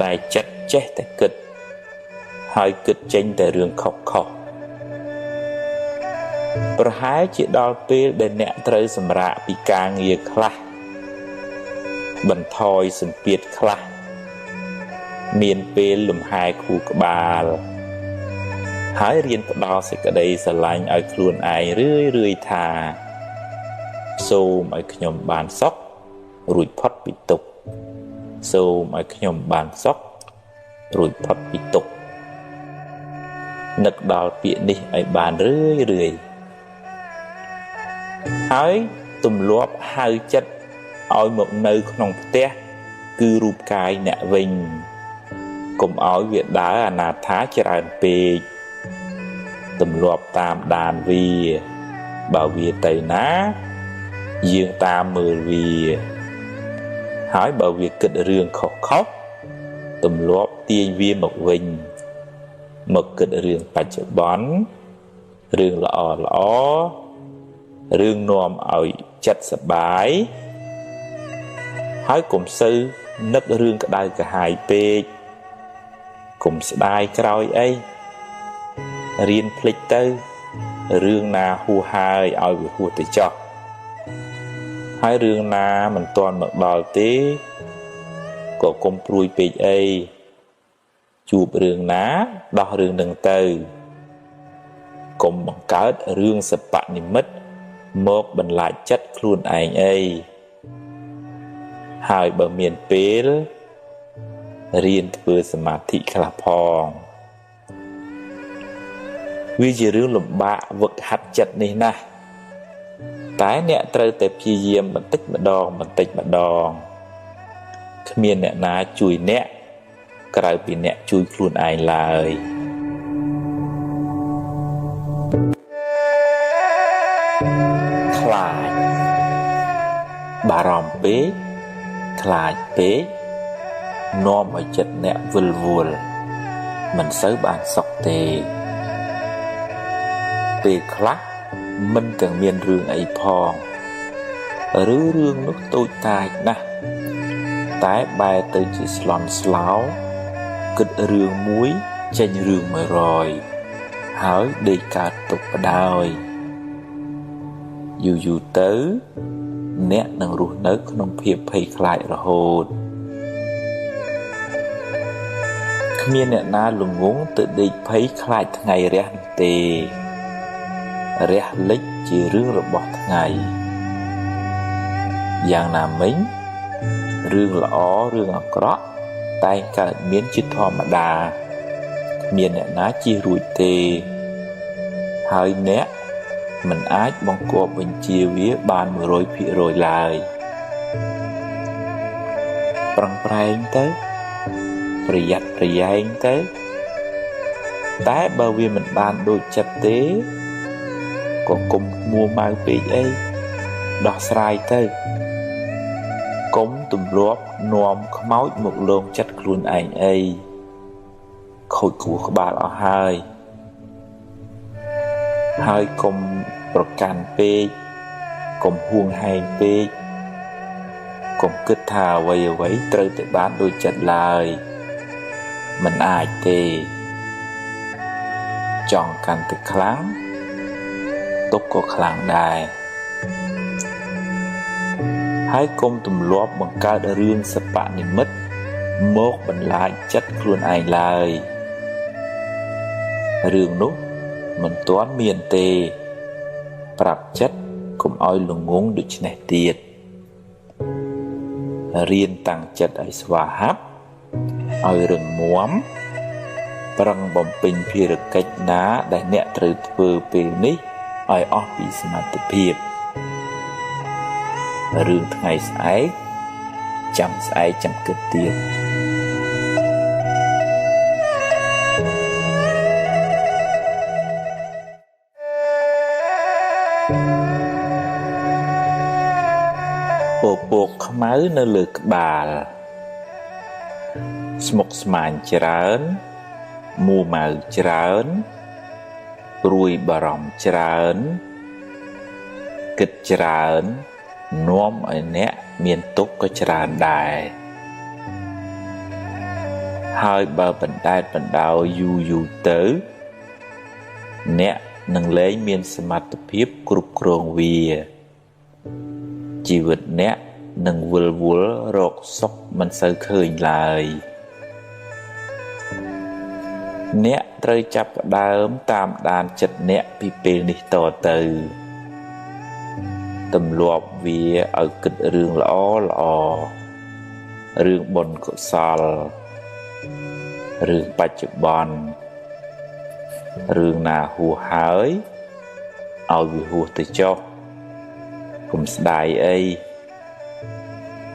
តែចិត្តចេះតែគិតហើយគិតចេញតែរឿងខុសៗប្រហែលជាដល់ពេលដែលអ្នកត្រូវសម្រាកពីការងារខ្លះបន្ថយសម្ពាធខ្លះមានពេលលំហែខួរក្បាលហើយរៀនផ្ដល់សេចក្តីស្រឡាញ់ឲ្យខ្លួនឯងរឿយៗថាសូមឲ្យខ្ញុំបានសុខរួចផុតពីទុក្ខសូមឲ្យខ្ញុំបានសុខរួចផុតពីទុក្ខនឹកដល់ពាក្យនេះឲ្យបានរឿយៗហើយទម្លាប់ហៅចិត្តឲ្យមកនៅក្នុងផ្ទះគឺរូបកាយអ្នកវិញកុំឲ្យវាដើរអនាថាច្រើនពេកទម្លាប់តាមដានវាបើវាទៅណាយើងតាមមើលវាហើយបើវាគិតរឿងខុសៗទម្លាប់ទាញវាមកវិញមកគិតរឿងបច្ចុប្បន្នរឿងល្អៗរឿងនាំឲ្យចិត្តសប្បាយហើយកុំសូវនឹករឿងក្តៅក្រហាយពេកកុំស្ដាយក្រោយអីរៀនភ្លេចទៅរឿងណាហួសហើយឲ្យវាហួសទៅចោះហើយរឿងណាមិនទាន់មកដល់ទេក៏កុំព្រួយពេកអីជួបរឿងណាដោះរឿងនឹងទៅកុំបង្កើតរឿងសបនិមិត្តមកបន្លាចចិត្តខ្លួនឯងអីហើយបើមានពេលរៀនធ្វើសមាធិខ្លះផងវាជារឿងលំបាកវឹកហាត់ចិត្តនេះណាស់តែអ្នកត្រូវតែព្យាយាមបន្តិចម្ដងបន្តិចម្ដងគ្មានអ្នកណាជួយអ្នកក្រៅពីអ្នកជួយខ្លួនឯងឡើយខ្លាចបារម្ភពេកខ្លាចពេកនាំឲ្យចិត្តអ្នកវិលវល់មិនសូវបានសុខទេពេលខ្លះមិនទាំងមានរឿងអីផងឬរឿងនោះតូចតាចណាស់តែបែរទៅជាស្លន់ស្លោគិតរឿងមួយចេញរឿង100ហើយដេកកើតទុកបដ ாய் យូរៗទៅអ្នកនឹងរស់នៅក្នុងភាពភ័យខ្លាចរហូតគ្មានអ្នកណាល្ងង់ទៅដេកភ័យខ្លាចថ្ងៃរះនោះទេរះលិចជារឿងរបស់ថ្ងៃយ៉ាងណាមិញរឿងល្អរឿងអាក្រក់តែងកើតមានជាធម្មតាគ្មានអ្នកណាជៀសរួចទេហើយអ្នកមិនអាចបង្គាប់បញ្ជាវាបាន 100% ឡើយប្រឹងប្រែងទៅប្រយ័ត្នប្រយែងទៅតែបើវាមិនបានដូចចិត្តទេក៏កុំមួម៉ៅពេកអីដោះស្រាយទៅកុំទម្លាប់នាំខ្មោចមកលងចិត្តខ្លួនឯងអីខូចខួរក្បាលអស់ហើយហើយកុំប្រកាន់ពេកកុំហួងហែងពេកកុំគិតថាអ្វីៗត្រូវតែបានដូចចិត្តឡើយមិនអាចទេចង់កាន់តែខ្លាំងទុក្ខក៏ខ្លាំងដែរហើយកុំទម្លាប់បង្កើតរឿងសបនិមិត្តមកបន្លាចចិត្តខ្លួនឯងឡើយរឿងនោះមិនទាន់មានទេប្រាប់ចិត្តកុំឲ្យល្ងង់ដូច្នេះទៀតរៀនតាំងចិត្តឲ្យស្វាហាប់ឲ្យរឹងមាំប្រឹងបំពេញភារកិច្ចណាដែលអ្នកត្រូវធ្វើពេលនេះឲ្យអស់ពីសមត្ថភាពរឿងថ្ងៃស្អែកចាំស្អែកចាំគិតទៀតពពកខ្មៅនៅលើក្បាលស្មុគស្មាញច្រើនមួម៉ៅច្រើនព្រួយបារម្ភច្រើនគិតច្រើននាំឲ្យអ្នកមានទុក្ខក៏ច្រើនដែរ ហើយបើបណ្ដែតបណ្ដោយយូរយូរទៅអ្នកនឹងលែងមានសមត្ថភាពគ្រប់គ្រងវាជីវិតអ្នកនឹងវិលវល់រកសុខមិនសូវឃើញឡើយអ្នកត្រូវចាប់ផ្ដើមតាមដានចិត្តអ្នកពីពេលនេះតទៅទម្លាប់វាឲ្យគិតរឿងល្អល្អរឿងបុណ្យកុសលរឿងបច្ចុប្បន្នរឿងណាហួសហើយឲ្យវាហួសទៅចុះកុំស្ដាយអី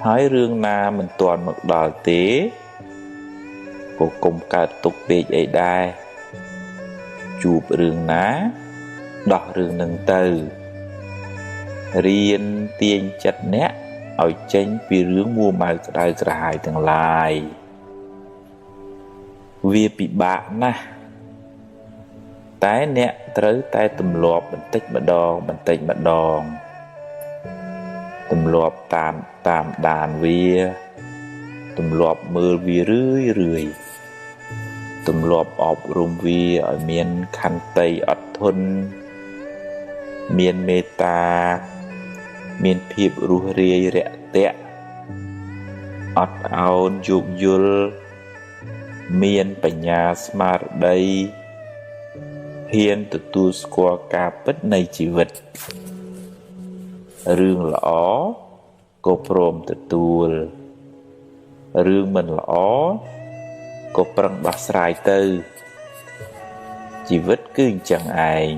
ហើយរឿងណាមិនទាន់មកដល់ទេក៏កុំកើតទុកពេកអីដែរជួបរឿងណាដោះរឿងនឹងទៅរៀនទាញចិត្តអ្នកឲ្យចេញពីរឿងមួម៉ៅក្តៅក្រហាយទាំងឡាយវាពិបាកណាស់តែអ្នកត្រូវតែទម្លាប់បន្តិចម្ដងបន្តិចម្ដងទម្លាប់តាមដានវាទម្លាប់មើលវារឿយរឿយទម្លាប់អប់រំវាឲ្យមានខន្តីអត់ធន់មានមេត្តាមានភាពរួសរាយរាក់ទាក់អត់ឱនយោគយល់មានបញ្ញាស្មារតីហ៊ានទទួលស្គាល់ការពិតនៃជីវិតរឿងល្អក៏ព្រមទទួលរឿងមិនល្អក៏ប្រឹងដោះស្រាយទៅជីវិតគឺអញ្ចឹងឯង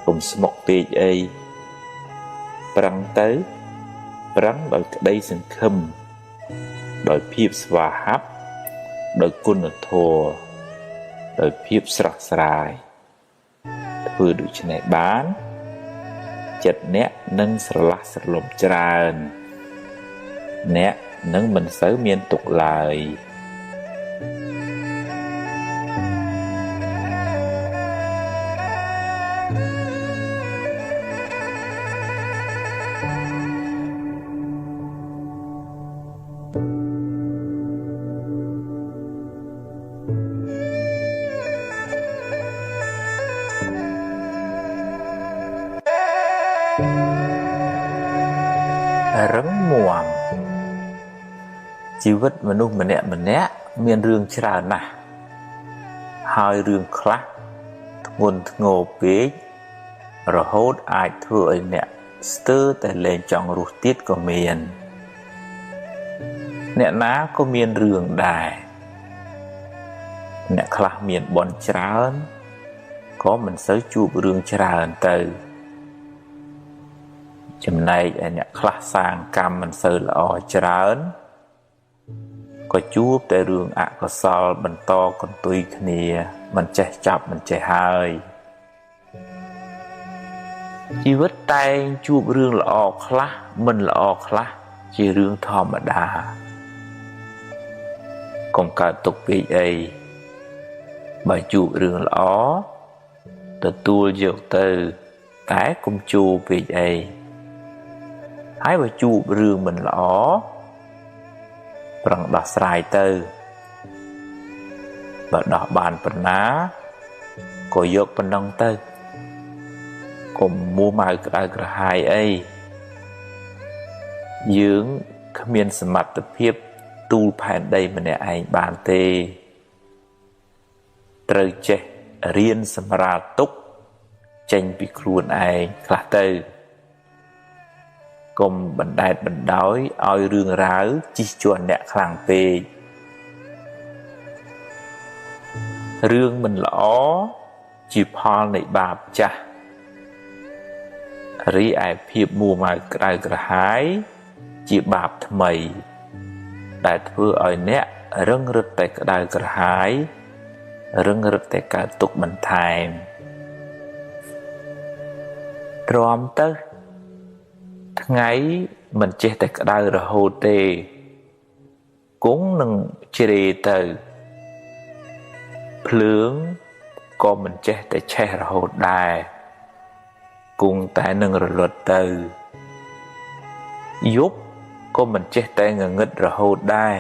កុំស្មុគពេកអីប្រឹងទៅប្រឹងដោយក្តីសង្ឃឹមដោយភាពស្វាហាប់ដោយគុណធម៌ដោយភាពស្រស់ស្រាយធ្វើដូច្នេះបានចិត្តអ្នកនឹងស្រឡះស្រលំច្រើនអ្នកនឹងមិនសូវមានទុក្ខឡើយរឹងមាំជីវិតមនុស្សម្នាក់ម្នាក់មានរឿងច្រើនណាស់ហើយរឿងខ្លះធ្ងន់ធ្ងរពេករហូតអាចធ្វើឲ្យអ្នកស្ទើរតែលែងចង់រស់ទៀតក៏មានអ្នកណាក៏មានរឿងដែរអ្នកខ្លះមានបុណ្យច្រើនក៏មិនសូវជួបរឿងច្រើនទៅចំណែកឯអ្នកខ្លះសាងកម្មមិនសូវល្អច្រើនក៏ជួបតែរឿងអកុសលបន្តកន្ទុយគ្នាមិនចេះចាប់មិនចេះហើយជីវិតតែងជួបរឿងល្អខ្លះមិនល្អខ្លះជារឿងធម្មតាកុំកើតទុកពេកអីបើជួបរឿងល្អទទួលយកទៅតែកុំជួបពេកអីហើយបើជួបរឿងមិនល្អប្រឹងដោះស្រាយទៅបើដោះបានប៉ុណ្ណាក៏យកប៉ុណ្ណឹងទៅកុំមួម៉ៅក្តៅក្រហាយអីយើងគ្មានសមត្ថភាពទូលផែនដីម្នាក់ឯងបានទេត្រូវចេះរៀនសម្រាលទុក្ខចេញពីខ្លួនឯងខ្លះទៅកុំបណ្ដែតបណ្ដោយឲ្យរឿងរ៉ាវជិះជាន់អ្នកខ្លាំងពេករឿងមិនល្អជាផលនៃបាបចាស់រីឯភាពមួម៉ៅក្តៅក្រហាយជាបាបថ្មីដែលធ្វើឲ្យអ្នករឹងរឹតតែក្តៅក្រហាយរឹងរឹតតែកើតទុក្ខបន្ថែមទ្រាំទៅថ្ងៃមិនចេះតែក្តៅរហូតទេគង់នឹងជ្រេទៅភ្លើងក៏មិនចេះតែឆេះរហូតដែរគង់តែនឹងរលត់ទៅយប់ក៏មិនចេះតែងងឹតរហូតដែរ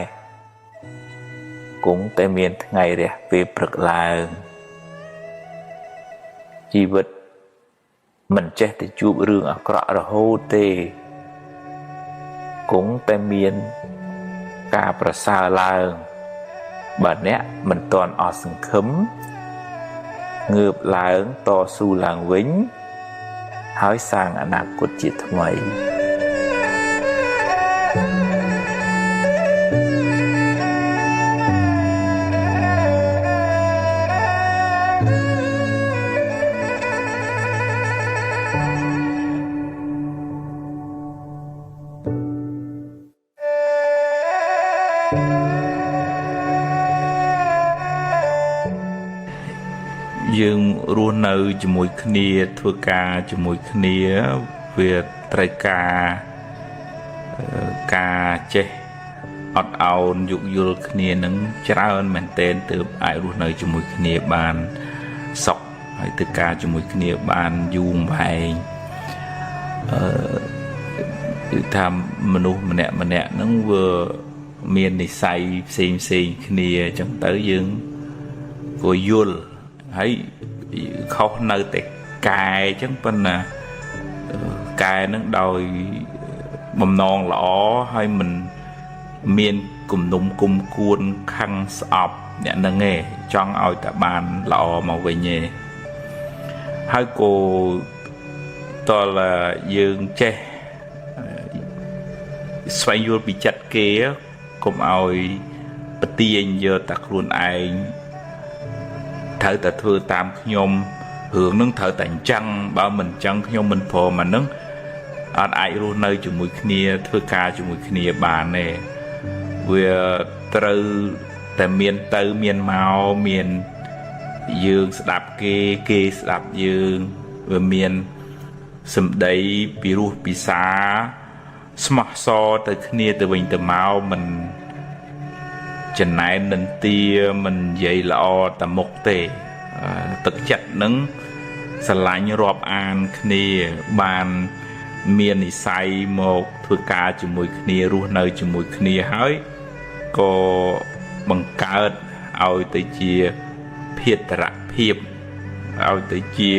គង់តែមានថ្ងៃរះពេលព្រឹកឡើងជីវិតមិនចេះតែជួបរឿងអាក្រក់រហូតទេគង់តែមានការប្រសើរឡើងបើអ្នកមិនទាន់អស់សង្ឃឹមងើបឡើងតស៊ូឡើងវិញហើយសាងអនាគតជាថ្មីយើងរស់នៅជាមួយគ្នាធ្វើការជាមួយគ្នាវាត្រូវការចេះអត់ឱនយោគយល់គ្នានឹងច្រើនមែនទែនទើបអាចរស់នៅជាមួយគ្នាបានសុខហើយធ្វើការជាមួយគ្នាបានយូរអង្វែងគឺថាមនុស្សម្នាក់ម្នាក់ហ្នឹងវាមាននិស័យផ្សេងផ្សេងគ្នាអញ្ចឹងទៅយើងក៏យល់ហើយខុសនៅតែកែអញ្ចឹងប៉ុន្តែកែនឹងដោយបំណងល្អហើយមិនមានគំនុំគុំគួនខឹងស្អប់អ្នកនឹងឯងចង់ឲ្យតែបានល្អមកវិញឯងហើយក៏តលយើងចេះស្វែងយល់ពីចិត្តគេកុំឲ្យប្រទាញយកតែខ្លួនឯងត្រូវតែធ្វើតាមខ្ញុំរឿងនឹងត្រូវតែអញ្ចឹងបើមិនអញ្ចឹងខ្ញុំមិនព្រមអានឹងអត់អាចរស់នៅជាមួយគ្នាធ្វើការជាមួយគ្នាបានទេវាត្រូវតែមានទៅមានមកមានយើងស្ដាប់គេគេស្ដាប់យើងវាមានសម្ដីពីរោះពិសាស្មោះសរទៅគ្នាទៅវិញទៅមកមិនចំណែននិន្ទាមិននិយាយល្អតែមុខទេទឹកចិត្តនឹងស្រឡាញ់រាប់អានគ្នាបានមាននិស័យមកធ្វើការជាមួយគ្នារស់នៅជាមួយគ្នាហើយក៏បង្កើតឲ្យទៅជាភេទរភាពឲ្យទៅជា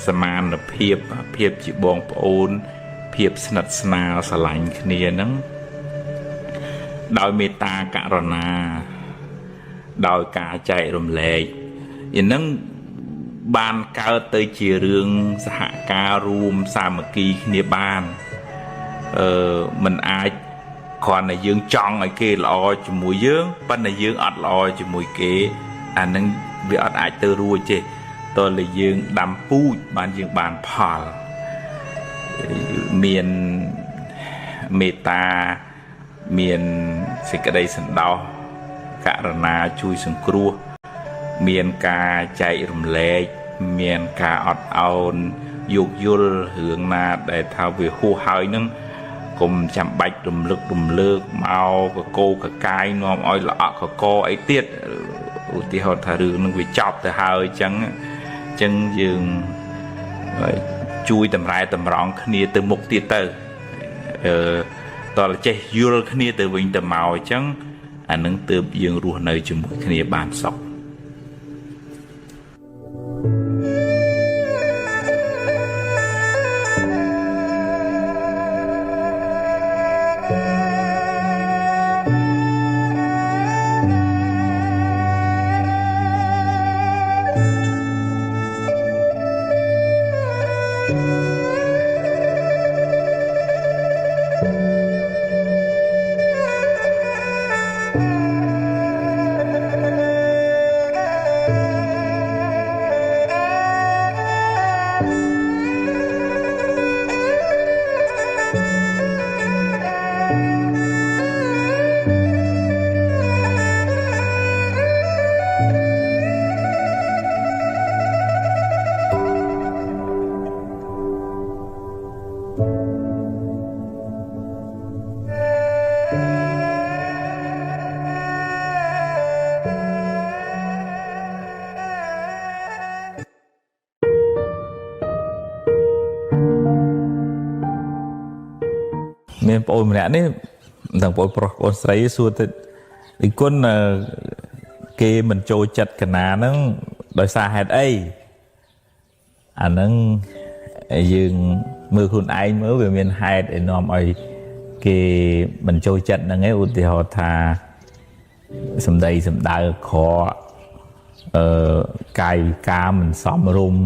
សមានភាពភាពជាបងប្អូនភាពស្និទ្ធស្នាលស្រឡាញ់គ្នាហ្នឹងដោយមេត្តាករុណាដោយការចែករំលែកយ៉ាងហ្នឹងបានកើតទៅជារឿងសហការរួមសាមគ្គីគ្នាបានមិនអាចគ្រាន់តែយើងចង់ឲ្យគេល្អជាមួយយើងប៉ុន្តែយើងអត់ល្អជាមួយគេអាហ្នឹងវាអត់អាចទៅរួចទេតើតែយើងដាំពូជបានយើងបានផលមានមេត្តាមានសេចក្តីសន្តោសករុណាជួយសង្គ្រោះមានការចែករំលែកមានការអត់ឱនយោគយល់រឿងណាដែលថាវាហួសហើយនឹងកុំចាំបាច់រំលឹករំលើកមកកកោកកាយនាំឲ្យល្អក់កកអីទៀតឧទាហរណ៍ថារឿងនឹងវាចប់ទៅហើយអញ្ចឹងយើងជួយតម្រែតម្រង់គ្នាទៅមុខទៀតទៅតើចេះយល់គ្នាទៅវិញទៅមកអញ្ចឹងអានឹងទើបយើងរស់នៅជាមួយគ្នាបានសុខ មានប្អូនម្នាក់នេះមិនដឹងប្អូនប្រុសប្អូនស្រីសួរទៅគុណ គេមិនចូលចិត្តកណាហ្នឹងដោយសារហេតុអីអាហ្នឹងយើងមើលខ្លួនឯងមើលវាមានហេតុឲ្យនាំឲ្យគេមិនចូលចិត្តហ្នឹងឯងឧទាហរណ៍ថាសម្ដីសម្ដៅក្រក់កាយវិការមិនសមរម្យ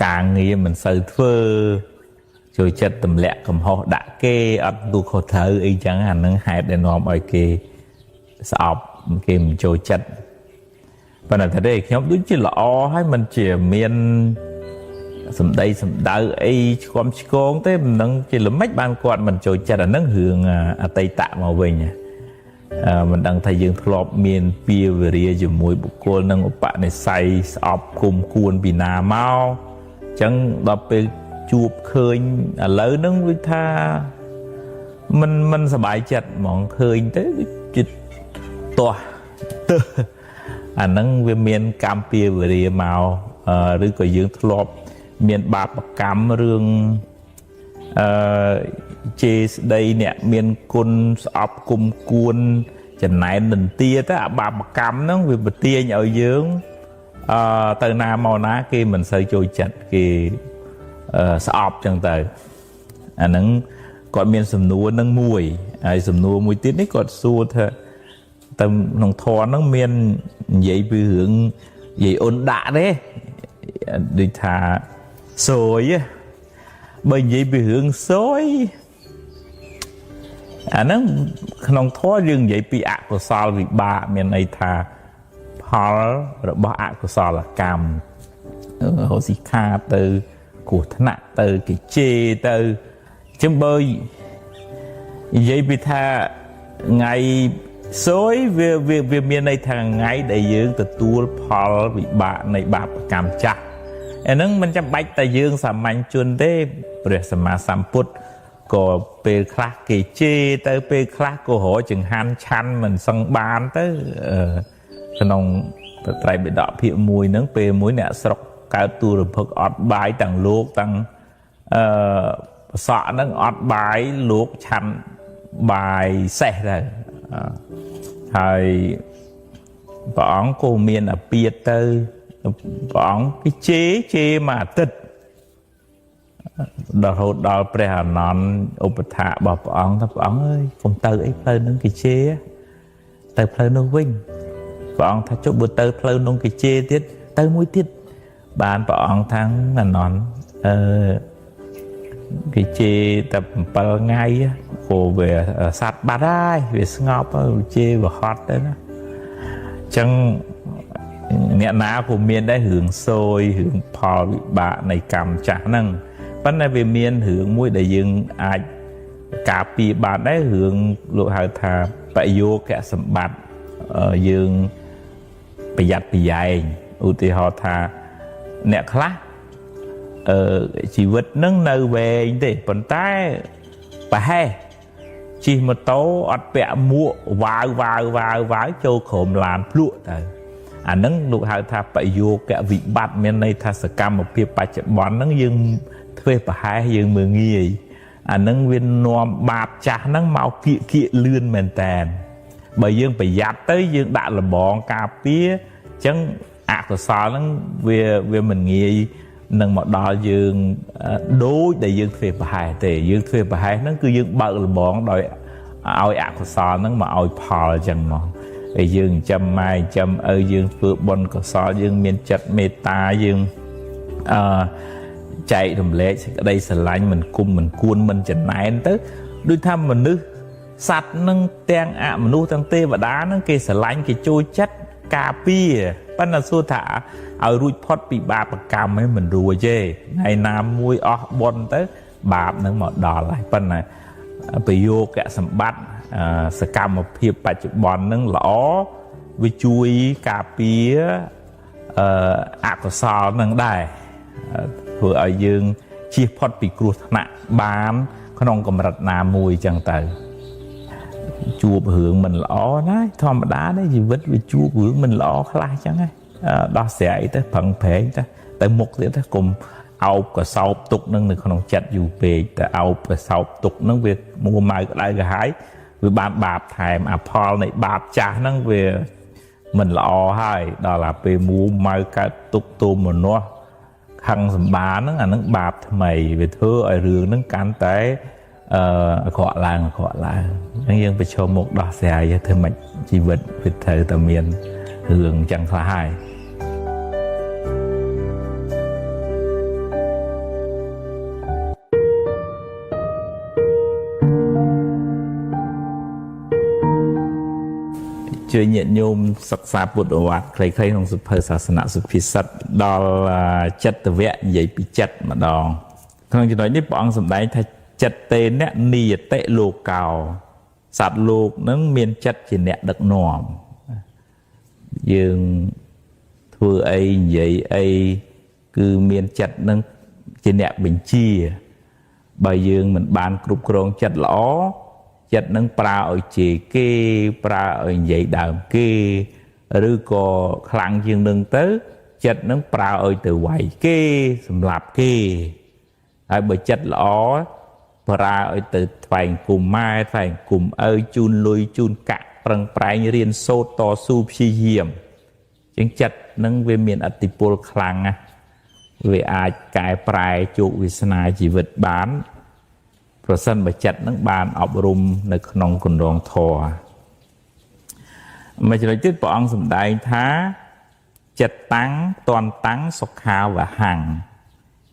ការងារមិនសូវធ្វើចូលចិត្តទម្លាក់កំហុសដាក់គេអត់ទូខុសត្រូវអីចឹងអានឹងហេតុដែលនាំឲ្យគេស្អប់គេមិនចូលចិត្តប៉ុន្តែទេខ្ញុំដូចជាល្អហើយមិនជាមានសម្ដីសម្ដៅអីឆ្គាំឆ្គងទេមិនដឹងជាល្មិចបានគាត់មិនចូលចិត្តអានឹងរឿងអតីតមកវិញមិនដឹងថាយើងធ្លាប់មានពៀវរាជាមួយបុគ្គលនឹងឧបនិស្ស័យស្អប់គុំគួនពីណាមកអញ្ចឹងដល់ពេលជួបឃើញឥឡូវហ្នឹងវាថាមិនសប្បាយចិត្តហ្មងឃើញទៅដូចទាស់ទើសអាហ្នឹងវាមានកម្មពៀវរាមកឬក៏យើងធ្លាប់មានបាបកម្មរឿងអឺជេរស្ដីអ្នកមានគុណស្អប់គុំគួនចំណែននន្ទាទៅអាបាបកម្មហ្នឹងវាប្រទាញឲ្យយើងទៅណាមកណាគេមិនសូវចូលចិត្តគេស្អប់ចឹងទៅអាហ្នឹងគាត់មានសំណួរនឹងមួយហើយសំណួរមួយទៀតនេះគាត់សួរថាទៅក្នុងធម៌ហ្នឹងមាននិយាយពីរឿងនិយាយអ៊ុនដាក់ទេដូចថាសយបើនិយាយពីរឿងសយអាហ្នឹងក្នុងធម៌យើងនិយាយពីអកុសលវិបាកមានន័យថាផលរបស់អកុសលកម្មរកស៊ីខាទៅគ្រោះថ្នាក់ទៅគេជេរទៅចឹងបើនិយាយពីថាថ្ងៃសយវាមានន័យថាថ្ងៃដែលយើងទទួលផលវិបាកនៃបាបកម្មចាស់អាហ្នឹងមិនចាំបាច់តែយើងសាមញ្ញជនទេព្រះសម្មាសម្ពុទ្ធក៏ពេលខ្លះគេជេរទៅពេលខ្លះក៏រកចង្ហាន់ឆាន់មិនសឹងបានទៅក្នុងត្រៃបិដកភាគ1ហ្នឹងពេលមួយអ្នកស្រុកកើតទូរភឹកអត់បាយទាំងលោកទាំងប្រសក់ហ្នឹងអត់បាយលោកឆាន់បាយសេះទៅហើយព្រះអង្គក៏មានអាពាធទៅព្រះអង្គគេជេរមួយអាទិត្យដល់រហូតដល់ព្រះអានន្ទឧបថារបស់ព្រះអង្គថាព្រះអង្គអើយកុំទៅអីផ្លូវហ្នឹងគេជេរទៅផ្លូវនោះវិញព្រះអង្គថាចុះបើទៅផ្លូវនោះគេជេរទៀតទៅមួយទៀតបានព្រះអង្គថាអានន្ទគេជេរតែ7ថ្ងៃព្រោះវាសัตว์បាត់ហើយវាស្ងប់ជេរវាហត់ទៅណាអញ្ចឹងអ្នកណាក៏មានដែររឿងសយរឿងផលវិបាកនៃកម្មចាស់ហ្នឹងប៉ុន្តែវាមានរឿងមួយដែលយើងអាចការពារបានដែររឿងលោកហៅថាបយោគសម្បត្តិយើងប្រយ័ត្នប្រយែងឧទាហរណ៍ថាអ្នកខ្លះជីវិតនឹងនៅវែងទេប៉ុន្តែប្រហែសជិះម៉ូតូអត់ពាក់មួកវ៉ាវវ៉ាវវ៉ាវវ៉ាវចូលក្រុមឡានភ្លក់ទៅអាហ្នឹងលោកហៅថាបយោគវិបត្តិមានន័យថាសកម្មភាពបច្ចុប្បន្នហ្នឹងយើងធ្វើប្រហែសយើងមើលងាយអាហ្នឹងវានាំបាបចាស់ហ្នឹងមកគៀកគៀកលឿនមែនតែនបើយើងប្រយ័ត្នទៅយើងដាក់លបងការពារអញ្ចឹងអកុសលហ្នឹងវាមិនងាយនឹងមកដល់យើងដូចដែលយើងធ្វើប្រហែសទេយើងធ្វើប្រហែសហ្នឹងគឺយើងបើកលបងដោយឲ្យអកុសលហ្នឹងមកឲ្យផលអញ្ចឹងមកហើយយើងចិញ្ចឹមម៉ែចិញ្ចឹមឪយើងធ្វើបុណ្យកុសលយើងមានចិត្តមេត្តាយើងចែករំលែកសេចក្តីស្រឡាញ់មិនគុំមិនគួនមិនចំណែនទៅដូចថាមនុស្សសត្វនឹងទាំងអមនុស្សទាំងទេវតានឹងគេស្រឡាញ់គេចូលចិត្តការពារប៉ុន្តែសួរថាឲ្យរួចផុតពីបាបកម្មឯងមិនរួចទេថ្ងៃណាមួយអស់បុណ្យទៅបាបនឹងមកដល់ហើយប៉ុន្តែប្រយោគសម្បត្តិសកម្មភាពបច្ចុប្បន្ននឹងល្អវាជួយការពារអកុសលនឹងដែរធ្វើឲ្យយើងជៀសផុតពីគ្រោះថ្នាក់បានក្នុងកម្រិតណាមួយចឹងទៅជួបរឿងមិនល្អណាធម្មតាទេជីវិតវាជួបរឿងមិនល្អខ្លះចឹងហ៎ដោះស្រាយទៅប្រឹងប្រែងទៅមុខទៀតទៅកុំអោបកសោបទុកនឹងនៅក្នុងចិត្តយូរពេកតែអោបកសោបទុកនឹងវាមួម៉ៅក្តៅក្រហាយវាបានបាបថែមអាផលនៃបាបចាស់ហ្នឹងវា មិនល្អហើយដល់អាពេលមួម៉ៅកើតទុកទោមនស្សខឹងសម្បាហ្នឹងអាហ្នឹងបាបថ្មីវាធ្វើឲ្យរឿងហ្នឹងកាន់តែអាក្រក់ឡើងអាក្រក់ឡើងអញ្ចឹងយើងប្រឈមមុខដោះស្រាយធ្វើម៉េចជីវិតវាត្រូវតែមានរឿងអញ្ចឹងខ្លះហើយជួយញាតិញោមសិក្សាពុទ្ធវត្តខ្លីៗក្នុងសភៅសាសនសុភាសិតដល់ចិត្តវៈនិយាយពីចិត្តម្ដងក្នុងចំណុចនេះព្រះអង្គសម្ដែងថាចិត្តទេអ្នកនិយតិលោកោសត្វលោកនឹងមានចិត្តជាអ្នកដឹកនាំយើងធ្វើអីនិយាយអីគឺមានចិត្តនឹងជាអ្នកបញ្ជាបើយើងមិនបានគ្រប់គ្រងចិត្តល្អចិត្តនឹងប្រើឲ្យជេរគេប្រើឲ្យនិយាយដើមគេឬក៏ខ្លាំងជាងនឹងទៅចិត្តនឹងប្រើឲ្យទៅវាយគេសម្លាប់គេហើយបើចិត្តល្អប្រើឲ្យទៅថ្វាយគុំម៉ែថ្វាយគុំឪជូនលុយជូនកាក់ប្រឹងប្រែងរៀនសូត្រតស៊ូព្យាយាមជាងចិត្តនឹងវាមានឥទ្ធិពលខ្លាំងណាស់វាអាចកែប្រែជោគវាសនាជីវិតបានប្រសិនបើចិត្តនឹងបានអប់រំនៅក្នុងគន្លងធម៌មួយចំណុចទៀតព្រះអង្គសម្ដែងថាចិត្តតាំងតន់តាំងសុខាវហੰ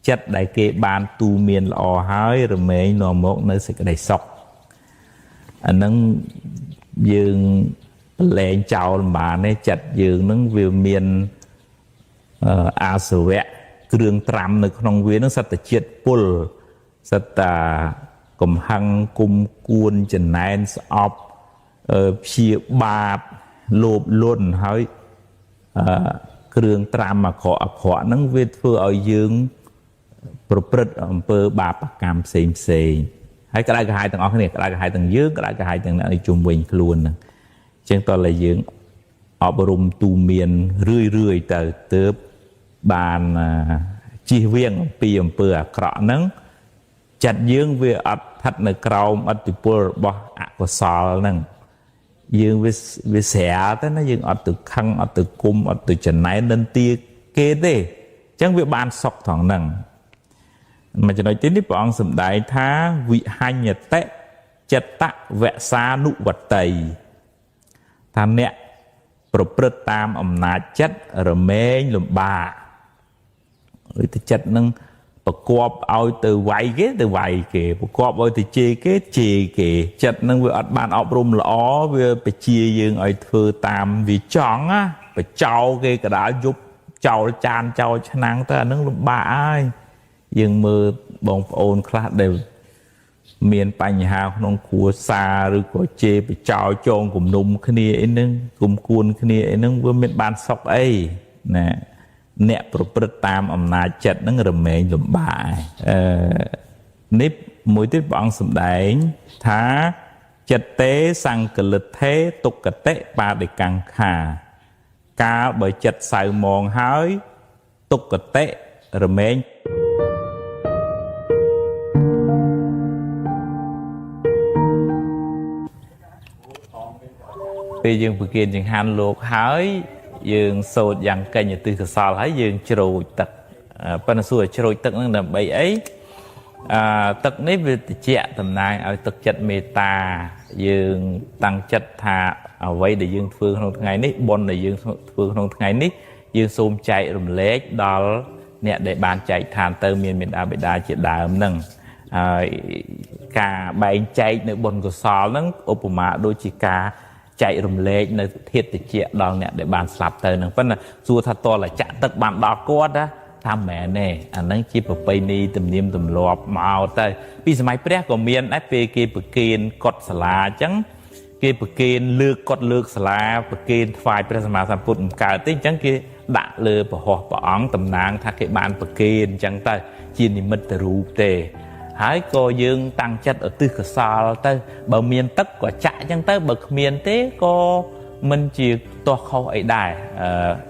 ចិត្តដែលគេបានទូមានល្អហើយរមែងនាំមកនៅសេចក្តីសុខអានឹងយើងលែងចោលមិនបានទេចិត្តយើងនឹងវាមានអាសវៈគ្រឿងត្រាំនៅក្នុងវានឹងសត្វជាតិពុលសត្វតាកំហឹងគុំគួនចំណែនស្អប់ព្យាបាទលោភលន់ហើយគ្រឿងត្រាំអាក្រក់អាក្រក់ហ្នឹងវាធ្វើឲ្យយើងប្រព្រឹត្តអំពើបាបកម្មផ្សេងផ្សេងហើយក្តៅក្រហាយទាំងអស់គ្នាក្តៅក្រហាយទាំងយើងក្តៅក្រហាយទាំងអ្នកនៅជុំវិញខ្លួនហ្នឹងអញ្ចឹងតើតែយើងអប់រំទូមានរឿយរឿយទៅទើបបានជៀសវាងអំពីអំពើអាក្រក់ហ្នឹងចិត្តយើងវាអត់ស្ថិតនៅក្រោមឥទ្ធិពលរបស់អកុសលហ្នឹងយើងវាស្រាលទៅណាយើងអត់ទៅខឹងអត់ទៅគុំអត់ទៅចំណែននិន្ទាគេទេអញ្ចឹងវាបានសុខត្រង់ហ្នឹងមួយចំណុចទីនេះព្រះអង្គសម្ដែងថាវិហញ្ញតិចិត្តវសានុវតីថាអ្នកប្រព្រឹត្តតាមអំណាចចិត្តរមែងលំបាកឬទៅចិត្តនឹងប្រកបឲ្យទៅវាយគេទៅវាយគេប្រកបឲ្យទៅជេរគេជេរគេចិត្តនឹងវាអត់បានអប់រំល្អវាបជាយើងឲ្យធ្វើតាមវាចង់ណាបចោគេកដាលយប់ចោលចានចោលឆ្នាំងទៅអានឹងលំបាកហើយយើងមើលបងប្អូនខ្លះដែលមានបញ្ហាក្នុងគ្រួសារឬក៏ជេរបចោចងគំនុំគ្នាអីហ្នឹងគុំគួនគ្នាអីហ្នឹងវាមានបានសុខអីណាអ្នកប្រព្រឹត្តតាមអំណាចចិត្តហ្នឹងរមែងលំបាកនេះមួយទៀតព្រះអង្គសម្ដែងថាចិត្តទេសង្កលិទ្ធេទុក្កតិបាដិកង្ខាកាលបើចិត្តសៅមងហើយទុក្កតិរមែងពេលយើងប្រគេនចង្ហាន់លោកហើយយើងសូត្រយ៉ាងកញ្ញទិសកុសលហើយយើងជ្រោចទឹកប៉ុន្តែសួរឲ្យជ្រោចទឹកហ្នឹងដើម្បីអីទឹកនេះវាតិចតំណាងឲ្យទឹកចិត្តមេត្តាយើងតាំងចិត្តថាអ្វីដែលយើងធ្វើក្នុងថ្ងៃនេះបុណ្យដែលយើងធ្វើក្នុងថ្ងៃនេះយើងសូមចែករំលែកដល់អ្នកដែលបានចែកឋានទៅមានមេដាបិតាជាដើមហ្នឹងហើយការបែងចែកនៅបុណ្យកុសលហ្នឹងឧបមាដូចជាការចែករំលែកនៅធាតុតិចដល់អ្នកដែលបានស្លាប់ទៅហ្នឹងប៉ុន្តែសួរថាតលចាក់ទឹកបានដល់គាត់ណាថាមែនទេអាហ្នឹងជាប្រពៃណីទំនៀមទម្លាប់មកទៅពីសម័យព្រះក៏មានដែរពេលគេប្រគេនកុដិសាលាអញ្ចឹងគេប្រគេនលើកកុដិលើកសាលាប្រគេនថ្វាយព្រះសម្មាសម្ពុទ្ធមិនកើតទេអញ្ចឹងគេដាក់លើពហោះព្រះអង្គតំណាងថាគេបានប្រគេនអញ្ចឹងទៅជានិមិត្តរូបទេហើយក៏យើងតាំងចិត្តឧទ្ទិសកុសលទៅបើមានទឹកក៏ចាក់អញ្ចឹងទៅបើគ្មានទេក៏មិនជាទាស់ខុសអីដែរ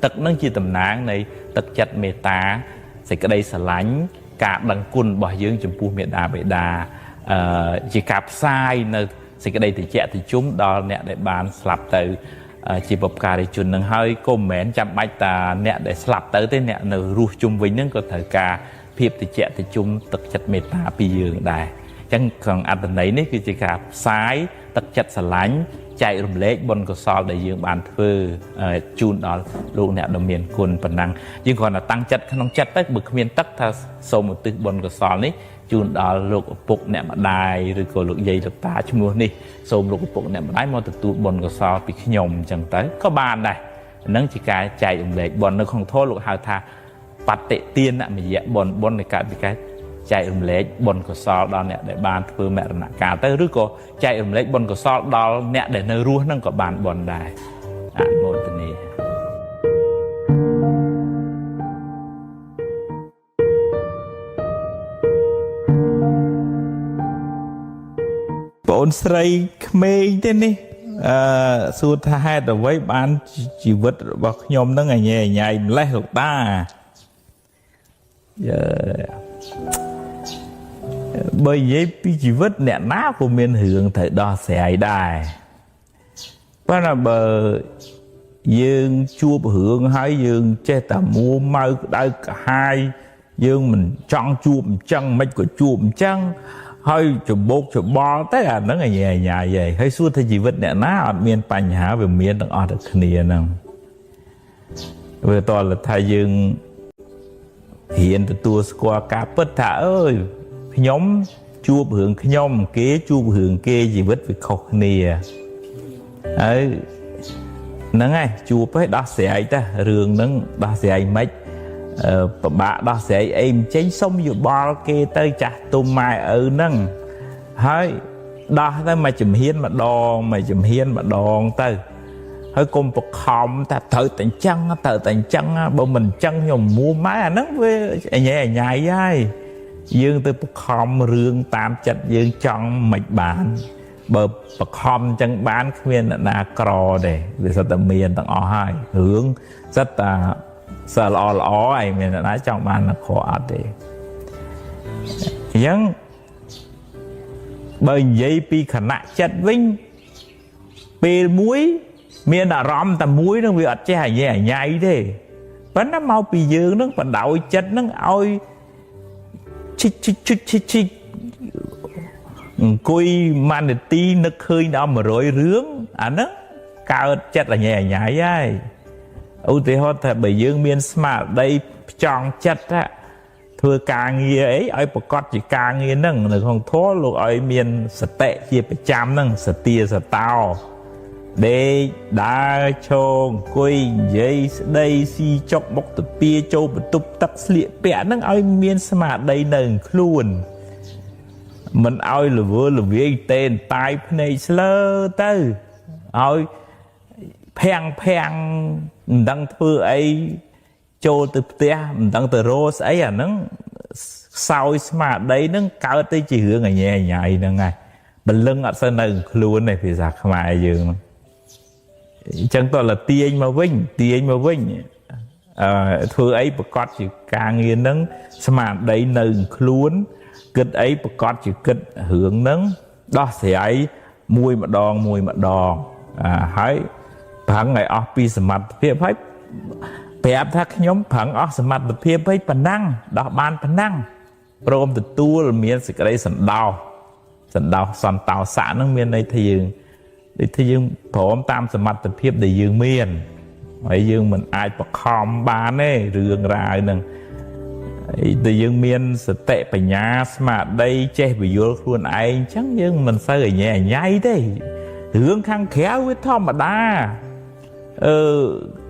ទឹកនឹងជាតំណាងនៃទឹកចិត្តមេត្តាសេចក្តីស្រឡាញ់ការដឹងគុណរបស់យើងចំពោះមេដាបេដាជាការផ្សាយនៅសេចក្តីត្រជាក់ត្រជុំដល់អ្នកដែលបានស្លាប់ទៅ ជាបបការីជននឹងហើយក៏មិនមែនចាំបាច់តាអ្នកដែលស្លាប់ទៅទេអ្នកនៅរស់ជុំវិញនឹងក៏ត្រូវការភាពតិចតិជុំទឹកចិត្តមេត្តាពីយើងដែរអញ្ចឹងក្នុងអត្ថន័យនេះគឺជាការផ្សាយទឹកចិត្តស្រឡាញ់ចែករំលែកបុណ្យកុសលដែលយើងបានធ្វើជូនដល់លោកអ្នកដ៏មានគុណប៉ុណ្ណឹងយើងគ្រាន់តែតាំងចិត្តក្នុងចិត្តទៅបើគ្មានទឹកថាសូមឧទ្ទិសបុណ្យកុសលនេះជូនដល់លោកឪពុកអ្នកម្ដាយឬក៏លោកយាយលោកតាឈ្មោះនេះសូមលោកឪពុកអ្នកម្ដាយមកទទួលបុណ្យកុសលពីខ្ញុំអញ្ចឹងទៅក៏បានដែរហ្នឹងជាការចែករំលែកបុណ្យនៅក្នុងធម៌លោកហៅថាបតិទានមយៈបុណ្យបុណ្យនៃការពីការចែករំលែកបុណ្យកុសលដល់អ្នកដែលបានធ្វើមរណកាលទៅឬក៏ចែករំលែកបុណ្យកុសលដល់អ្នកដែលនៅរស់ហ្នឹងក៏បានបុណ្យដែរអនុមោទនាបងស្រីក្មេងទេនេះអឺសួរថាហេតុអ្វីបានជីវិតរបស់ខ្ញុំនឹងអញញ៉ៃម្លេះលោកតាបើនិយាយពីជីវិតអ្នកណាក៏មានរឿងត្រូវដោះស្រាយដែរប៉ុន្តែបើយើងជួបរឿងហើយយើងចេះតែមួម៉ៅក្តៅក្រហាយយើងមិនចង់ជួបអញ្ចឹងមិនក៏ជួបអញ្ចឹងហើយច្បោកច្បល់ទៅអាហ្នឹងញ៉ៃញ៉ៃហើយហើយសួរថាជីវិតអ្នកណាអត់មានបញ្ហាវាមានទាំងអស់តែគ្នាហ្នឹងវាតលថាយើងរៀនទទួលស្គាល់ការពិតថាអើយខ្ញុំជួបរឿងខ្ញុំគេជួបរឿងគេជីវិតវាខុសគ្នាហើយហ្នឹងហើយជួបឲ្យដោះស្រាយទៅរឿងហ្នឹងដោះស្រាយមិនពិបាកដោះស្រាយអីមិនចេញសុំយោបល់គេទៅចាស់ទុំម៉ែឪហ្នឹងហើយដោះទៅមួយជំហានម្ដងមួយជំហានម្ដងទៅហើយកុំបខំថាត្រូវតែអញ្ចឹងត្រូវតែអញ្ចឹងបើមិនអញ្ចឹងខ្ញុំមួម៉ែអាហ្នឹងវាញ៉ៃញ៉ៃហើយយើងទៅបខំរឿងតាមចិត្តយើងចង់មិនបានបើបខំអញ្ចឹងបានគ្មានអ្នកណាក្រទេវាសិតតែមានទាំងអស់ហើយរឿងសិតតែសិលល្អល្អហើយមានអ្នកណាចង់បានក្រអត់ទេអញ្ចឹងបើនិយាយពីខណៈចិត្តវិញពេលមួយមានអារម្មណ៍តែមួយនឹងវាអត់ចេះអញញ៉ៃទេប៉ុន្តែមកពីយើងនឹងបដោយចិត្តនឹងឲ្យឈិចឈិចឈិចឈិចឈិចអង្គុយមួយនាទីនឹកឃើញដល់100រឿងអាហ្នឹងកើតចិត្តអញញ៉ៃហើយឧទាហរណ៍ថាបើយើងមានស្មារតីផ្ចង់ចិត្តធ្វើការងារអីឲ្យប្រកាសជាការងារហ្នឹងនៅក្នុងធម៌លោកឲ្យមានសតិជាប្រចាំហ្នឹងសទាសតោដេកដើរឈរអង្គុយនិយាយស្ដីស៊ីចុកបុកតាពីចូលបន្ទប់ទឹកស្លៀកពាក់ហ្នឹងឲ្យមានស្មារតីនៅខ្លួនមិនឲ្យល្វើល្វាយទេតាយភ្នែកស្លើទៅឲ្យភាំងភាំងមិនដឹងធ្វើអីចូលទៅផ្ទះមិនដឹងទៅរកស្អីអាហ្នឹងខ្សោយស្មារតីហ្នឹងកើតទៅជារឿងអញញ៉ៃហ្នឹងហើយបលឹងអត់សូវនៅខ្លួនទេភាសាខ្មែរយើងអញ្ចឹងតើលទាញមកវិញទាញមកវិញអឺធ្វើអីប្រកាសជាការងារហ្នឹងស្មារតីនៅខ្លួនគិតអីប្រកាសជាគិតរឿងហ្នឹងដោះស្រាយមួយម្ដងមួយម្ដងហើយប្រឹងឲ្យអស់ពីសមត្ថភាពហើយប្រាប់ថាខ្ញុំប្រឹងអស់សមត្ថភាពហើយប៉ុណ្ណឹងដោះបានប៉ុណ្ណឹងព្រមទទួលមានសេចក្តីសន្តោសសន្តោសសន្តោសៈហ្នឹងមានន័យថាយើងដូចថាយើងព្រមតាមសមត្ថភាពដែលយើងមានហើយយើងមិនអាចបខំបានទេរឿងរ៉ាវហ្នឹងហើយដែលយើងមានសតិបញ្ញាស្មារតីចេះពយល់ខ្លួនឯងអញ្ចឹងយើងមិនសូវញ៉ៃញ៉ៃទេរឿងខាងក្រៅវាធម្មតាអឺ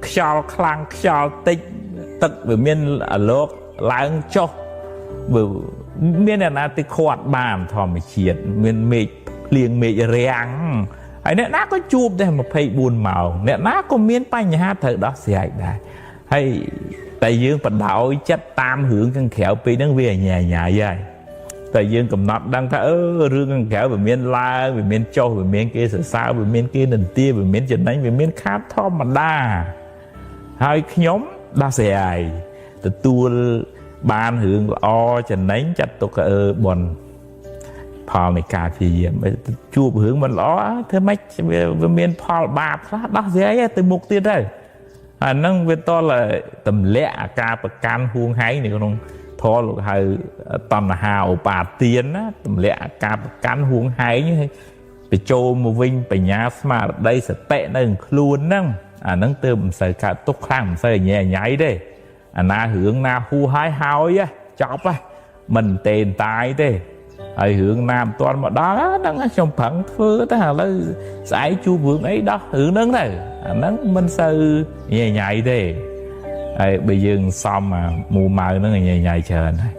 ខ្យល់ខ្លាំងខ្យល់តិចទឹកវាមានអាលោកឡើងចុះវាមានអ្នកណាទៅខាត់បានធម្មជាតិមានមេឃភ្លៀងមេឃរាំងហើយអ្នកណាក៏ជួបដែរ24ម៉ោងអ្នកណាក៏មានបញ្ហាត្រូវដោះស្រាយដែរហើយតែយើងបដោយចិត្តតាមរឿងខាងក្រៅពេលហ្នឹងវាញ៉ៃញ៉ៃហើយតែយើងកំណត់ដឹងថាអឺរឿងខាងក្រៅវាមានឡើងវាមានចុះវាមានគេសរសើរវាមានគេនិន្ទាវាមានចំណេញវាមានខាតធម្មតាហើយខ្ញុំដោះស្រាយទទួលបានរឿងល្អចំណេញចាត់ទុកអឺបុណ្យ ផលនៃការព្យាយាមជួបរឿងមិនល្អធ្វើម៉េចវាមានផលបាបខ្លះដោះស្រាយទៅមុខទៀតទៅអាហ្នឹងវាតលទម្លាក់អាការប្រកាន់ហួងហែងនៅក្នុងធម៌លោកហៅតណ្ហាឧបាទានណាទម្លាក់អាការប្រកាន់ហួងហែងបញ្ចូលមកវិញបញ្ញាស្មារតីសតិនៅក្នុងខ្លួនហ្នឹងអាហ្នឹងទើបមិនសូវកើតទុក្ខខ្លាំងមិនសូវញ៉ៃញ៉ៃទេអាណារឿងណាហួហើយហើយចប់ហ៎មិនទេតាយទេហើយរឿងណាមិនទាន់មកដល់ហ្នឹងខ្ញុំប្រឹងធ្វើតែឥឡូវស្អែកជួបរឿងអីដោះរឿងហ្នឹងទៅអាហ្នឹងមិនសូវញ៉ៃញ៉ៃទេហើយបើយើងសំអាមូម៉ៅហ្នឹងញ៉ៃញ៉ៃច្រើនហើយ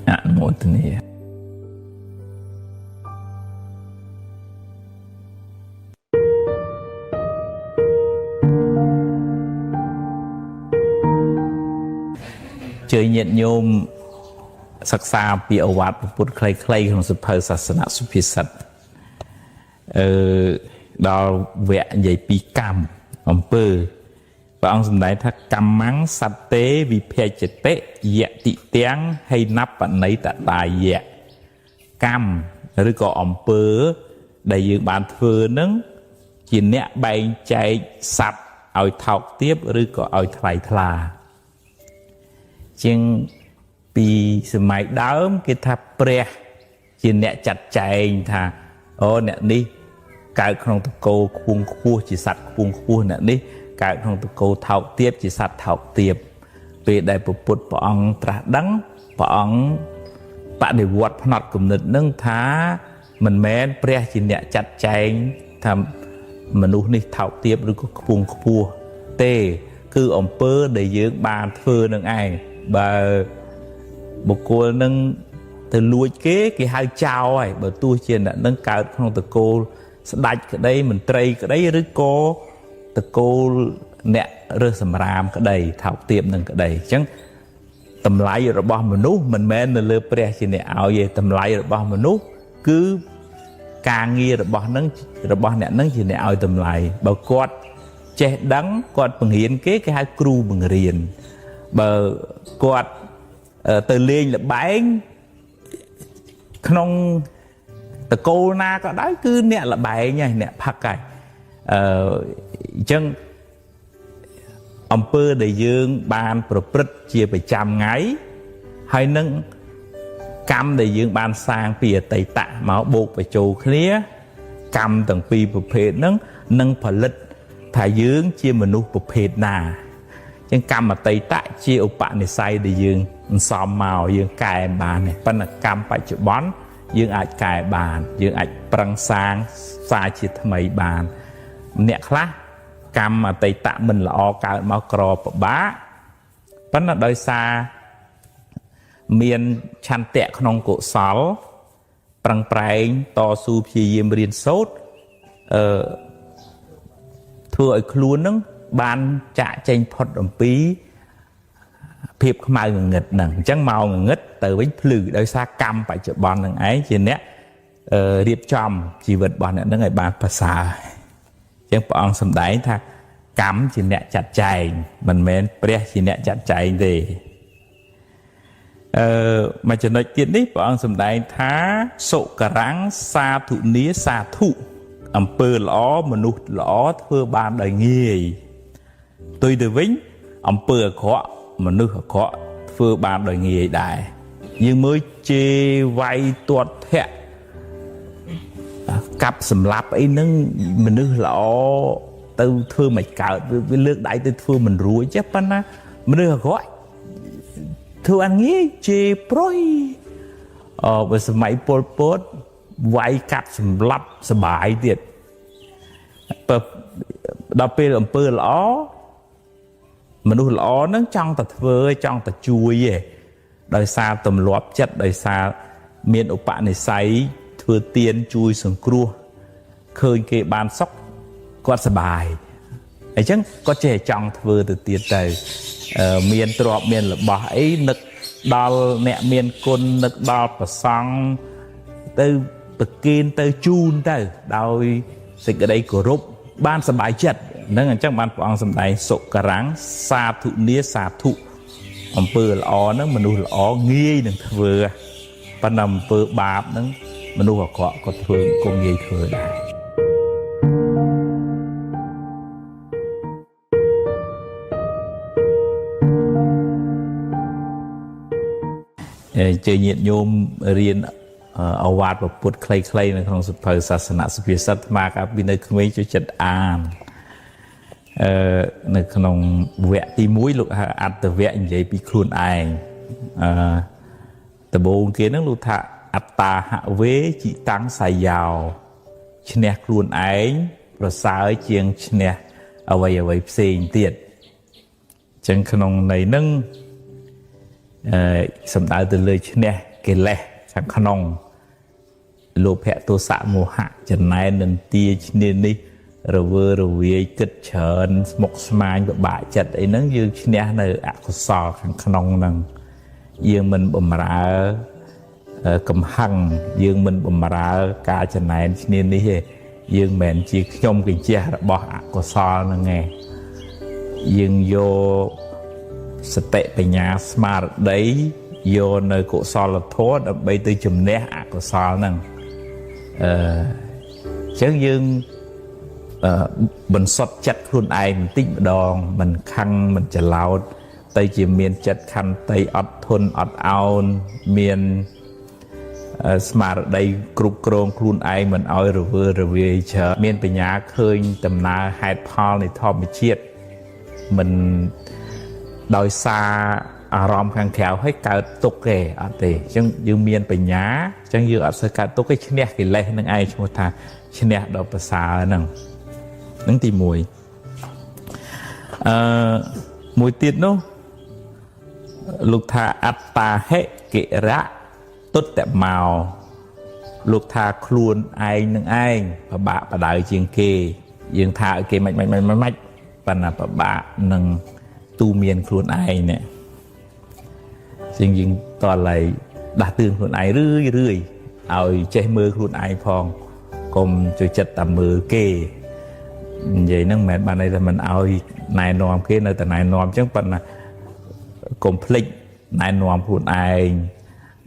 អនុមោទនាជើញញាតិញោមសិក្សាពីឱវាទពុទ្ធខ្លីៗក្នុងសៀវភៅសាសនសុភាសិតអឺដល់វគ្គនិយាយពីកម្មអំពើព្រះអង្គសម្ដែងថាកម្មੰសត្វេវិភេចតិយតិទាំងហៃណបណៃតតាយៈកម្មឬក៏អំពើដែលយើងបានធ្វើនឹងជាអ្នកបែងចែកសត្វឲ្យថោកទាបឬក៏ឲ្យថ្លៃថ្លាជាងពីសម័យដើមគេថាព្រះជាអ្នកចាត់ចែងថាអូអ្នកនេះកើតក្នុងតកោខ្ពង់ខ្ពស់ជាសត្វខ្ពង់ខ្ពស់អ្នកនេះកើតក្នុងតកោថោកទាបជាសត្វថោកទាបពេលដែលពុទ្ធព្រះអង្គត្រាស់ដឹងព្រះអង្គបដិវត្តផ្នត់គំនិតនឹងថាមិនមែនព្រះជាអ្នកចាត់ចែងថាមនុស្សនេះថោកទាបឬក៏ខ្ពង់ខ្ពស់ទេគឺអំពើដែលយើងបានធ្វើនឹងឯងបើបុគ្គលនឹងទៅលួចគេគេហៅចោលហើយបើទោះជាអ្នកនឹងកើតក្នុងតកូលស្ដេចក្តីមន្ត្រីក្តីឬក៏តកូលអ្នករើសសម្រាមក្តីថោកទាបនឹងក្តីអញ្ចឹងតម្លៃរបស់មនុស្សមិនមែននៅលើព្រះជាអ្នកឲ្យទេតម្លៃរបស់មនុស្សគឺការងាររបស់នឹងរបស់អ្នកនឹងជាអ្នកឲ្យតម្លៃបើគាត់ចេះដឹងគាត់បង្រៀនគេគេហៅគ្រូបង្រៀនបើគាត់ទៅលេងល្បែងក្នុងតកូលណាក៏ដោយគឺអ្នកល្បែងហើយអ្នកផឹកហើយអញ្ចឹងអំពើដែលយើងបានប្រព្រឹត្តជាប្រចាំថ្ងៃហើយនឹងកម្មដែលយើងបានសាងពីអតីតមកបូកបញ្ចូលគ្នាកម្មទាំងពីរប្រភេទហ្នឹងនឹងផលិតថាយើងជាមនុស្សប្រភេទណាអញ្ចឹងកម្មអតីតជាឧបនិស្ស័យដែលយើងសំមកយើងកែបានទេប៉ុន្តែកម្មបច្ចុប្បន្នយើងអាចកែបានយើងអាចប្រឹងសាងសារជាថ្មីបានអ្នកខ្លះកម្មអតីតមិនល្អកើតមកក្រពិបាកប៉ុន្តែដោយសារមានឆន្ទៈក្នុងកុសលប្រឹងប្រែងតស៊ូព្យាយាមរៀនសូត្រអឺធ្វើឲ្យខ្លួននឹងបានចាក់ចេញផុតអំពីភាពខ្មៅងងឹតហ្នឹងអញ្ចឹងមកងងឹតទៅវិញភ្លឺដោយសារកម្មបច្ចុប្បន្ននឹងឯងជាអ្នករៀបចំជីវិតរបស់អ្នកហ្នឹងឲ្យបានប្រសើរអញ្ចឹងព្រះអង្គសម្ដែងថាកម្មជាអ្នកចាត់ចែងមិនមែនព្រះជាអ្នកចាត់ចែងទេមួយចំណុចទៀតនេះព្រះអង្គសម្ដែងថាសុករੰសាធុនីសាធុអំពើល្អមនុស្សល្អធ្វើបានដោយងាយផ្ទុយទៅវិញអំពើអាក្រក់មនុស្សអាក្រក់ធ្វើបានដោយងាយដែរយើងមើលជេរវាយទាត់ធាក់កាប់សម្លាប់អីហ្នឹងមនុស្សល្អទៅធ្វើមិនកើតវាលើកដៃទៅធ្វើមិនរួចទេប៉ុន្តែមនុស្សអាក្រក់ធ្វើអានងាយជេរប្រុយបើសម័យប៉ុលពតវាយកាប់សម្លាប់សបាយទៀតបើដល់ពេលអំពើល្អមនុស្សល្អហ្នឹងចង់តែធ្វើចង់តែជួយឯងដោយសារទម្លាប់ចិត្តដោយសារមានឧបនិស្ស័យធ្វើទានជួយសង្គ្រោះឃើញគេបានសុខគាត់សបាយអញ្ចឹងគាត់ចេះចង់ធ្វើទៅទៀតទៅមានទ្រព្យមានរបស់អីនឹកដល់អ្នកមានគុណនឹកដល់ប្រសង់ទៅប្រគេនទៅជូនទៅដោយសេចក្តីគោរពបានសប្បាយចិត្តហ្នឹងអញ្ចឹងបានព្រះអង្គសម្ដែងសុករੰសាធុនីសាធុអំពើល្អហ្នឹងមនុស្សល្អងាយនឹងធ្វើប៉ុន្តែអំពើបាបហ្នឹង មនុស្សអាក្រក់ក៏ធ្វើក៏ងាយធ្វើដែរជើញាតិញោមរៀនអវាទពុទ្ធខ្លីៗនៅក្នុងសភៅសាសនសុភាសិតអាត្មាកាលពីនៅក្មេងចូលចិត្តអាននៅក្នុងវគ្គទី1លោកហៅអត្តវៈនិយាយពីខ្លួនឯងដំបូងគេហ្នឹងលោកថាអត្តាហវេជីតាំងសាយោឈ្នះខ្លួនឯងប្រសើរជាងឈ្នះអ្វីៗផ្សេងទៀតអញ្ចឹងក្នុងន័យហ្នឹងសំដៅទៅលើឈ្នះកិលេសខាងក្នុងលោភៈទោសៈមោហៈចំណែននន្ទាឈ្នានេះរវើរវាយគិតច្រើនស្មុគស្មាញពិបាកចិត្តអីហ្នឹងយើងឈ្នះនៅអកុសលខាងក្នុងហ្នឹងយើងមិនបំរើកំហឹងយើងមិនបំរើការចំណែនឈ្នានេះទេយើងមិនមែនជាខ្ញុំកញ្ជះរបស់អកុសលហ្នឹងឯងយើងយកសតិបញ្ញាស្មារតីយកនៅកុសលធម៌ដើម្បីទៅជំនះអកុសលហ្នឹងអញ្ចឹងយើងបន្សុទ្ធចិត្តខ្លួនឯងបន្តិចម្ដងមិនខឹងមិនច្រឡោតទៅជាមានចិត្តខន្តីអត់ធន់អត់ឱនមានស្មារតីគ្រប់គ្រងខ្លួនឯងមិនឲ្យរវើរវាយច្រើនមានបញ្ញាឃើញដំណើរហេតុផលនៃធម្មជាតិមិនដោយសារអារម្មណ៍ខាងក្រៅឲ្យកើតទុក្ខទេអត់ទេអញ្ចឹងយើងមានបញ្ញាអញ្ចឹងយើងអត់សូវកើតទុក្ខទេឈ្នះកិលេសនឹងឯងឈ្មោះថាឈ្នះដល់ប្រសើរហ្នឹងនឹងទី1មួយទៀតនោះលោកថាអត្តាហិកិរៈទុត្តមោលោកថាខ្លួនឯងនឹងឯងពិបាកបដៅជាងគេយើងថាឲ្យគេមិនមិនមិនមិនប៉ុន្តែពិបាកនឹងទូមានខ្លួនឯងនេះជាងយើងតឡៃដាស់តឿនខ្លួនឯងរឿយរឿយឲ្យចេះមើលខ្លួនឯងផងកុំចូលចិត្តតែមើលគេនិយាយហ្នឹងមិនមែនបានន័យថាមិនឲ្យណែនាំគេនៅតែណែនាំអញ្ចឹងប៉ុន្តែកុំភ្លេចណែនាំខ្លួនឯង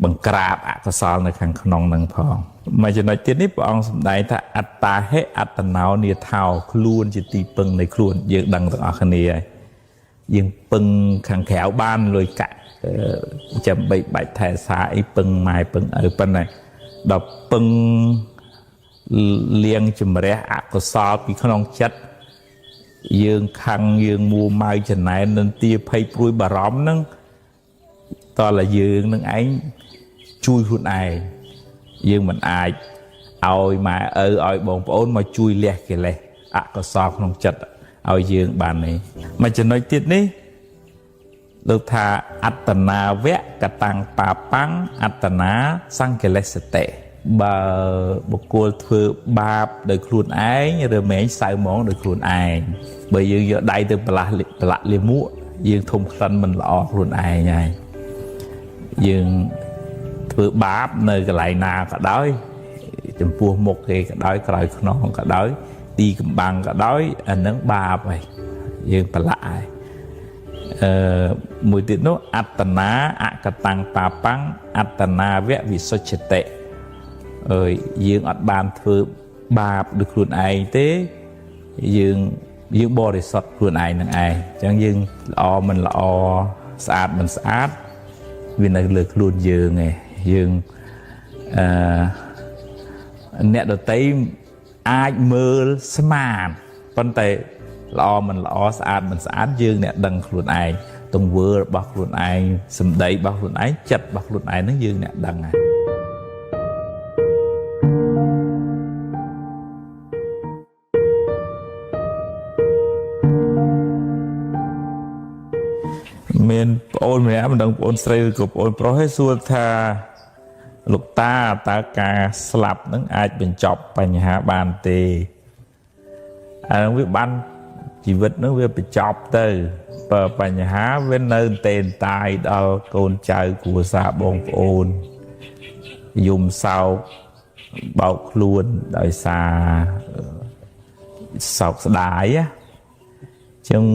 បង្ក្រាបអកុសលនៅខាងក្នុងនឹងផងមួយចំណុចទៀតនេះព្រះអង្គសម្ដែងថាអត្តាហិអត្តនោនាថោខ្លួនជាទីពឹងនៃខ្លួនយើងដឹងទាំងអស់គ្នាហើយយើងពឹងខាងក្រៅបានលុយកាក់ចាំបីបាច់ថែសារអីពឹងម៉ែពឹងឪប៉ុន្តែដល់ពឹងលៀងជំរះអកុសលពីក្នុងចិត្តយើងខឹងយើងមួម៉ៅចំណែននន្ទាភ័យព្រួយបារម្ភហ្នឹងតើតែយើងនឹងឯងជួយខ្លួនឯងយើងមិនអាចឲ្យម៉ែឪឲ្យបងប្អូនមកជួយលះកិលេសអកុសលក្នុងចិត្តឲ្យយើងបាននេះមួយចំណុចទៀតនេះលោកថាអត្តនាវៈកតាំងបាបាំងអត្តនាសង្កិលេសតិបើបុគ្គលធ្វើបាបដោយខ្លួនឯងឬមែងសៅមងដោយខ្លួនឯងបើយើងយកដៃទៅប្រឡាក់ប្រឡាក់លាមកយើងធំក្លិនមិនល្អខ្លួនឯងហើយយើងធ្វើបាបនៅកន្លែងណាក៏ដោយចំពោះមុខគេក៏ដោយក្រោយខ្នងក៏ដោយទីកំបាំងក៏ដោយអានឹងបាបហើយយើងប្រឡាក់ហើយមួយទៀតនោះអត្តនាអកតាំងបាបាំងអត្តនាវៈវិសុទ្ធតិអើយយើងអត់បានធ្វើបាបដោយខ្លួនឯងទេយើងបរិសុទ្ធខ្លួនឯងនឹងឯងអញ្ចឹងយើងល្អមិនល្អស្អាតមិនស្អាតវានៅលើខ្លួនយើងឯងយើងអ្នកដតីអាចមើលស្មានប៉ុន្តែល្អមិនល្អស្អាតមិនស្អាតយើងអ្នកដឹងខ្លួនឯងទង្វើរបស់ខ្លួនឯងសម្ដីរបស់ខ្លួនឯងចិត្តរបស់ខ្លួនឯងហ្នឹងយើងអ្នកដឹងហើយមានប្អូនម្នាក់មិនដឹងប្អូនស្រីឬក៏ប្អូនប្រុសឯងសួរថាលោកតាតើការស្លាប់នឹងអាចបញ្ចប់បញ្ហាបានទេអានឹងវាបានជីវិតនឹងវាបញ្ចប់ទៅបើបញ្ហាវានៅទេនតាយដល់កូនចៅគ្រួសារបងប្អូនយំសោកបោកខ្លួនដោយសារសោកស្ដាយណាចឹង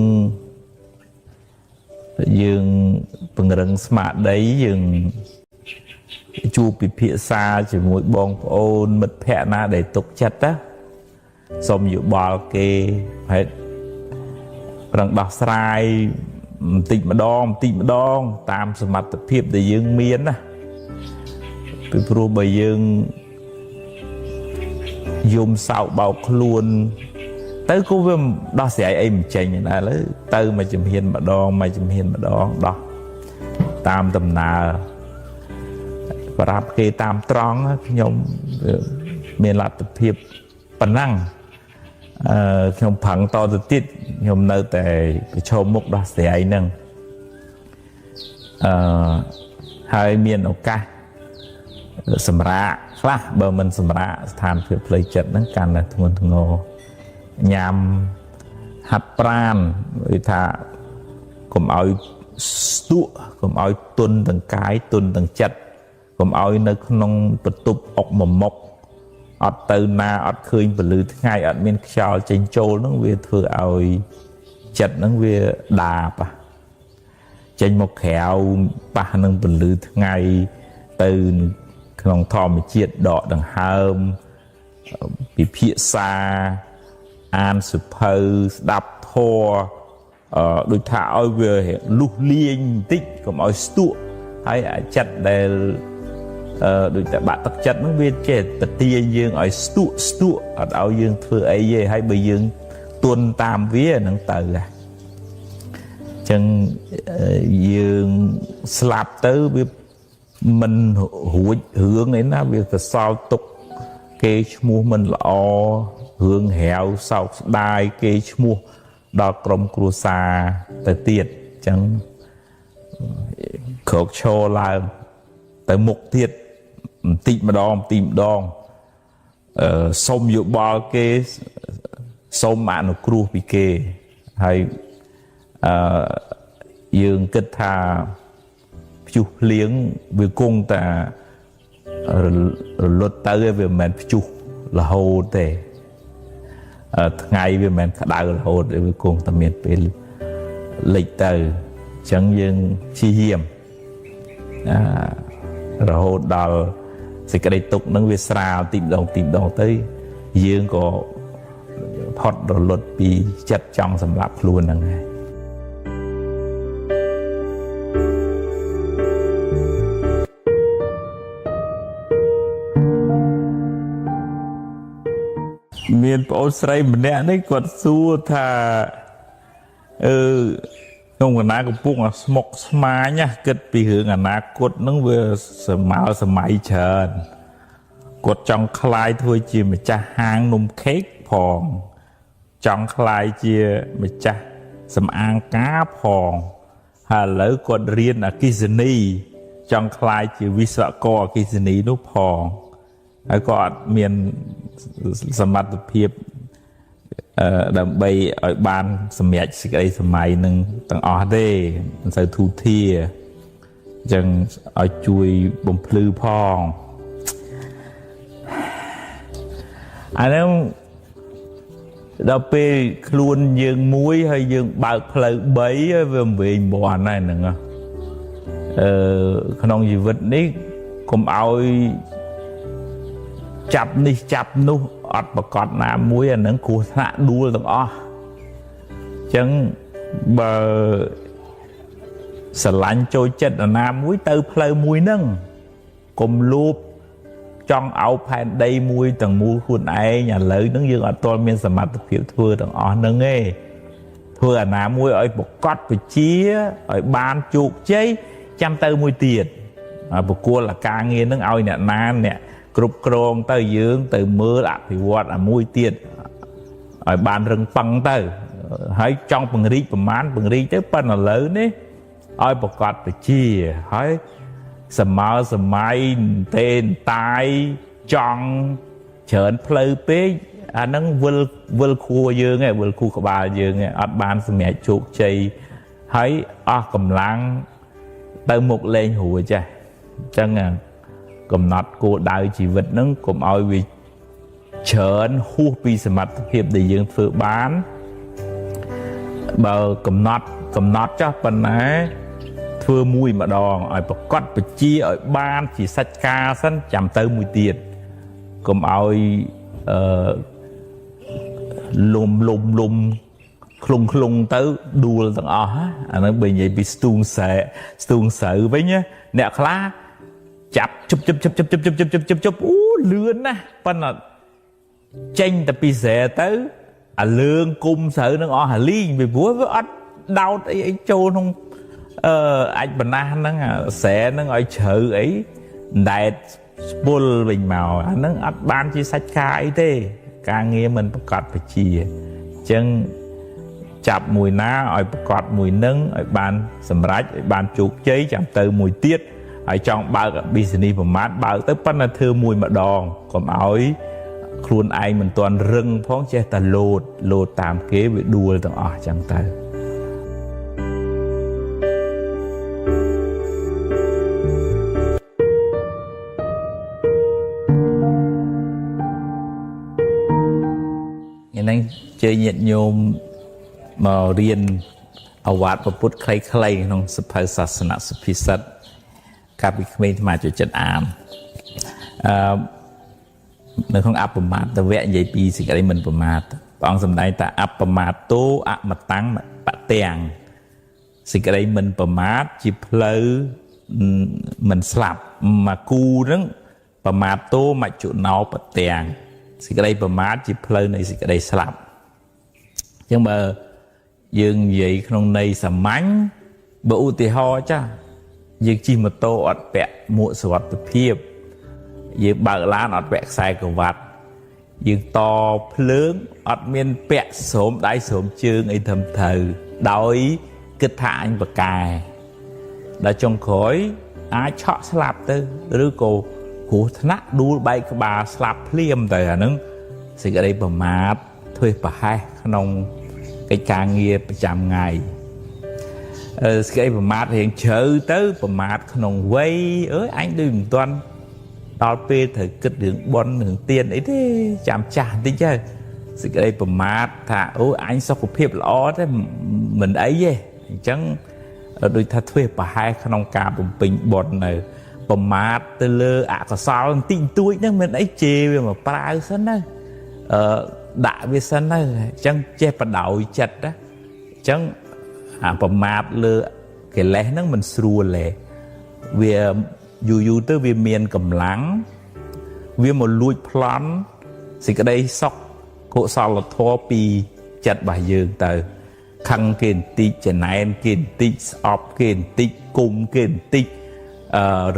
យើងពង្រឹងស្មារតីយើង ជួបពិភាក្សាជាមួយបងប្អូនមិត្តភ័ក្តិណាដែលទុកចិត្តណាសុំយោបល់គេហើយប្រឹងដោះស្រាយបន្តិចម្ដងបន្តិចម្ដងតាមសមត្ថភាពដែលយើងមានណាពីព្រោះបើយើងយំសោកបោកខ្លួនទៅក៏វាដោះស្រាយអីមិនចេញដែរឥឡូវទៅមួយជំហានម្ដងមួយជំហានម្ដងដោះតាមដំណើរប្រាប់គេតាមត្រង់ខ្ញុំមានលទ្ធភាពប៉ុណ្ណឹងខ្ញុំប្រឹងតទៅទៀតខ្ញុំនៅតែប្រឈមមុខដោះស្រាយហ្នឹងហើយមានឱកាសសម្រាកខ្លះបើមិនសម្រាកស្ថានភាពផ្លូវចិត្តហ្នឹងកាន់តែធ្ងន់ធ្ងរញ៉ាំហាត់ប្រាណគឺថាកុំឲ្យស្ទក់កុំឲ្យទន់ទាំងកាយទន់ទាំងចិត្តកុំឲ្យនៅក្នុងបន្ទប់អុកមួយមុកអត់ទៅណាអត់ឃើញពន្លឺថ្ងៃអត់មានខ្យល់ចេញចូលហ្នឹងវាធ្វើឲ្យចិត្តហ្នឹងវាដាបចេញមកក្រៅប៉ះនឹងពន្លឺថ្ងៃទៅក្នុងធម្មជាតិដកដង្ហើមពិភាក្សាអានសភៅស្ដាប់ធម៌ដូចថាឲ្យវាលុះលាញបន្តិចកុំឲ្យស្ទក់ហើយអាចិត្តដែលដូចតែបាក់ទឹកចិត្តហ្នឹងវាចេះតទាញយើងឲ្យស្ទក់ស្ទក់អត់ឲ្យយើងធ្វើអីទេហើយបើយើងទន់តាមវាហ្នឹងទៅហ៎ចឹងយើងស្លាប់ទៅវាមិនរួចរឿងអីណាវាទៅសល់ទុកគេឈ្មោះមិនល្អរឿងរាវសោកស្ដាយគេឈ្មោះដល់ក្រុមគ្រួសារទៅទៀតចឹងក្រោកឈរឡើងទៅមុខទៀតបន្តិចម្ដងបន្តិចម្ដងសុំយោបល់គេសុំអនុគ្រោះពីគេហើយយើងគិតថាព្យុះភ្លៀងវាគង់តែរលត់ទៅវាមិនមែនព្យុះរហូតទេថ្ងៃវាមិនមែនក្តៅរហូតវាគង់តែមានពេលលិចទៅអញ្ចឹងយើងព្យាយាមរហូតដល់សេចក្តីទុក្ខនឹងវាស្រាលទីម្ដងទីម្ដងទៅយើងក៏ផុតរលត់ពីចិត្តចង់សម្លាប់ខ្លួនហ្នឹងហើយមានប្អូនស្រីម្នាក់នេះគាត់សួរថាក្នុងកណាកំពុងស្មុកស្មាញណាគិតពីរឿងអនាគតហ្នឹងវាសម័យសម័យច្រើនគាត់ចង់ក្លាយធ្វើជាម្ចាស់ហាងនំខេកផងចង់ក្លាយជាម្ចាស់សំអាងការផងហើយឥឡូវគាត់រៀនអគ្គិសនីចង់ក្លាយជាវិស្វករអគ្គិសនីនោះផងហើយក៏អត់មានសមត្ថភាពដើម្បីឲ្យបានសម្រេចសេចក្តីសម័យនឹងទាំងអស់ទេមិនសូវធូធាអញ្ចឹងឲ្យជួយបំភ្លឺផងអាហ្នឹងដល់ពេលខ្លួនយើងមួយហើយយើងបើកផ្លូវ3ហើយវាវែងមាន់ហើយហ្នឹងក្នុងជីវិតនេះកុំឲ្យចាប់នេះចាប់នោះអត់ប្រកបណាមួយអាហ្នឹងគ្រោះថ្នាក់ដួលទាំងអស់អញ្ចឹងបើស្រឡាញ់ចូលចិត្តអាណាមួយទៅផ្លូវមួយហ្នឹងកុំលូបចង់អោបផែនដីមួយទាំងមូលខ្លួនឯងឥឡូវហ្នឹងយើងអត់ទាន់មានសមត្ថភាពធ្វើទាំងអស់ហ្នឹងទេធ្វើអាណាមួយឲ្យប្រកបវិជាឲ្យបានជោគជ័យចាំទៅមួយទៀតប្រគល់អាការងារហ្នឹងឲ្យអ្នកណាអ្នកគ្រប់គ្រងទៅយើងទៅមើលអភិវឌ្ឍអាមួយទៀតឲ្យបានរឹងប៉ឹងទៅហើយចង់ពង្រីកប្រមាណពង្រីកទៅប៉ុន្តែឥឡូវនេះឲ្យប្រកបវិជាហើយសម័យសម័យទេតាយចង់ច្រើនផ្លូវពេកអាហ្នឹងវិលខួរយើងឯងវិលខួរក្បាលយើងឯងអត់បានសម្រេចជោគជ័យហើយអស់កម្លាំងទៅមុខលែងរួចចាស់អញ្ចឹងកំណត់គោលដៅជីវិតហ្នឹងកុំឲ្យវាច្រើនហួសពីសមត្ថភាពដែលយើងធ្វើបានបើកំណត់ចោះប៉ុណ្ណា ធ្វើមួយម្ដងឲ្យប្រកាសបជាឲ្យបានជាសាច់ការសិនចាំទៅមួយទៀតកុំឲ្យអឺលំលំលំឃ្លុងឃ្លុងទៅដួលទាំងអស់អាហ្នឹងបើនិយាយពីស្ទូងស្រែស្ទូងស្រូវវិញអ្នកខ្លះចាប់ជប់ជប់ជប់ជប់ជប់ជប់ជប់ជប់ជប់អូលឿនណាស់ប៉ុន្តែចេញតែពីស្រែទៅអាលើងគុំស្រូវនឹងអស់អាលីងពីព្រោះវាអត់ដោតអីអីចូលក្នុងអឺអាចបណ្ណាហ្នឹងស្រែហ្នឹងឲ្យជ្រៅអីដែតស្ពុលវិញមកអាហ្នឹងអត់បានជាសាច់ការអីទេការងារមិនប្រកបពជាអញ្ចឹងចាប់មួយណាឲ្យប្រកបមួយនឹងឲ្យបានសម្រេចឲ្យបានជោគជ័យចាំទៅមួយទៀតហើយចង់បើក business ប្រមាថបើកទៅប៉ុន្តែធ្វើមួយម្ដងកុំឲ្យខ្លួនឯងមិនទាន់រឹងផងចេះតែលោតលោតតាមគេវាដួលទាំងអស់ចឹងទៅថ្ងៃនេះជើញាតិញោមមករៀនអវាទពុទ្ធខ្លីៗក្នុងសភៅសាសនសុភិសិទ្ធកាលពីក្មេងអាត្មាចូលចិត្តអានអឺនៅក្នុងអបមាទវៈនិយាយពីសេចក្តីមិនប្រមាទព្រះអង្គសម្ដែងថាអបមាទោអមតាំងបទាំងសេចក្តីមិនប្រមាទជាផ្លូវមិនស្លាប់មកគូហ្នឹងប្រមាទោមច្ចុណោបទាំងសេចក្តីប្រមាទជាផ្លូវនៃសេចក្តីស្លាប់អញ្ចឹងបើយើងនិយាយក្នុងន័យសាមញ្ញបើឧទាហរណ៍ចាស់យើងជិះម៉ូតូអត់ពាក់មួកសុវត្ថិភាពយើងបើកឡានអត់ពាក់ខ្សែក្រវ៉ាត់យើងតភ្លើងអត់មានពាក់ស្រោមដៃស្រោមជើងអីត្រឹមត្រូវដោយគិតថាអញបកែដល់ចុងក្រោយអាចឆក់ស្លាប់ទៅឬក៏គ្រោះថ្នាក់ដួលបែកក្បាលស្លាប់ភ្លាមទៅអាហ្នឹងសេចក្តីប្រមាទធ្វើប្រហែសក្នុងកិច្ចការងារប្រចាំថ្ងៃសេចក្តីប្រមាទរៀងជ្រៅទៅប្រមាទក្នុងវ័យអើយអញដូចមិនទាន់ដល់ពេលត្រូវគិតរឿងបុណ្យរឿងទានអីទេចាំចាស់បន្តិចទៅសេចក្តីប្រមាទថាអូអញសុខភាពល្អទេមិនអីទេអញ្ចឹងដូចថាធ្វើប្រហែសក្នុងការបំពេញបុណ្យនៅប្រមាទទៅលើអកុសលបន្តិចបន្តួចហ្នឹងមិនអីជេរវាមកប្រាវសិនណាដាក់វាសិនទៅអញ្ចឹងចេះបដោយចិត្តណាអញ្ចឹងអាប្រមាទលើកិលេសហ្នឹងមិនស្រួលទេវាយូរយូរទៅវាមានកម្លាំងវាមកលួចប្លន់សេចក្តីសុខកុសលធម៌ពីចិត្តរបស់យើងទៅខឹងគេបន្តិចចំណែនគេបន្តិចស្អប់គេបន្តិចគុំគេបន្តិច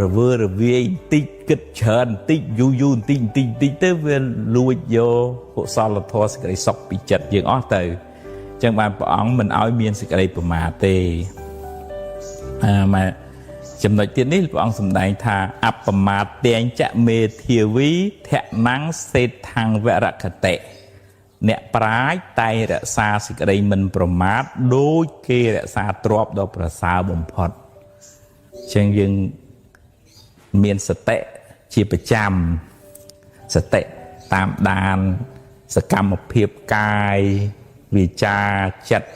រវើរវាយបន្តិចគិតច្រើនបន្តិចយូរយូរបន្តិចបន្តិចបន្តិចទៅវាលួចយកកុសលធម៌សេចក្តីសុខពីចិត្តយើងអស់ទៅអញ្ចឹងបានព្រះអង្គមិនឲ្យមានសេចក្តីប្រមាទទេមកចំណុចទៀតនេះព្រះអង្គសម្ដែងថាអបមាទែងចមេធាវីធនំសេដ្ឋੰវរគតិអ្នកប្រាជ្ញតែងរក្សាសេចក្តីមិនប្រមាទដូចគេរក្សាទ្រព្យដ៏ប្រសើរបំផុតអញ្ចឹងយើងមានសតិជាប្រចាំសតិតាមដានសកម្មភាពកាយវាចាចិត្តរ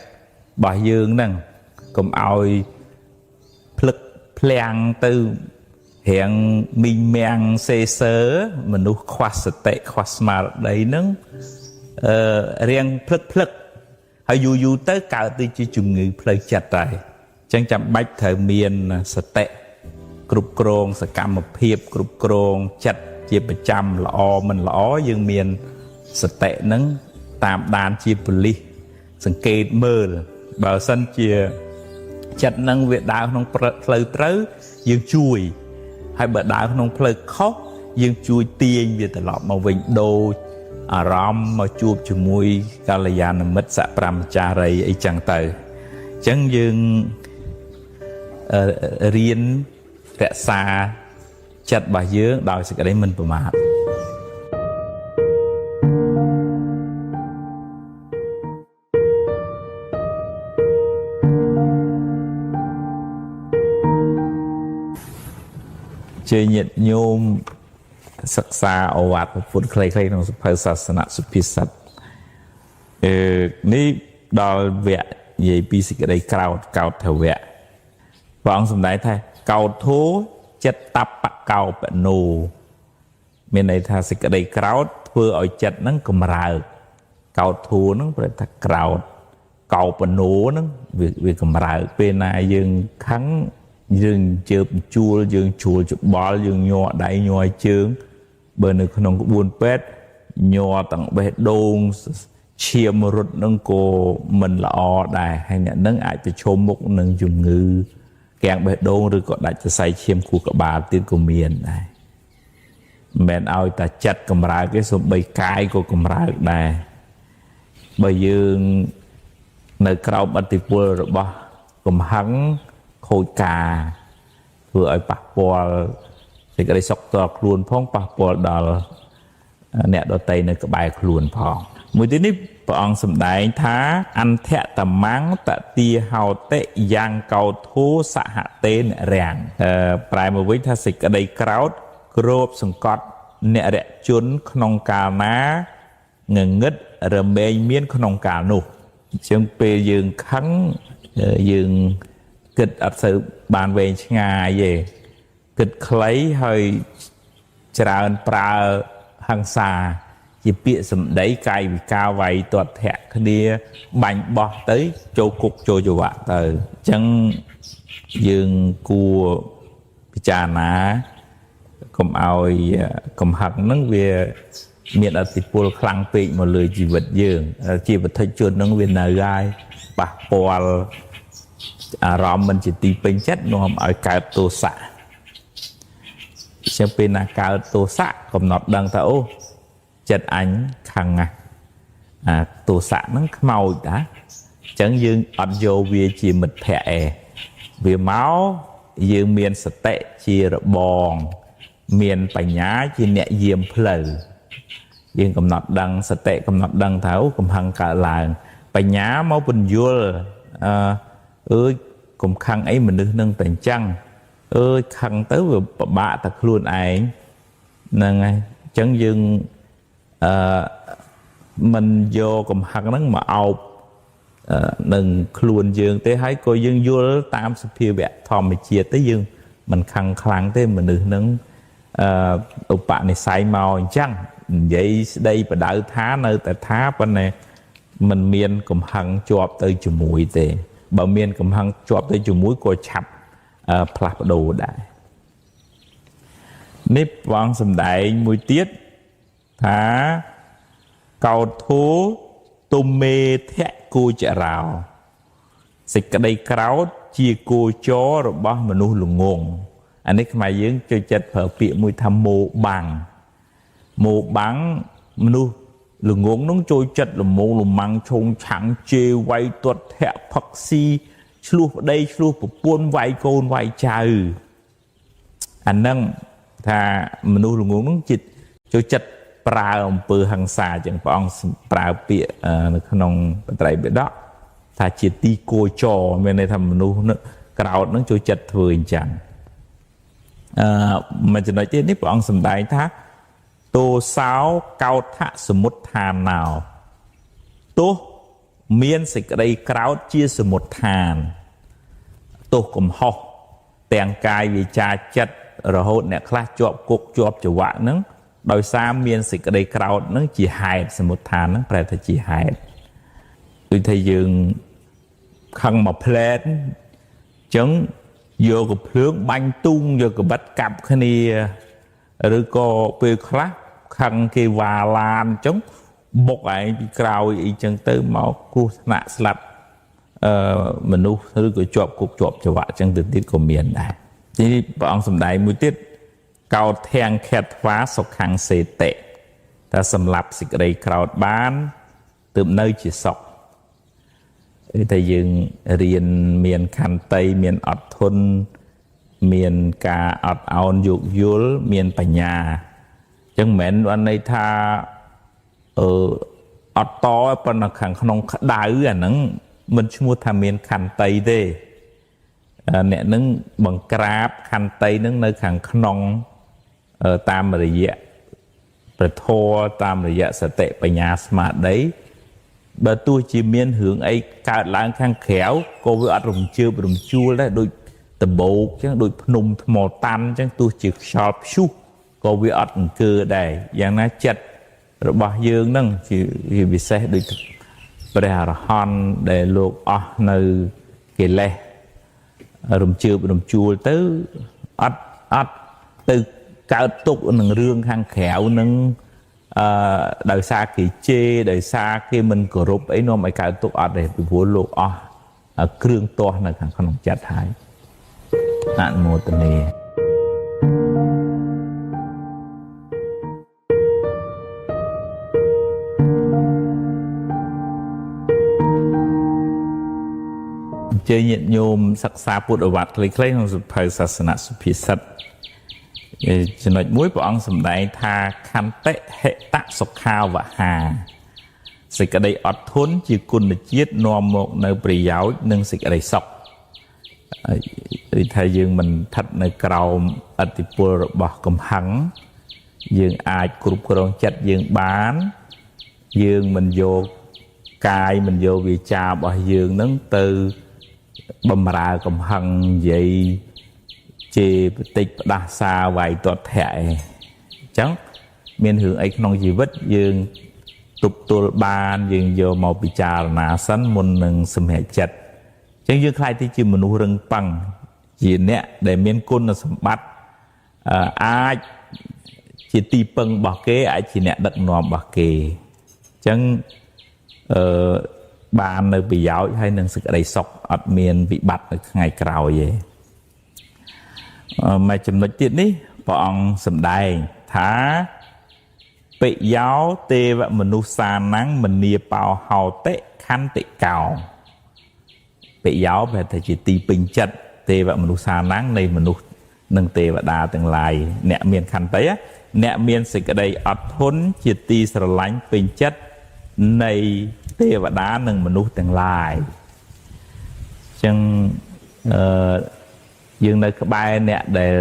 បស់យើងហ្នឹងកុំឲ្យភ្លឹកភ្លាំងទៅរៀងមីងមាំងសេសើមនុស្សខ្វះសតិខ្វះស្មារតីហ្នឹងរៀងភ្លឹកភ្លឹកហើយយូរយូរទៅកើតទៅជាជំងឺផ្លូវចិត្តហើយអញ្ចឹងចាំបាច់ត្រូវមានសតិគ្រប់គ្រងសកម្មភាពគ្រប់គ្រងចិត្តជាប្រចាំល្អមិនល្អយើងមានសតិហ្នឹងតាមដានជាប៉ូលីសសង្កេតមើលបើសិនជាចិត្តនឹងវាដើរក្នុងផ្លូវត្រូវយើងជួយហើយបើដើរក្នុងផ្លូវខុសយើងជួយទាញវាត្រឡប់មកវិញដូចអារម្មណ៍មកជួបជាមួយកល្យាណមិត្តសប្រាមចារីអីចឹងទៅអញ្ចឹងយើងរៀនរក្សាចិត្តរបស់យើងដោយសេចក្តីមិនប្រមាទជាញាតិញោមសិក្សាអវាទពុទ្ធខ្លីៗក្នុងសភៅសាសនសុភិសិទ្ធនេះដល់វគ្គនិយាយពីសេចក្តីក្រោធកោធវៈ ព្រះអង្គសម្ដែងថាកោធោចិត្តតបកោបណោមានន័យថាសេចក្តីក្រោធធ្វើឲ្យចិត្តហ្នឹងកម្រើកកោធោហ្នឹងប្រែថាក្រោធកោបណោហ្នឹងវាកម្រើកពេលណាយើងខឹងយើងជើបជួលយើងជួលច្បល់យើងញ័រដៃញ័រជើងបើនៅក្នុងក្បួនពេទ្យញ័រទាំងបេះដូងឈាមរត់នឹងក៏មិនល្អដែរហើយអ្នកនឹងអាចប្រឈមមុខនឹងជំងឺគាំងបេះដូងឬក៏ដាច់សរសៃឈាមខួរក្បាលទៀតក៏មានដែរមិនមែនឲ្យតែចិត្តកម្រើកទេសូម្បីកាយក៏កម្រើកដែរបើយើងនៅក្រោមឥទ្ធិពលរបស់កំហឹងខូចការធ្វើឲ្យប៉ះពាល់សេចក្តីសុខតខ្លួនផងប៉ះពាល់ដល់អ្នកដទៃនៅក្បែរខ្លួនផងមួយទៀតនេះព្រះអង្គសម្ដែងថាអន្ធតមੰតទាហោតិយ៉ាងកោធោសហតេនរាំងប្រែមកវិញថាសេចក្តីក្រោធគ្របសង្កត់អ្នករជនក្នុងកាលណាងងឹតរមែងមានក្នុងកាលនោះអញ្ចឹងពេលយើងខឹងយើងគិតអត់សូវបានវែងឆ្ងាយទេគិតខ្លីហើយច្រើនប្រើហិង្សាជាពាក្យសម្ដីកាយវិការវាយទាត់ធាក់គ្នាបាញ់បោះទៅចូលគុកចូលច្រវាក់ទៅអញ្ចឹងយើងគួរពិចារណាកុំឲ្យកំហឹងហ្នឹងវាមានឥទ្ធិពលខ្លាំងពេកមកលើជីវិតយើងជាវត្ថុជនហ្នឹងវានៅហើយប៉ះពាល់អារម្មណ៍មិនជាទីពេញចិត្តនាំឲ្យកើតទោសៈចឹងពេលណាកើតទោសៈកំណត់ដឹងថាអូចិត្តអញខឹងណាស់អាទោសៈហ្នឹងខ្មោចតាអញ្ចឹងយើងអត់យកវាជាមិត្តភក្តិឯងវាមកយើងមានសតិជារបងមានបញ្ញាជាអ្នកយាមផ្លូវយើងកំណត់ដឹងសតិកំណត់ដឹងថាអូកំហឹងកើតឡើងបញ្ញាមកពន្យល់អើយកុំខឹងអីមនុស្សនឹងតែអញ្ចឹងអើយខឹងទៅវាពិបាកតែខ្លួនឯងហ្នឹងហើយអញ្ចឹងយើងអឺមិនយកកំហឹងហ្នឹងមកអោបនឹងខ្លួនយើងទេហើយក៏យើងយល់តាមសភាវៈធម្មជាតិទៅយើងមិនខឹងខ្លាំងទេមនុស្សហ្នឹងឧបនិស្ស័យមកអញ្ចឹងនិយាយស្ដីបដៅថានៅតែថាប៉ុន្តែมันមានកំហឹងជាប់ទៅជាមួយទេបើមានកំហឹងជាប់ទៅជាមួយក៏ឆាប់ផ្លាស់ប្ដូរដែរនេះព្រះអង្គសម្ដែងមួយទៀតថាកោធោទុមេធៈគោចរោសេចក្តីក្រោធជាគោចររបស់មនុស្សល្ងងអានេះខ្មែរយើងចូលចិត្តប្រើពាក្យមួយថាមោបាំងមោបាំងមនុស្សល្ងងនោះចូលចិត្តលមងលម៉ាំងឆុងឆាំងជេរវាយទាត់ធាក់ផឹកស៊ីឆ្លោះប្តីឆ្លោះប្រពន្ធវាយកូនវាយចៅអាហ្នឹងថាមនុស្សល្ងងនោះចិត្តចូលចិត្តប្រើអំពើហិង្សាចឹងព្រះអង្គប្រើពាក្យនៅក្នុងបត្រៃបិដកថាជាទីគោចរមានន័យថាមនុស្សក្រោធនឹងចូលចិត្តធ្វើអញ្ចឹងមួយចំណុចទៀតនេះព្រះអង្គសម្ដែងថាទោសោកោថសមុទ្ឋានោទោសមានសេចក្តីក្រោធជាសមុទ្ឋានទោសកំហុសទាំងកាយវាចាចិត្តរហូតអ្នកខ្លះជាប់គុកជាប់ច្រវាក់ហ្នឹងដោយសារមានសេចក្តីក្រោធហ្នឹងជាហេតុសមុទ្ឋានហ្នឹងប្រែថាជាហេតុដូចថាយើងខឹងមកផ្លែតអញ្ចឹងយកកំភ្លើងបាញ់ទូងយកកបិតកាប់គ្នាឬក៏ពេលខ្លះខឹងគេវ៉ាឡានអញ្ចឹងបុកឯងពីក្រោយអីចឹងទៅមកគ្រោះថ្នាក់ស្លាប់មនុស្សឬក៏ជាប់គុកជាប់ច្រវាក់អញ្ចឹងទៅទៀតក៏មានដែរទីនេះព្រះអង្គសម្ដែងមួយទៀតកោធាំងខេតថ្វាសុខੰសេតិតែសម្លាប់សេចក្តីក្រោធបានទើបនៅជាសុខគឺតែយើងរៀនមានខន្តីមានអត់ធន់មានការអត់ឱនយោគយល់មានបញ្ញាអញ្ចឹងមិនមែនបានន័យថាអត់តប៉ុន្តែខាងក្នុងក្តៅអាហ្នឹងមិនឈ្មោះថាមានខន្តីទេអ្នកនឹងបង្ក្រាបខន្តីនឹងនៅខាងក្នុងតាមរយៈព្រះធម៌តាមរយៈសតិបញ្ញាស្មារតីបើទោះជាមានរឿងអីកើតឡើងខាងក្រៅក៏វាអត់រំជើបរំជួលដែរដូច ដបោកចឹងដូចភ្នំថ្មតាន់ចឹងទោះជាខ្យល់ព្យុះក៏វាអត់អង្គើដែរយ៉ាងណាចិត្តរបស់យើងហ្នឹងជាពិសេសដូចព្រះអរហន្តដែលលោកអស់នៅកិលេសរំជើបរំជួលទៅអត់អត់ទៅកើតទុកនឹងរឿងខាងក្រៅនឹងដោយសារគេជេរដោយសារគេមិនគោរពអីនាំឲ្យកើតទុកអត់ទេពីព្រោះលោកអស់គ្រឿងទាស់នៅខាងក្នុងចិត្តហើយអនុមោទនាជើញញាតិញោមសិក្សាពុទ្ធវត្តខ្លីៗក្នុងសៀវភៅសាសនសុភាសិតចំណុចមួយព្រះអង្គសម្ដែងថាខន្តិហិតសុខាវហាសេចក្តីអត់ធន់ជាគុណជាតិនាំមកនៅប្រយោជន៍និងសេចក្តីសុខឬថាយើងមិនស្ថិតនៅក្រោមឥទ្ធិពលរបស់កំហឹងយើងអាចគ្រប់គ្រងចិត្តយើងបានយើងមិនយកកាយមិនយកវាចារបស់យើងនឹងទៅបំរើកំហឹងនិយាយជេរបតិចផ្ដាសាវាយទាត់ធាក់ឯងអញ្ចឹងមានរឿងអីក្នុងជីវិតយើងទប់ទល់បានយើងយកមកពិចារណាសិនមុននឹងសម្រេចចិត្តអញ្ចឹងយើងក្លាយទៅជាមនុស្សរឹងប៉ឹងជាអ្នកដែលមានគុណសម្បត្តិអាចជាទីពឹងរបស់គេអាចជាអ្នកដឹកនាំរបស់គេអញ្ចឹងបាននៅប្រយោជន៍ហើយនឹងសេចក្តីសុខអត់មានវិបត្តិនៅថ្ងៃក្រោយទេមួយចំណុចទៀតនេះព្រះអង្គសម្ដែងថាពិយោទេវមនុស្សសានំមនីបោហោតិខន្តិកោពិយោប្រែថាជាទីពេញចិត្តទេវមនុស្សសានំនៃមនុស្សនិងទេវតាទាំងឡាយអ្នកមានខន្តីអ្នកមានសេចក្តីអត់ធន់ជាទីស្រឡាញ់ពេញចិត្តនៃទេវតានិងមនុស្សទាំងឡាយអញ្ចឹងយើងនៅក្បែរអ្នកដែល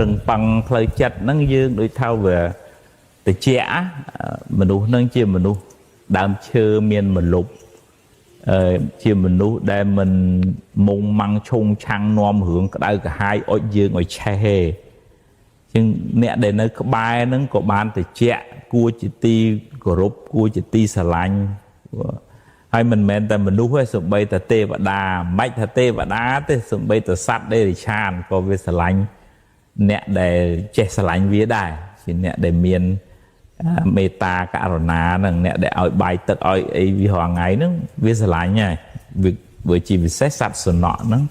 រឹងប៉ឹងផ្លូវចិត្តហ្នឹងយើងដូចថាវាតិចមនុស្សហ្នឹងជាមនុស្សដើមឈើមានមលុបជាមនុស្សដែលមិនមុងម៉ាំងឆុងឆាំងនាំរឿងក្តៅក្រហាយអុចយើងឲ្យឆេះទេជាងអ្នកដែលនៅក្បែរហ្នឹងក៏បានតិចគួរជាទីគោរពគួរជាទីស្រឡាញ់ហើយមិនមែនតែមនុស្សទេសូម្បីតែទេវតាមិនថាទេវតាទេសូម្បីតែសត្វដេរិឆានក៏វាស្រឡាញ់អ្នកដែលចេះស្រឡាញ់វាដែរជាអ្នកដែលមានមេត្តាករុណានិងអ្នកដែលឲ្យបាយទឹកឲ្យអីវារាល់ថ្ងៃហ្នឹងវាស្រឡាញ់ហើយវាជាពិសេសសត្វសំណក់ហ្នឹង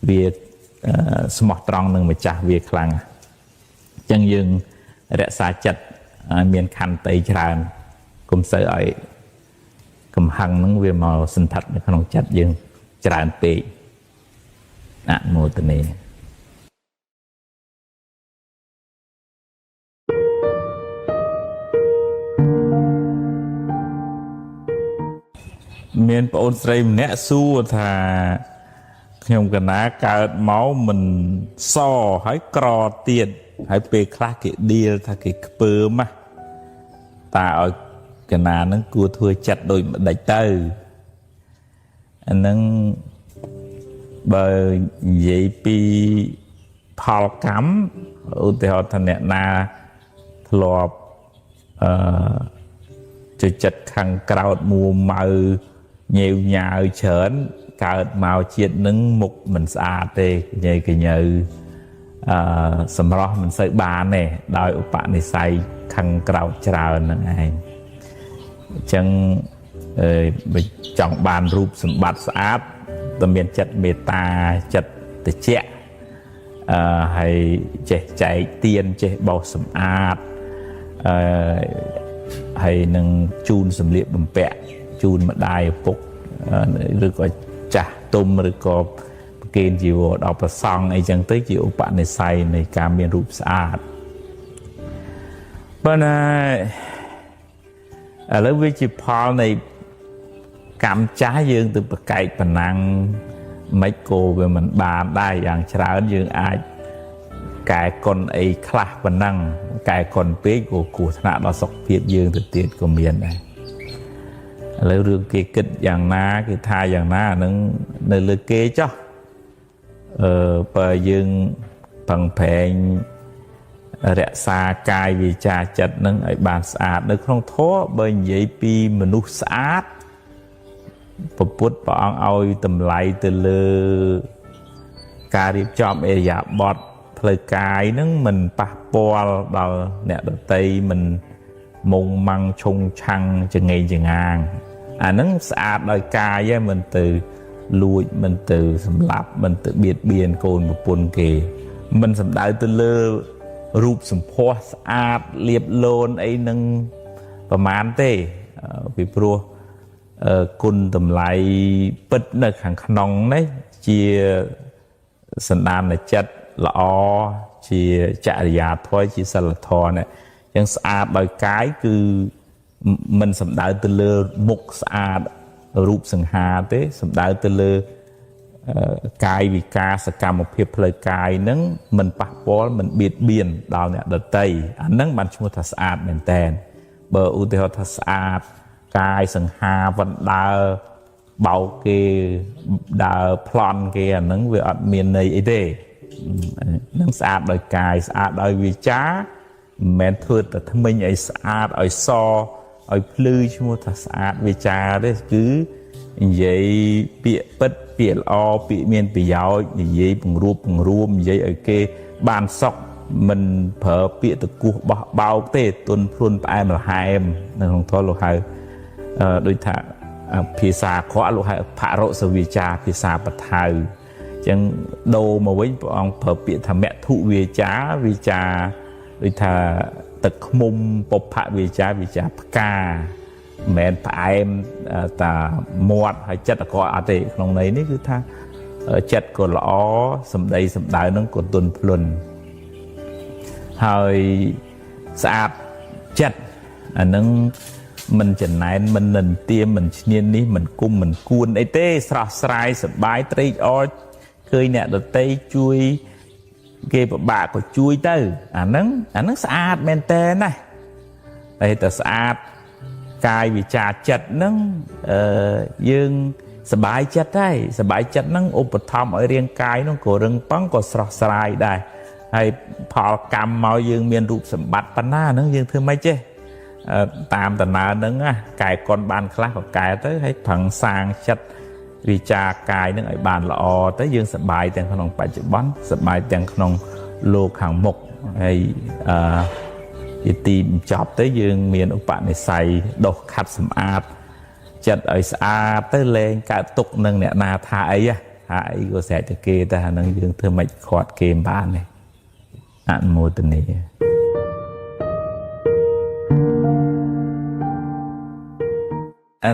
វាស្មោះត្រង់នឹងម្ចាស់វាខ្លាំងអញ្ចឹងយើងរក្សាចិត្តឲ្យមានខន្តីច្រើនកុំសូវឲ្យកំហឹងហ្នឹងវាមកសន្ធិដ្ឋនៅក្នុងចិត្តយើងច្រើនពេកអនុមោទនាមានប្អូនស្រីម្នាក់សួរថាខ្ញុំកណាកើតមកមិនសហើយក្រទៀតហើយពេលខ្លះគេឌៀលថាគេខ្ពើមណាតាឲ្យកណានឹងគួរធ្វើចិត្តដូចម្ដេចទៅអានឹងបើនិយាយពីផលកម្មឧទាហរណ៍ថាអ្នកណាធ្លាប់ចូលចិត្តខាងក្រោតមួម៉ៅញ៉េវញ៉ាវច្រើនកើតមកជាតិនឹងមុខមិនស្អាតទេញ៉ៃកញើសម្រស់មិនសូវបានទេដោយឧបនិស្ស័យខាងក្រោតច្រើនហ្នឹងឯងអញ្ចឹងបើចង់បានរូបសម្បត្តិស្អាតតែមានចិត្តមេត្តាចិត្តត្រជាក់ហើយចេះចែកទានចេះបោសសម្អាតហើយនឹងជូនសម្លៀកបំពាក់ជូនម្ដាយឪពុកឬក៏ចាស់ទុំឬក៏ប្រគេនជីវរដល់ព្រះសង្ឃអីចឹងទៅជាឧបនិស្ស័យនៃការមានរូបស្អាតប៉ុន្តែឥឡូវវាជាផលនៃកម្មចាស់យើងទៅប្រកែកប៉ុណ្ណឹងមិនគោវាមិនបានដែរយ៉ាងច្រើនយើងអាចកែកុនអីខ្លះប៉ុណ្ណឹងកែកុនពេកក៏គ្រោះថ្នាក់ដល់សុខភាពយើងទៅទៀតក៏មានដែរឥឡូវរឿងគេគិតយ៉ាងណាគេថាយ៉ាងណាអានឹងនៅលើគេចុះ បើយើងប្រឹងប្រែងរក្សាកាយវាចាចិត្តនឹងឲ្យបានស្អាតនៅក្នុងធម៌បើនិយាយពីមនុស្សស្អាតព្រះពុទ្ធព្រះអង្គឲ្យតម្លៃទៅលើការរៀបចំឥរិយាបថផ្លូវកាយនឹងមិនប៉ះពាល់ដល់អ្នកដទៃមិនមុងម៉ាំងឆុងឆាំងចងេងចងាងអាហ្នឹងស្អាតដោយកាយឯងមិនទៅលួចមិនទៅសម្លាប់មិនទៅបៀតបៀនកូនប្រពន្ធគេមិនសំដៅទៅលើរូបសម្ផស្សស្អាតលៀបលូនអីនឹងប្រមាណទេពីព្រោះគុណតម្លៃពិតនៅខាងក្នុងនេះជាសន្តានចិត្តល្អជាចរិយាធម៌ជាសិលធម៌នេះអញ្ចឹងស្អាតដោយកាយគឺមិនសំដៅទៅលើមុខស្អាតរូបសង្ហាទេសំដៅទៅលើកាយវិការសកម្មភាពផ្លូវកាយនឹងមិនប៉ះពាល់មិនបៀតបៀនដល់អ្នកដទៃអានឹងបានឈ្មោះថាស្អាតមែនតែនបើឧទាហរណ៍ថាស្អាតកាយសង្ហាបណ្ដើបោកគេដើរប្លន់គេអានឹងវាអត់មានន័យអីទេនឹងស្អាតដោយកាយស្អាតដោយវាចាមិនមែនធ្វើតែថ្មិញឲ្យស្អាតឲ្យសឲ្យភ្លឺឈ្មោះថាស្អាតវាចាទេគឺនិយាយពាក្យពិតពាក្យល្អពាក្យមានប្រយោជន៍និយាយពង្រួបពង្រួមនិយាយឲ្យគេបានសុខមិនប្រើពាក្យតគោះបោះបោកទេទុនភ្លុនផ្អែមល្ហែមនៅក្នុងធម៌លោកហៅដូចថាភាសាអាក្រក់លោកហៅផរុសវាចាភាសាបថៅអញ្ចឹងដូរមកវិញព្រះអង្គប្រើពាក្យថាមធុវាចាវាចាដូចថាទឹកឃ្មុំបុព្វវាចាវាចាផ្កាមិនមែនផ្អែមតាមាត់ហើយចិត្តអាក្រក់អត់ទេក្នុងន័យនេះគឺថាចិត្តក៏ល្អសម្ដីសម្ដៅនឹងក៏ទន់ភ្លន់ហើយស្អាតចិត្តអានឹងមិនចំណែនមិននិន្ទាមិនឈ្នាននេះមិនគុំមិនគួនអីទេស្រស់ស្រាយសប្បាយត្រេកអរឃើញអ្នកដទៃជួយគេពិបាកក៏ជួយទៅអាហ្នឹងស្អាតមែនតើណាតែតែស្អាតកាយវិចាចិត្តហ្នឹងយើងសប្បាយចិត្តហើយសប្បាយចិត្តហ្នឹងឧបត្ថម្ភឲ្យរាងកាយហ្នឹងក៏រឹងប៉ឹងក៏ស្រស់ស្រាយដែរហើយផលកម្មមកយើងមានរូបសម្បត្តិប៉ុណ្ណាហ្នឹងយើងធ្វើម៉េចទេតាមដំណើរហ្នឹងណាកែកុនបានខ្លះក៏កែទៅហើយប្រឹងសាងចិត្តវិចារកាយនឹងឲ្យបានល្អទៅយើងសប្បាយទាំងក្នុងបច្ចុប្បន្នសប្បាយទាំងក្នុងលោកខាងមុខហើយជាទីបញ្ចប់ទៅយើងមានឧបនិស្ស័យដុសខាត់សម្អាតចិត្តឲ្យស្អាតទៅលែងកើតទុកនឹងអ្នកណាថាអីថាអីក៏ស្រេចតែគេតែអានឹងយើងធ្វើមិនខាត់គេមិនបានទេអនុមោទនា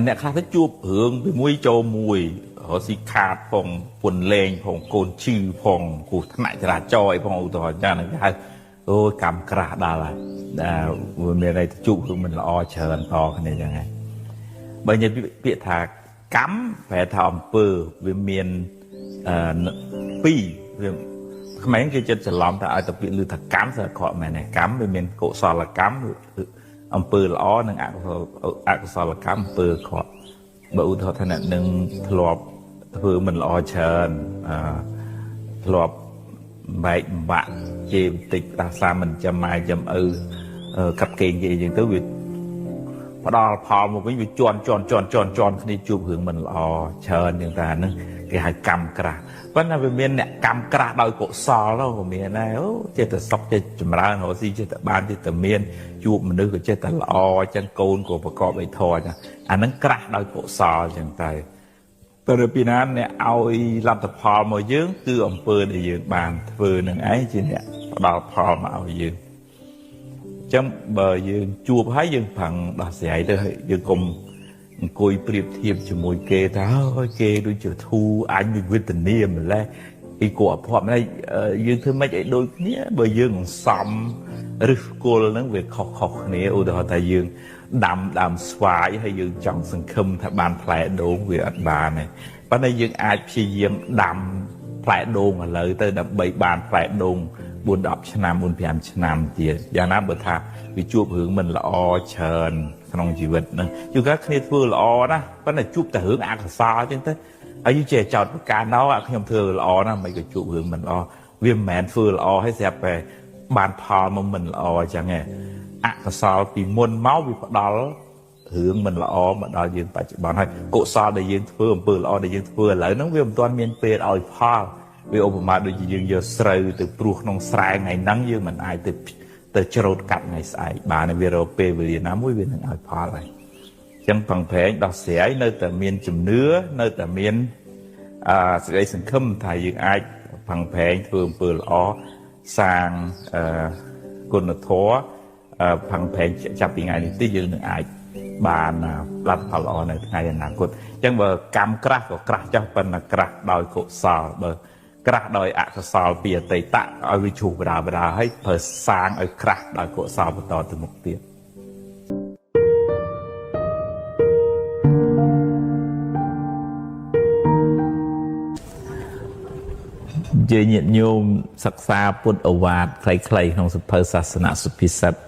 អ្នកខ្លះទៅជួបរឿងពីមួយចូលមួយរកស៊ីខាតផងពុនលេងផងកូនឈឺផងគ្រោះថ្នាក់ចរាចរណ៍អីផងឧទាហរណ៍ចាហ្នឹងគេហៅអូយកម្មក្រាស់ដល់ហើយវាមានន័យទៅជួបរឿងមិនល្អច្រើនតគ្នាចឹងហើយបើនិយាយពាក្យថាកម្មប្រែថាអំពើវាមានពីរវាខ្មែរគេចិត្តច្រឡំថាឲ្យតែពាក្យឮថាកម្មស្អាក្រក់មែនទេកម្មវាមានកុសលកម្មអំពើល្អនិងអកុសលកម្មអំពើអាក្រក់បើឧទាហរណ៍ថាអ្នកនឹងធ្លាប់ធ្វើមិនល្អច្រើនធ្លាប់បែកបាក់ជេរបន្តិចផ្ដាសាមិនចាំម៉ែចាំឪកាប់គេងគេអីចឹងទៅវាផ្ដល់ផលមកវិញវាជន់ជន់ជន់ជន់ជន់គ្នាជួបរឿងមិនល្អច្រើនចឹងតាហ្នឹងគេហៅកម្មក្រាស់ប៉ុន្តែវាមានអ្នកកម្មក្រាស់ដោយកុសលទៅក៏មានដែរអូចេះតែសុខចេះចម្រើនរកស៊ីចេះតែបានចេះតែមានជួបមនុស្សក៏ចេះតែល្អចឹងកូនក៏ប្រកបដោយធម៌ចឹងអាហ្នឹងក្រាស់ដោយកុសលចឹងទៅទៅពីណាអ្នកឲ្យលទ្ធផលមកយើងគឺអំពើដែលយើងបានធ្វើនឹងឯងជាអ្នកផ្ដល់ផលមកឲ្យយើងចឹងបើយើងជួបហើយយើងប្រឹងដោះស្រាយទៅយើងកុំអង្គុយប្រៀបធៀបជាមួយគេថាអូយគេដូចជាធូរអញដូចវេទនាម្លេះអីគួរអភ័ព្វម្លេះយើងធ្វើម៉េចឲ្យដូចគ្នាបើយើងអន្សំឫសគល់ហ្នឹងវាខុសៗគ្នាឧទាហរណ៍ថាយើងដាំដើមស្វាយហើយយើងចង់សង្ឃឹមថាបានផ្លែដូងវាអត់បានទេប៉ុន្តែយើងអាចព្យាយាមដាំផ្លែដូងឥឡូវទៅដើម្បីបានផ្លែដូង4 10ឆ្នាំ4 5ឆ្នាំទៀតយ៉ាងណាបើថាវាជួបរឿងមិនល្អច្រើនក្នុងជីវិតហ្នឹងជួនកាលគ្នាធ្វើល្អណាប៉ុន្តែជួបតែរឿងអកុសលអញ្ចឹងទៅ ហើយយើងចេះចោតប្រការណោខ្ញុំធ្វើល្អណាស់មិនក៏ជួបរឿងមិនល្អវាមិនមែនធ្វើល្អឲ្យស្រាប់តែបានផលមកមិនល្អអញ្ចឹងឯងអកុសលពីមុនមកវាផ្ដល់រឿងមិនល្អមកដល់យើងបច្ចុប្បន្នហើយកុសលដែលយើងធ្វើអំពើល្អដែលយើងធ្វើឥឡូវហ្នឹងវាមិនទាន់មានពេលឲ្យផលវាឧបមាដូចជាយើងយកស្រូវទៅព្រួសក្នុងស្រែថ្ងៃហ្នឹងយើងមិនអាចទៅច្រូតកាត់ថ្ងៃស្អែកបានវារកពេលវេលាណាមួយវានឹងឲ្យផលហើយអញ្ចឹងប្រឹងប្រែងដោះស្រាយនៅតែមានជំនឿនៅតែមានសេចក្តីសង្ឃឹមថាយើងអាចប្រឹងប្រែងធ្វើអំពើល្អសាងគុណធម៌ប្រឹងប្រែងចាប់ពីថ្ងៃនេះទៅយើងនឹងអាចបានលទ្ធផលល្អនៅថ្ងៃអនាគតអញ្ចឹងបើកម្មក្រាស់ក៏ក្រាស់ចុះប៉ុន្តែក្រាស់ដោយកុសលបើក្រាស់ដោយអកុសលពីអតីតឲ្យវាជ្រុះបដាបដាហើយប្រើសាងឲ្យក្រាស់ដោយកុសលបន្តទៅមុខទៀតជាញាតិញោមសិក្សាពុទ្ធឱវាទខ្លីៗក្នុងសភៅសាសនសុភិសិទ្ធ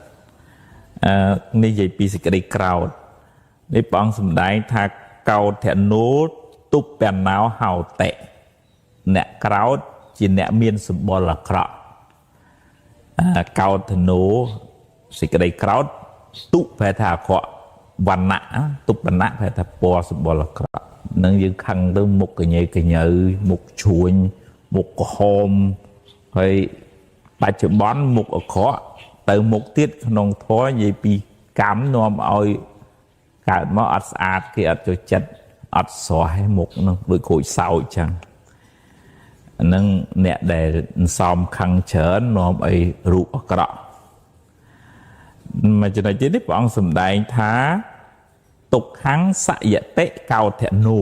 នេះនិយាយពីសេចក្តីក្រោធនេះព្រះអង្គសម្ដែងថាកោធនោទុពណោហោតិអ្នកក្រោធជាអ្នកមានសម្បុរអាក្រក់កោធនោសេចក្តីក្រោធទុប្រែថាអាក្រក់វណ្ណៈទុពណៈប្រែថាពណ៌សម្បុរអាក្រក់នឹងយើងខឹងទៅមុខកញ៉េកញើមុខជ្រួញមុខក្រហមហើយបច្ចុប្បន្នមុខអាក្រក់ទៅមុខទៀតក្នុងធម៌និយាយពីកម្មនាំឲ្យកើតមកអត់ស្អាតគេអត់ចូលចិត្តអត់ស្រស់ឲ្យមុខនឹងដូចក្រូចសោចចឹងអានឹងអ្នកដែលសំខឹងច្រើននាំឲ្យរូបអាក្រក់មួយចំណុចទៀតនេះព្រះអង្គសម្ដែងថាទុក្ខំសយតិកោធនោ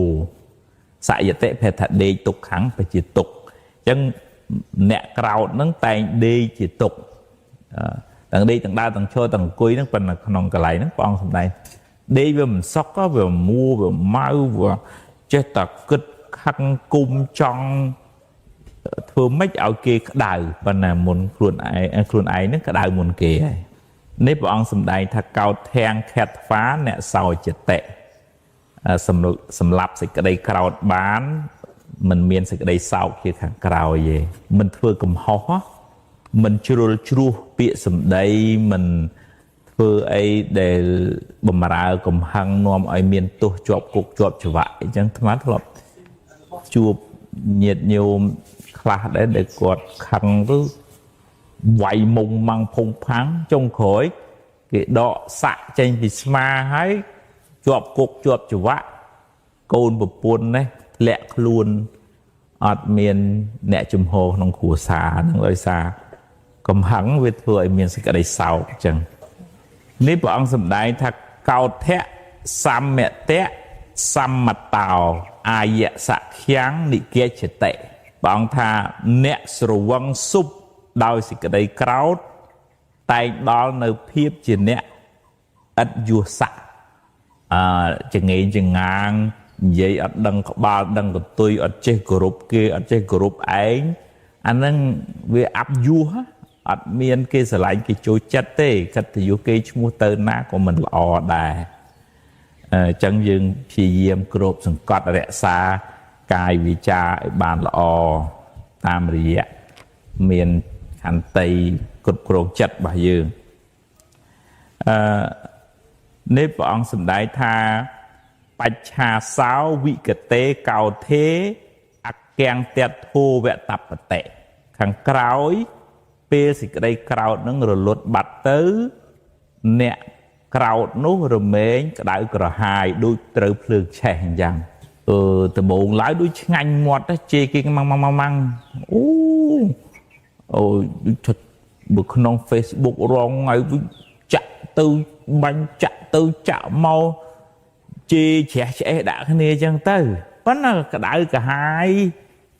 សយតិប្រែថាដេកទុក្ខំបជាទុក្ខអញ្ចឹងអ្នកក្រោធនឹងតែងដេកជាទុក្ខទាំងដេកទាំងដើរទាំងឈរទាំងអង្គុយហ្នឹងប៉ុន្តែក្នុងកន្លែងហ្នឹងព្រះអង្គសម្ដែងដេកវាមិនសុខវាមួវាម៉ៅវាចេះតែគិតខឹងគុំចង់ធ្វើម៉េចឲ្យគេក្តៅប៉ុន្តែមុនខ្លួនឯងហ្នឹងក្តៅមុនគេហើយនេះព្រះអង្គសម្ដែងថាកោធាំងខេតហ្វាអ្នកសោចតិសម្រាប់សេចក្តីក្រោធបានមិនមានសេចក្តីសោកជាខាងក្រោយទេមិនធ្វើកំហុសមិនជ្រុលជ្រោះពាក្យសម្ដីមិនធ្វើអីដែលបំរើកំហឹងនាំឲ្យមានទោសជាប់គុកជាប់ច្បាក់អញ្ចឹងអាត្មាធ្លាប់ជួបញាតិញោមខ្លះដែរដែលគាត់ខឹងទៅវាយមុងម៉ាំងភងផាំងចុងក្រោយគេដកសាក់ចេញពីស្មាហើយជាប់គុកជាប់ច្បាក់កូនប្រពន្ធនេះធ្លាក់ខ្លួនអត់មានអ្នកជំហរក្នុងគ្រួសារហ្នឹងដោយសារកំហឹងវាធ្វើឲ្យមានសេចក្តីសោកអញ្ចឹងនេះព្រះអង្គសម្ដែងថាកោធៈសមតៈសមតោអាយសក្យ៉ាងនិកេចតិព្រះអង្គថាអ្នកស្រវឹងសុបដោយសេចក្តីក្រោធតែងដល់នៅភាពជាអ្នកឥតយុស័កចងេងចងាងនិយាយអត់ដឹងក្បាលដឹងកន្ទុយអត់ចេះគោរពគេអត់ចេះគោរពឯងអាហ្នឹងវាអាប់យុសអត់មានគេស្រឡាញ់គេចូលចិត្តទេកិត្តិយសគេឈ្មោះទៅណាក៏មិនល្អដែរអញ្ចឹងយើងព្យាយាមគ្របសង្កត់រក្សាកាយវាចាឲ្យបានល្អតាមរយៈមានខន្តីគ្រប់គ្រងចិត្តរបស់យើងនេះព្រះអង្គសម្ដែងថាបច្ឆាសោវិកតេកោធេអកាំងតធោវតបតិខាងក្រោយពេលសេចក្តីក្រោធនឹងរលត់បាត់ទៅអ្នកក្រោធនោះរមែងក្តៅក្រហាយដូចត្រូវភ្លើងឆេះអញ្ចឹងដំបូងឡើយដូចឆ្ងាញ់មាត់ជេរគេម៉ាំងម៉ាំងម៉ាំងអូអូបើក្នុង Facebook រងឲ្យចាក់ទៅបាញ់ចាក់ទៅចាក់មកជេរជ្រះឆ្អេះដាក់គ្នាអញ្ចឹងទៅប៉ុន្តែក្តៅក្រហាយ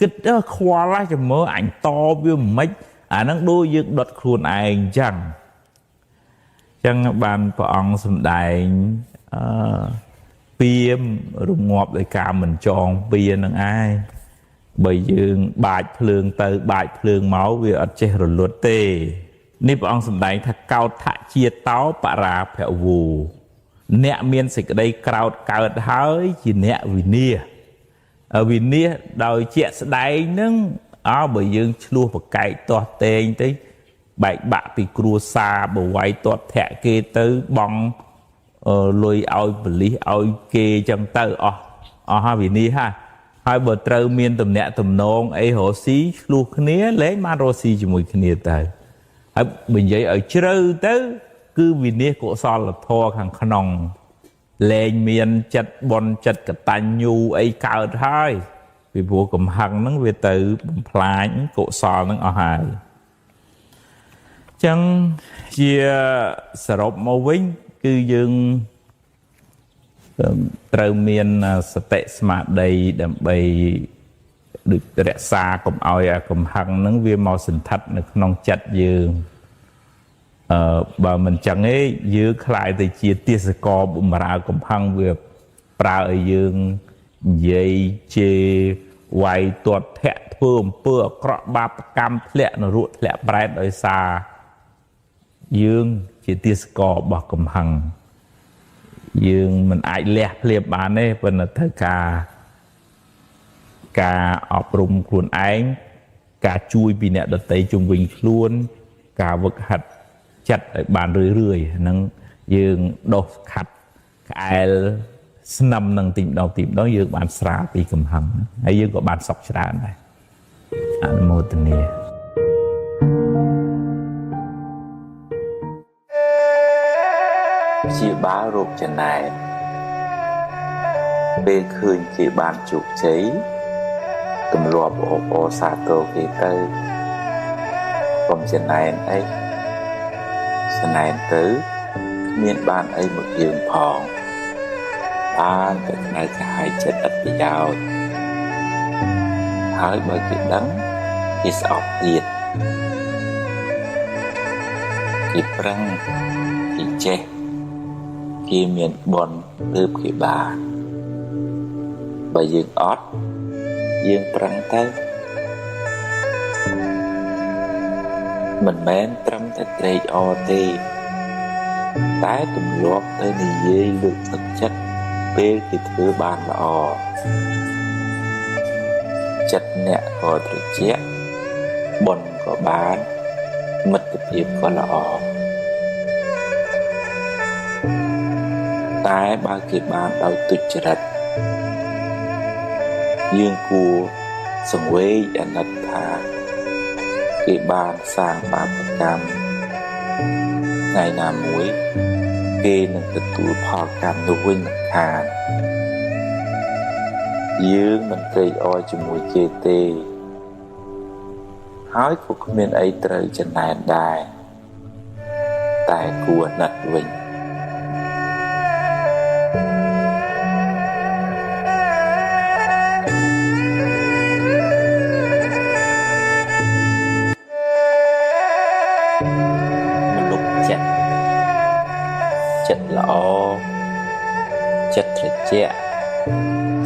គិតខ្វល់ចាំមើលអញតវាមិនអាហ្នឹងដូចយើងដុតខ្លួនឯងអញ្ចឹងអញ្ចឹងបានព្រះអង្គសម្ដែងពៀមរងាប់ដោយការមិនចងពៀនឹងឯងបើយើងបាចភ្លើងទៅបាចភ្លើងមកវាអត់ចេះរលត់ទេនេះព្រះអង្គសម្ដែងថាកោថជាតោបរាភវោអ្នកមានសេចក្តីក្រោធកើតហើយជាអ្នកវិនាស វិនិច្ឆ័យដោយជាក់ស្ដែងហ្នឹងអើបើយើងឆ្លោះប្រកែកទាស់ទែងទៅបែកបាក់ពីគ្រួសារបវាយទាត់ធាក់គេទៅបងលុយឲ្យប៉ូលីសឲ្យគេចឹងទៅអស់ហើយវិនិច្ឆ័យហើយបើត្រូវមានតំណាក់តំណងអីរស់ស៊ីឆ្លោះគ្នាលែងបានរស់ស៊ីជាមួយគ្នាទៅហើយបើនិយាយឲ្យជ្រៅទៅគឺវិនិច្ឆ័យកុសលធម៌ខាងក្នុងលែងមានចិត្តបុណ្យចិត្តកតញ្ញូអីកើតហើយពីព្រោះកំហឹងហ្នឹងវាទៅបំផ្លាញកុសលហ្នឹងអស់ហើយចឹងជាសរុបមកវិញគឺយើងត្រូវមានសតិស្មារតីដើម្បីដូចរក្សាកុំឲ្យអាកំហឹងហ្នឹងវាមកសន្ធិដ្ឋនៅក្នុងចិត្តយើងបើមិនចឹងទេយើងខ្លាយទៅជាទាសករបម្រើកំហឹងវាប្រើឲ្យយើងនិយាយជេរវាយទាត់ធាក់ធ្វើអំពើអាក្រក់បាបកម្មធ្លាក់នរកធ្លាក់ប្រែតដោយសារយើងជាទាសកររបស់កំហឹងយើងមិនអាចលះភ្លាមបានទេប៉ុន្តែត្រូវការអប់រំខ្លួនឯងការជួយពីអ្នកដទៃជុំវិញខ្លួនការវឹកហាត់ចិត្តឲ្យបានរឿយៗហ្នឹងយើងដោះខាត់ក្អែលស្នឹមនឹងទីម្ដងទីម្ដងយើងបានស្រាលពីកំហឹងហើយយើងក៏បានសុខច្រើនដែរអនុមោទនាព្យាបាលរោគចំណែនពេលឃើញគេបានជោគជ័យទម្លាប់អបអរសាទរគេទៅកុំចំណែនអីចំណែនទៅគ្មានបានអីមកយើងផងបានតែក្តៅក្រហាយចិត្តឥតប្រយោជន៍ហើយបើគេដឹងគេស្អប់ទៀតគេប្រឹងគេចេះគេមានបុណ្យទើបគេបានបើយើងអត់យើងប្រឹងទៅមិនមែនត្រឹមតែត្រេកអរទេតែទម្លាប់ទៅនិយាយលើកទឹកចិត្តពេលគេធ្វើបានល្អចិត្តអ្នកក៏ត្រជាក់បុណ្យក៏បានមិត្តភាពក៏ល្អតែបើគេបានដោយទុច្ចរិតយើងគួរសង្វេគអាណិតថាគេបានសាងបាបកម្មថ្ងៃណាមួយគេនឹងទទួលផលកម្មនោះវិញមិនខានយើងមិនត្រេកអរជាមួយគេទេហើយក៏គ្មានអីត្រូវចំណែនដែរតែគួរអាណិតវិញចិត្តល្អចិត្តត្រជាក់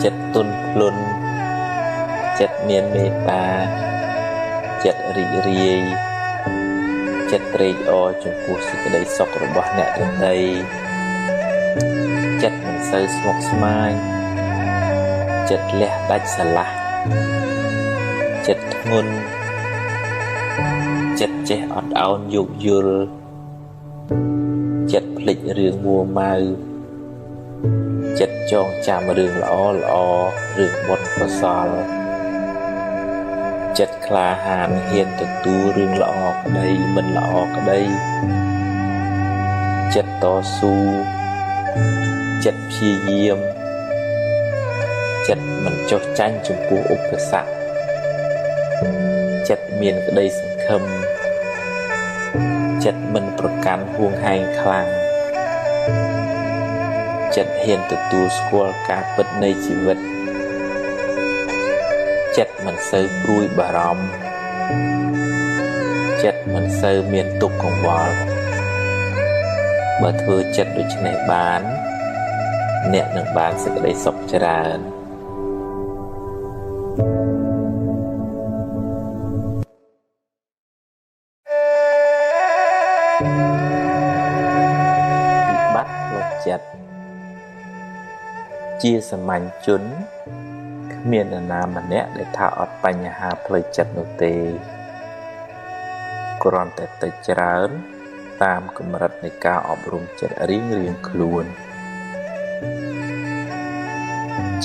ចិត្តទន់ភ្លន់ចិត្តមានមេត្តាចិត្តរីករាយចិត្តត្រេកអរចំពោះសេចក្តីសុខរបស់អ្នកដទៃចិត្តមិនសូវស្មុគស្មាញចិត្តលះដាច់ស្រឡះចិត្តធ្ងន់ចិត្តចេះអត់ឱនយោគយល់ចិត្តភ្លេចរឿងមួម៉ៅចិត្តចងចាំរឿងល្អល្អរឿងបុណ្យកុសលចិត្តក្លាហានហ៊ានទទួលរឿងល្អក្តីមិនល្អក្តីចិត្តតស៊ូចិត្តព្យាយាមចិត្តមិនចុះចាញ់ចំពោះឧបសគ្គចិត្តមានក្តីសង្ឃឹមចិត្តមិនប្រកាន់ហួងហែងខ្លាំងចិត្តហ៊ានទទួលស្គាល់ការពិតនៃជីវិតចិត្តមិនសូវព្រួយបារម្ភចិត្តមិនសូវមានទុក្ខកង្វល់បើធ្វើចិត្តដូច្នេះបានអ្នកនឹងបានសេចក្តីសុខច្រើនវិបត្តិផ្លូវចិត្តជាសាមញ្ញជនគ្ គ្មាននរណាម្នាក់ដែលថាអត់បញ្ហាផ្លូវចិត្តនោះទេគ្រាន់តែតិចច្រើនតាមកម្រិតនៃការអប់រំចិត្តរៀងៗខ្លួន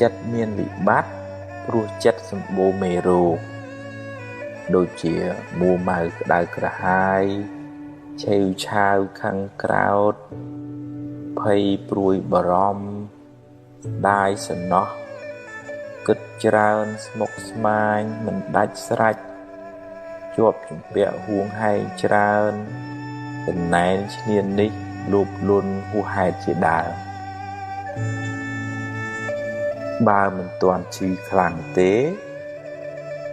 ចិត្តមានវិបត្តិព្រោះចិត្តសម្បូរមេរោគដូចជាមួម៉ៅក្តៅក្រហាយឆេវឆាវខឹងក្រោធភ័យព្រួយបារម្ភដាយសំណោះគិតច្រើនស្មុគស្មាញមិនដាច់ស្រេចជាប់ជំពាក់ហួងហែងច្រើនចំណែនឈ្នានេះលោភលន់ហួសហេតុជាដើមបើមិនទាន់ឈឺខ្លាំងទេ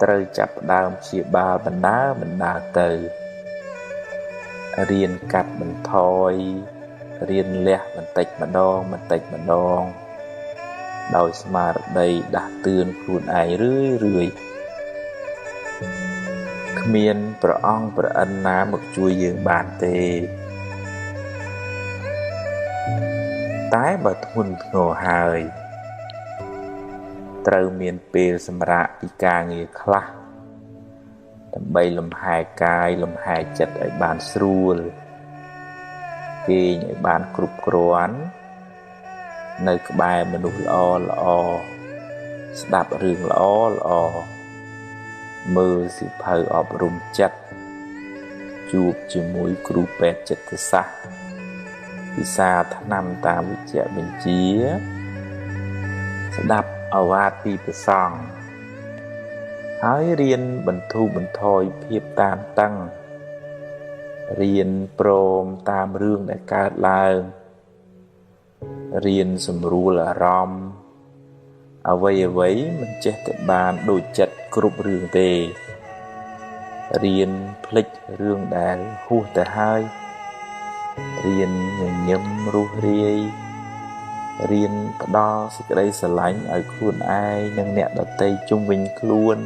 ត្រូវចាប់ផ្ដើមព្យាបាលបណ្ដើរទៅរៀនកាត់បន្ថយរៀនលះបន្តិចម្ដងដោយស្មារតីដាស់តឿនខ្លួនឯងរឿយៗគ្មានព្រះអង្គព្រះឥន្ទណាមកជួយយើងបានទេតែបើធ្ងន់ធ្ងរហើយត្រូវមានពេលសម្រាកពីការងារខ្លះដើម្បីលំហែកាយលំហែចិត្តឲ្យបានស្រួលគេងឲ្យបានគ្រប់គ្រាន់នៅក្បែរមនុស្សល្អល្អស្ដាប់រឿងល្អល្អមើលសៀវភៅអប់រំចិត្តជួបជាមួយគ្រូពេទ្យចិត្តសាស្ត្រពិសាថ្នាំតាមវិជ្ជបញ្ជាស្ដាប់ឱវាទពីព្រះសង្ឃហើយរៀនបន្ធូរបន្ថយភាពតានតឹងរៀនព្រមតាមរឿងដែលកើតឡើងរៀនសម្រួលអារម្មណ៍អ្វីៗមិនចេះតែបានដូចចិត្តគ្រប់រឿងទេរៀនភ្លេចរឿងដែលហួសទៅហើយរៀនញញឹមរស់រាយរៀនផ្ដល់សេចក្តីស្រឡាញ់ឲ្យខ្លួនឯងនិងអ្នកដទៃជុំវិញខ្លួន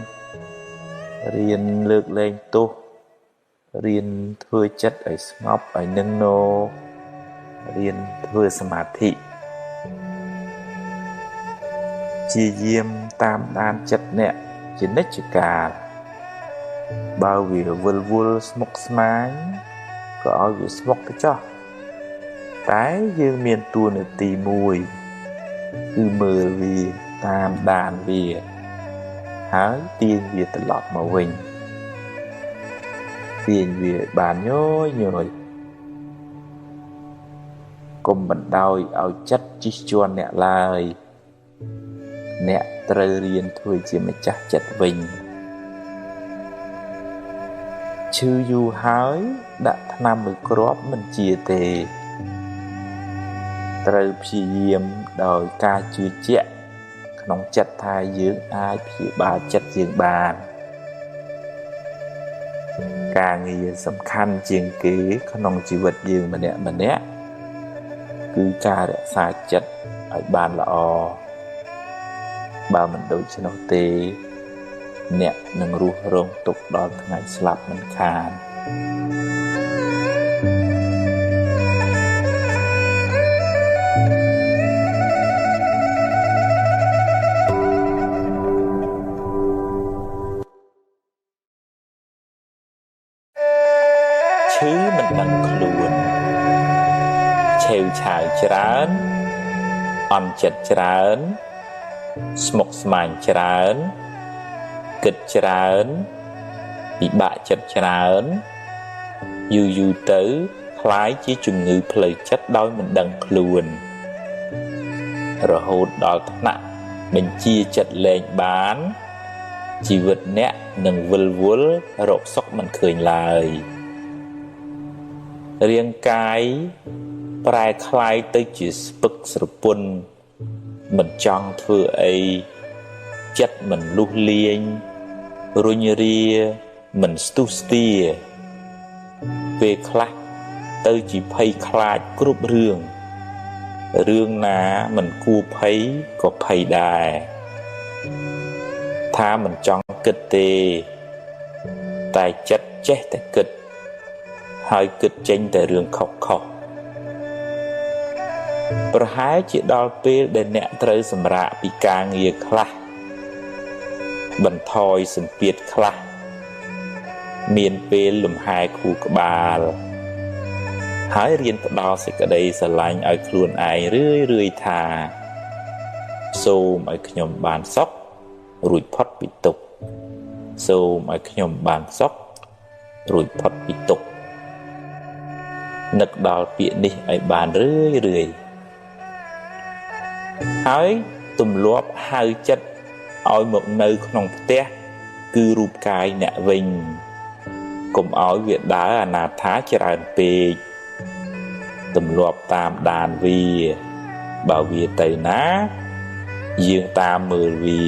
រៀនលើកលែងទោសរៀនធ្វើចិត្តឲ្យស្ងប់ឲ្យនឹងណរៀនធ្វើសមាធិជាយាមតាមដានចិត្តអ្នកជានិច្ចកាលបើវាវិលវល់ស្មុគស្មាញក៏ឲ្យវាស្មុគទៅចោះតែយើងមានតួនាទីមួយគឺមើលវាតាមដានវាហើយទាញវាត្រឡប់មកវិញទាញវាបានញយៗកុំបណ្ដោយឲ្យចិត្តជិះជាន់អ្នកឡើយអ្នកត្រូវរៀនធ្វើជាម្ចាស់ចិត្តវិញឈឺយូរហើយដាក់ថ្នាំមួយគ្រាប់មិនជាទេត្រូវព្យាយាមដោយការជឿជាក់ក្នុងចិត្តថាយើងអាចព្យាបាលចិត្តយើងបានការងារសំខាន់ជាងគេក្នុងជីវិតយើងម្នាក់ៗគឺការរក្សាចិត្តឲ្យបានល្អបើមិនដូច្នោះទេអ្នកនឹងរស់រងទុក្ខដល់ថ្ងៃស្លាប់មិនខានឈឺមិនដឹងខ្លួនឆេវឆាវច្រើនអន់ចិត្តច្រើនស្មុគស្មាញច្រើនគិតច្រើនពិបាកចិត្តច្រើនយូរៗទៅក្លាយជាជំងឺផ្លូវចិត្តដោយមិនដឹងខ្លួនរហូតដល់ថ្នាក់បញ្ជាចិត្តលែងបានជីវិតអ្នកនឹងវិលវល់រកសុខមិនឃើញឡើយរាងកាយប្រែក្លាយទៅជាស្ពឹកស្រពន់មិនចង់ធ្វើអីចិត្តមិនលុះលាញរុញរាមិនស្ទុះស្ទាពេលខ្លះទៅជាភ័យខ្លាចគ្រប់រឿងរឿងណាមិនគួរភ័យក៏ភ័យដែរថាមិនចង់គិតទេតែចិត្តចេះតែគិតហើយគិតចេញតែរឿងខុសៗប្រហែលជាដល់ពេលដែលអ្នកត្រូវសម្រាកពីការងារខ្លះ បន្ថយសម្ពាធខ្លះមានពេលលំហែខួរក្បាលហើយរៀនផ្ដល់សេចក្តីស្រឡាញ់ឲ្យខ្លួនឯងរឿយៗថាសូមឲ្យខ្ញុំបានសុខរួចផុតពីទុក្ខសូមឲ្យខ្ញុំបានសុខរួចផុតពីទុក្ខនឹកដល់ពាក្យនេះឲ្យបានរឿយៗហើយទម្លាប់ហៅចិត្តឲ្យមកនៅក្នុងផ្ទះគឺរូបកាយអ្នកវិញកុំឲ្យវាដើរអនាថាច្រើនពេកទម្លាប់តាមដានវាបើវាទៅណាយើងតាមមើលវា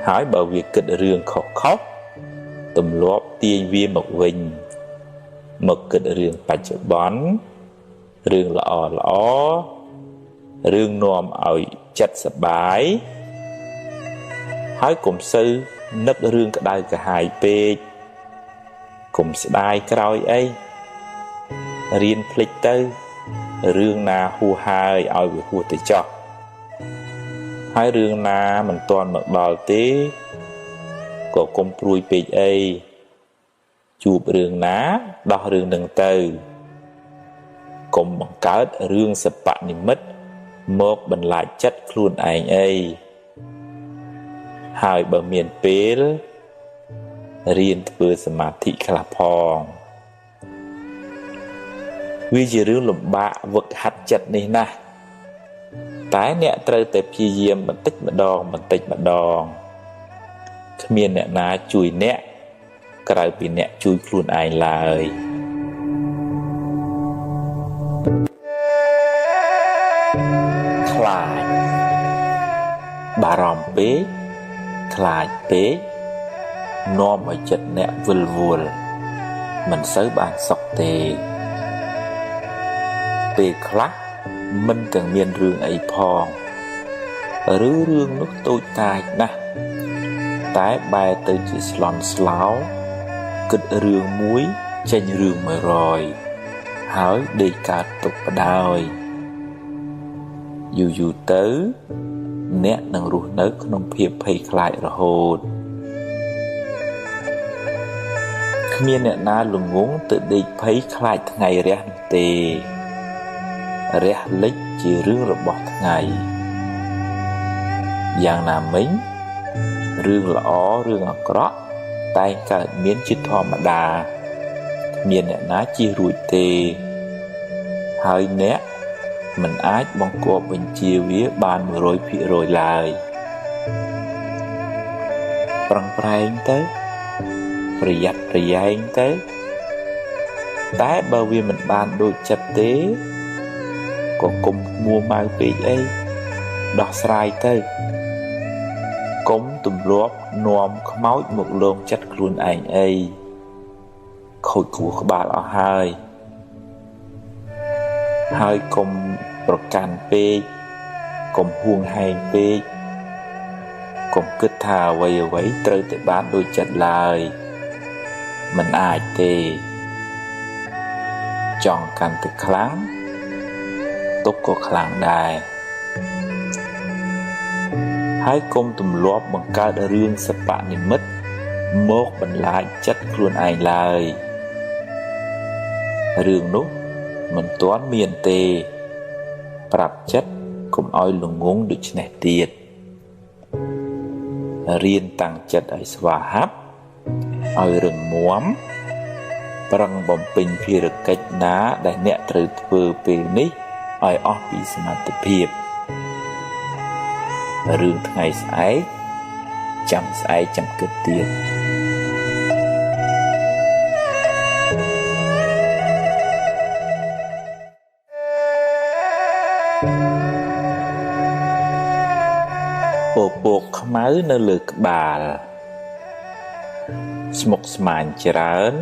ហើយបើវាគិតរឿងខុសៗទម្លាប់ទាញវាមកវិញមកគិតរឿងបច្ចុប្បន្នរឿងល្អល្អរឿងនាំឲ្យចិត្តសប្បាយហើយកុំសូវនឹករឿងក្តៅក្រហាយពេកកុំស្ដាយក្រោយអីរៀនភ្លេចទៅរឿងណាហួសហើយឲ្យវាហួសទៅចោះហើយរឿងណាមិនទាន់មកដល់ទេក៏កុំព្រួយពេកអីជួបរឿងណាដោះរឿងនឹងទៅកុំបង្កើតរឿងសបនិមិត្តមកបន្លាចចិត្តខ្លួនឯងអីហើយបើមានពេលរៀនធ្វើសមាធិខ្លះផងវាជារឿងលំបាកវឹកហាត់ចិត្តនេះណាស់តែអ្នកត្រូវតែព្យាយាមបន្តិចម្ដងបន្តិចម្ដងគ្មានអ្នកណាជួយអ្នកក្រៅពីអ្នកជួយខ្លួនឯងឡើយខ្លាចបារម្ភពេកខ្លាចពេកនាំឲ្យចិត្តអ្នកវិលវល់មិនសូវបានសុខទេពេលខ្លះមិនទាំងមានរឿងអីផងឬរឿងនោះតូចតាចណាស់តែបែរទៅជាស្លន់ស្លោគិតរឿងមួយចេញរឿង100ហើយដេកកើតទុកបដ ாய் យូរយូរទៅអ្នកនឹងរស់នៅក្នុងភាពភ័យខ្លាចរហូតគ្មានអ្នកណាល្ងងទៅដេកភ័យខ្លាចថ្ងៃរះនោះទេរះលិចជារឿងរបស់ថ្ងៃយ៉ាងណាមិញរឿងល្អរឿងអាក្រក់តែងកើតមានជាធម្មតាគ្មានអ្នកណាជៀសរួចទេហើយអ្នកមិនអាចបង្គាប់បញ្ជាវាបាន 100% ឡើយប្រឹងប្រែងទៅប្រយ័ត្នប្រយែងទៅតែបើវាមិនបានដូចចិត្តទេក៏កុំមួម៉ៅពេកអីដោះស្រាយទៅកុំទម្លាប់នាំខ្មោចមកលងចិត្តខ្លួនឯងអីខូចខួរក្បាលអស់ហើយហើយកុំប្រកាន់ពេកកុំហួងហែងពេកកុំគិតថាអ្វីអ្វីត្រូវតែបានដូចចិត្តឡើយមិនអាចទេចង់កាន់តែខ្លាំងទុក្ខក៏ខ្លាំងដែរហើយកុំទម្លាប់បង្កើតរឿងសបនិមិត្តមកបន្លាចចិត្តខ្លួនឯងឡើយរឿងនោះមិនទាន់មានទេប្រាប់ចិត្តកុំឲ្យល្ងងដូច្នេះទៀតរៀនតាំងចិត្តឲ្យស្វាហាប់ឲ្យរឹងមាំប្រឹងបំពេញភារកិច្ចណាដែលអ្នកត្រូវធ្វើពេលនេះឲ្យអស់ពីសមត្ថភាពរឿងថ្ងៃស្អែកចាំស្អែកចាំគិតទៀតពពកខ្មៅនៅលើក្បាលស្មុគស្មាញច្រើន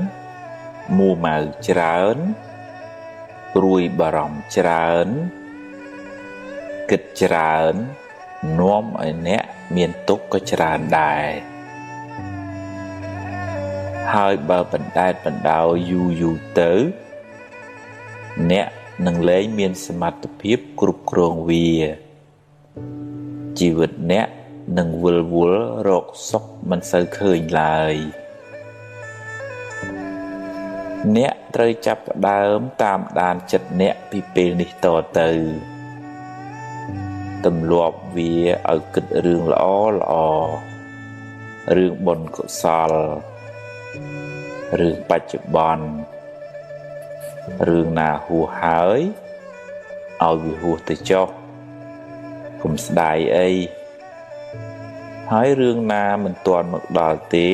មួម៉ៅច្រើនព្រួយបារម្ភច្រើនគិតច្រើននាំឲ្យអ្នកមានទុក្ខក៏ច្រើនដែរហើយបើបណ្ដែតបណ្ដោយយូរយូរទៅអ្នកនឹងលែងមានសមត្ថភាពគ្រប់គ្រងវាជីវិតអ្នក នឹងវិលវល់រកសុខមិនសូវឃើញឡើយអ្នកត្រូវចាប់ផ្ដើមតាមដានចិត្តអ្នកពីពេលនេះតទៅទម្លាប់វាឲ្យគិតរឿងល្អល្អរឿងបុណ្យកុសលរឿងបច្ចុប្បន្នរឿងណាហួសហើយឲ្យវាហួសទៅចុះកុំស្ដាយអីហើយរឿងណាមិនទាន់មកដល់ទេ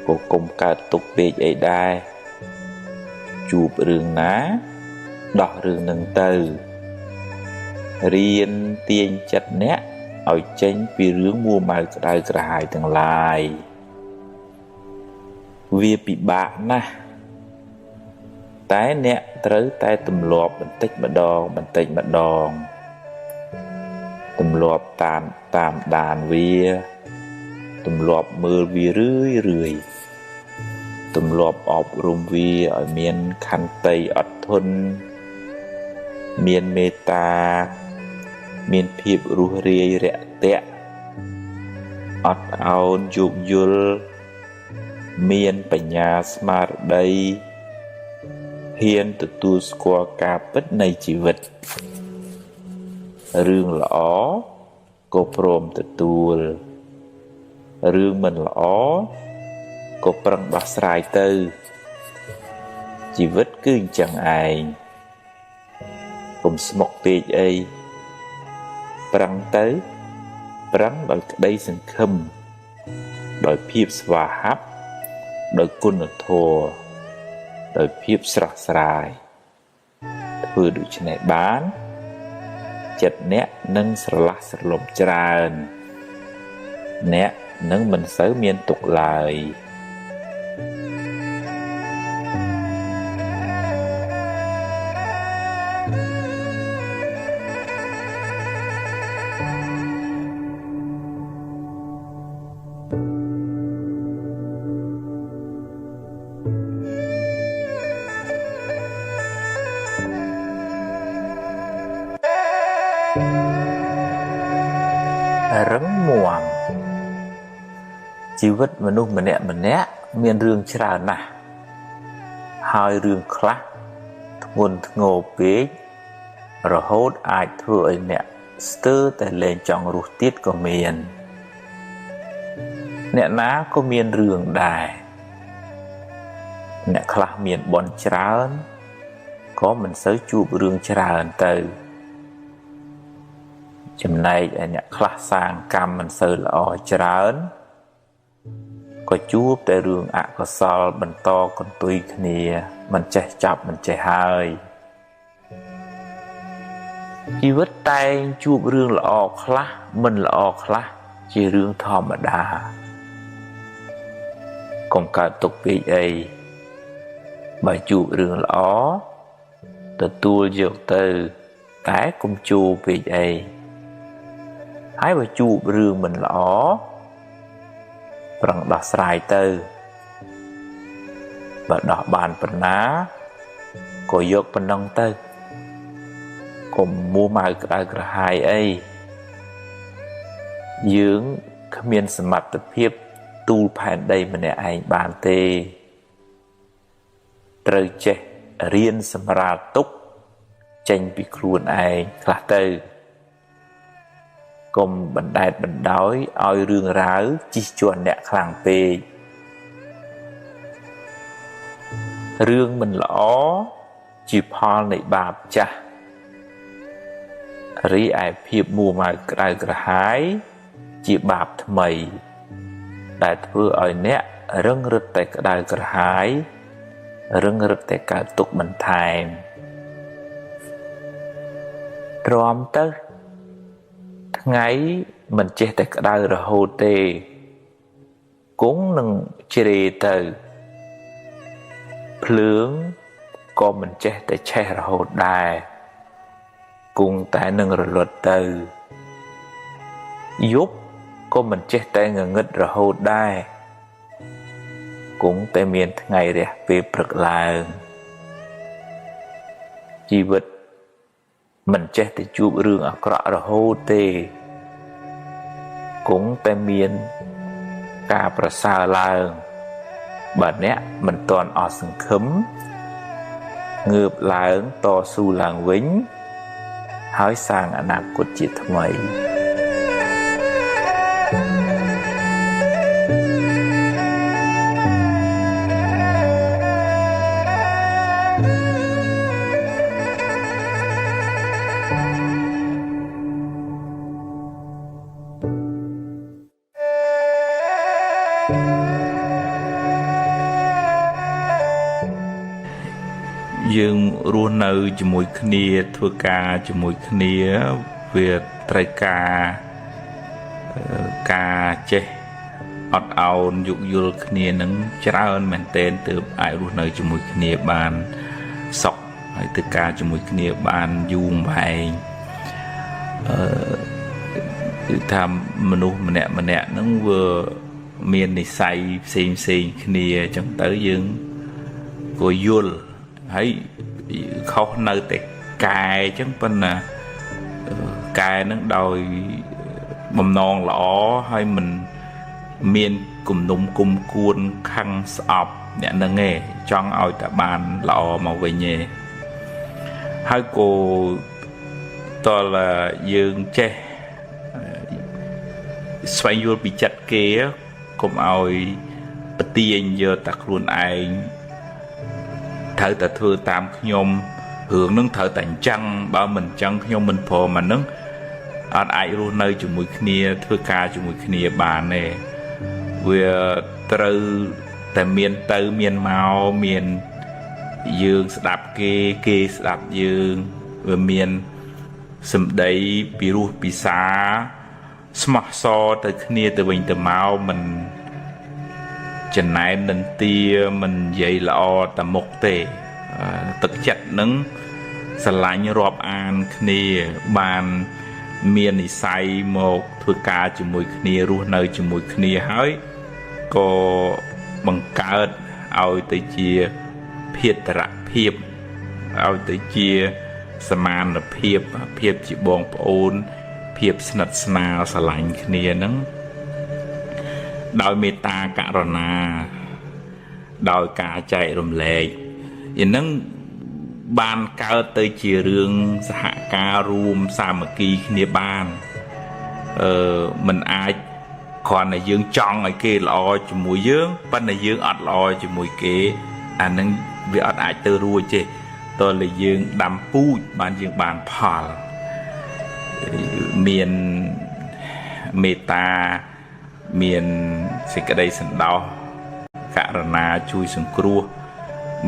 ក៏កុំកើតទុកពេកអីដែរជួបរឿងណាដោះរឿងនឹងទៅរៀនទាញចិត្តអ្នកឲ្យចេញពីរឿងមួម៉ៅក្តៅក្រហាយទាំងឡាយវាពិបាកណាស់តែអ្នកត្រូវតែទម្លាប់បន្តិចម្ដងបន្តិចម្ដងទម្លាប់តាមដានវាទម្លាប់មើលវារឿយរឿយទម្លាប់អប់រំវាឲ្យមានខន្តីអត់ធន់មានមេត្តាមានភាពរួសរាយរាក់ទាក់អត់ឱនយោគយល់មានបញ្ញាស្មារតីហ៊ានទទួលស្គាល់ការពិតនៃជីវិតរឿងល្អក៏ព្រមទទួលរឿងមិនល្អក៏ប្រឹងដោះស្រាយទៅជីវិតគឺអញ្ចឹងឯងកុំស្មុគពេកអីប្រឹងទៅប្រឹងដោយក្តីសង្ឃឹមដោយភាពស្វាហាប់ដោយគុណធម៌ដោយភាពស្រស់ស្រាយធ្វើដូច្នេះបានចិត្តអ្នកនឹងស្រឡះស្រលំច្រើនអ្នកនឹងមិនសូវមានទុក្ខឡើយរឹងមាំជីវិតមនុស្សម្នាក់ម្នាក់មានរឿងច្រើនណាស់ហើយរឿងខ្លះធ្ងន់ធ្ងរពេករហូតអាចធ្វើឲ្យអ្នកស្ទើរតែលែងចង់រស់ទៀតក៏មានអ្នកណាក៏មានរឿងដែរអ្នកខ្លះមានបុណ្យច្រើនក៏មិនសូវជួបរឿងច្រើនទៅចំណែកឯអ្នកខ្លះសាងកម្មមិនសូវល្អច្រើនក៏ជួបតែរឿងអកុសលបន្តកន្ទុយគ្នាមិនចេះចាប់មិនចេះហើយជីវិតតែងជួបរឿងល្អខ្លះមិនល្អខ្លះជារឿងធម្មតាកុំកើតទុកពេកអីបើជួបរឿងល្អទទួលយកទៅតែកុំជួបពេកអីហើយបើជួបរឿងមិនល្អប្រឹងដោះស្រាយទៅបើដោះបានប៉ុណ្ណាក៏យកប៉ុណ្ណឹងទៅកុំមួម៉ៅក្តៅក្រហាយអីយើងគ្មានសមត្ថភាពទូលផែនដីម្នាក់ឯងបានទេត្រូវចេះរៀនសម្រាលទុក្ខចេញពីខ្លួនឯងខ្លះទៅកុំបណ្ដែតបណ្ដោយឲ្យរឿងរ៉ាវជិះជាន់អ្នកខ្លាំងពេករឿងមិនល្អជាផលនៃបាបចាស់រីឯភាពមួម៉ៅក្តៅក្រហាយជាបាបថ្មីដែលធ្វើឲ្យអ្នករឹងរឹតតែក្តៅក្រហាយរឹងរឹតតែកើតទុក្ខបន្ថែមទ្រាំទៅថ្ងៃមិនចេះតែក្តៅរហូតទេគង់នឹងជ្រេទៅភ្លើងក៏មិនចេះតែឆេះរហូតដែរគង់តែនឹងរលត់ទៅយប់ក៏មិនចេះតែងងឹតរហូតដែរគង់តែមានថ្ងៃរះពេលព្រឹកឡើងជីវិតមិនចេះតែជួបរឿងអាក្រក់រហូតទេ គង់តែមានការប្រសើរឡើងបើអ្នកមិនទាន់អស់សង្ឃឹមងើបឡើងតស៊ូឡើងវិញហើយសាងអនាគតជាថ្មីយើងរស់នៅជាមួយគ្នាធ្វើការជាមួយគ្នាវាត្រូវការចេះអត់ឱនយោគយល់គ្នានឹងច្រើនមែនទែនទើបអាចរស់នៅជាមួយគ្នាបានសុខហើយធ្វើការជាមួយគ្នាបានយូរវែងគឺថាមនុស្សម្នាក់ម្នាក់ហ្នឹងវាមាននិស័យផ្សេងផ្សេងគ្នាអញ្ចឹងទៅយើងក៏យល់ហើយខុសនៅតែកែអញ្ចឹងប៉ុន្តែកែនឹងដោយបំណងល្អហើយមិនមានគំនុំគុំគួនខឹងស្អប់អ្នកនឹងឯងចង់ឲ្យតែបានល្អមកវិញឯងហើយក៏តលយើងចេះស្វែងយល់ពីចិត្តគេកុំឲ្យប្រទាញយកតែខ្លួនឯងត្រូវតែធ្វើតាមខ្ញុំរឿងនឹងត្រូវតែអញ្ចឹងបើមិនអញ្ចឹងខ្ញុំមិនព្រមអានឹងអត់អាចរស់នៅជាមួយគ្នាធ្វើការជាមួយគ្នាបានទេវាត្រូវតែមានទៅមានមកមានយើងស្ដាប់គេគេស្ដាប់យើងវាមានសម្ដីពីរោះពិសាស្មោះសរទៅគ្នាទៅវិញទៅមកមិនចំណែមនិន្ទាមិននិយាយល្អតែមុខទេទឹកចិត្តនឹងស្រឡាញ់រាប់អានគ្នាបានមាននិស័យមកធ្វើការជាមួយគ្នារស់នៅជាមួយគ្នាហើយក៏បង្កើតឲ្យទៅជាភេទរភាពឲ្យទៅជាសមានភាពភាពជាបងប្អូនភាពស្និទ្ធស្នាលស្រឡាញ់គ្នានឹងដោយមេត្តាករុណាដោយការចែករំលែកយ៉ាងហ្នឹងបានកើតទៅជារឿងសហការរួមសាមគ្គីគ្នាបានមិនអាចគ្រាន់តែយើងចង់ឲ្យគេល្អជាមួយយើងប៉ុន្តែយើងអត់ល្អជាមួយគេអាហ្នឹងវាអត់អាចទៅរួចទេតើតែយើងដាំពូជបានយើងបានផលមានមេត្តាមានសេចក្តីសន្តោសករុណាជួយសង្គ្រោះ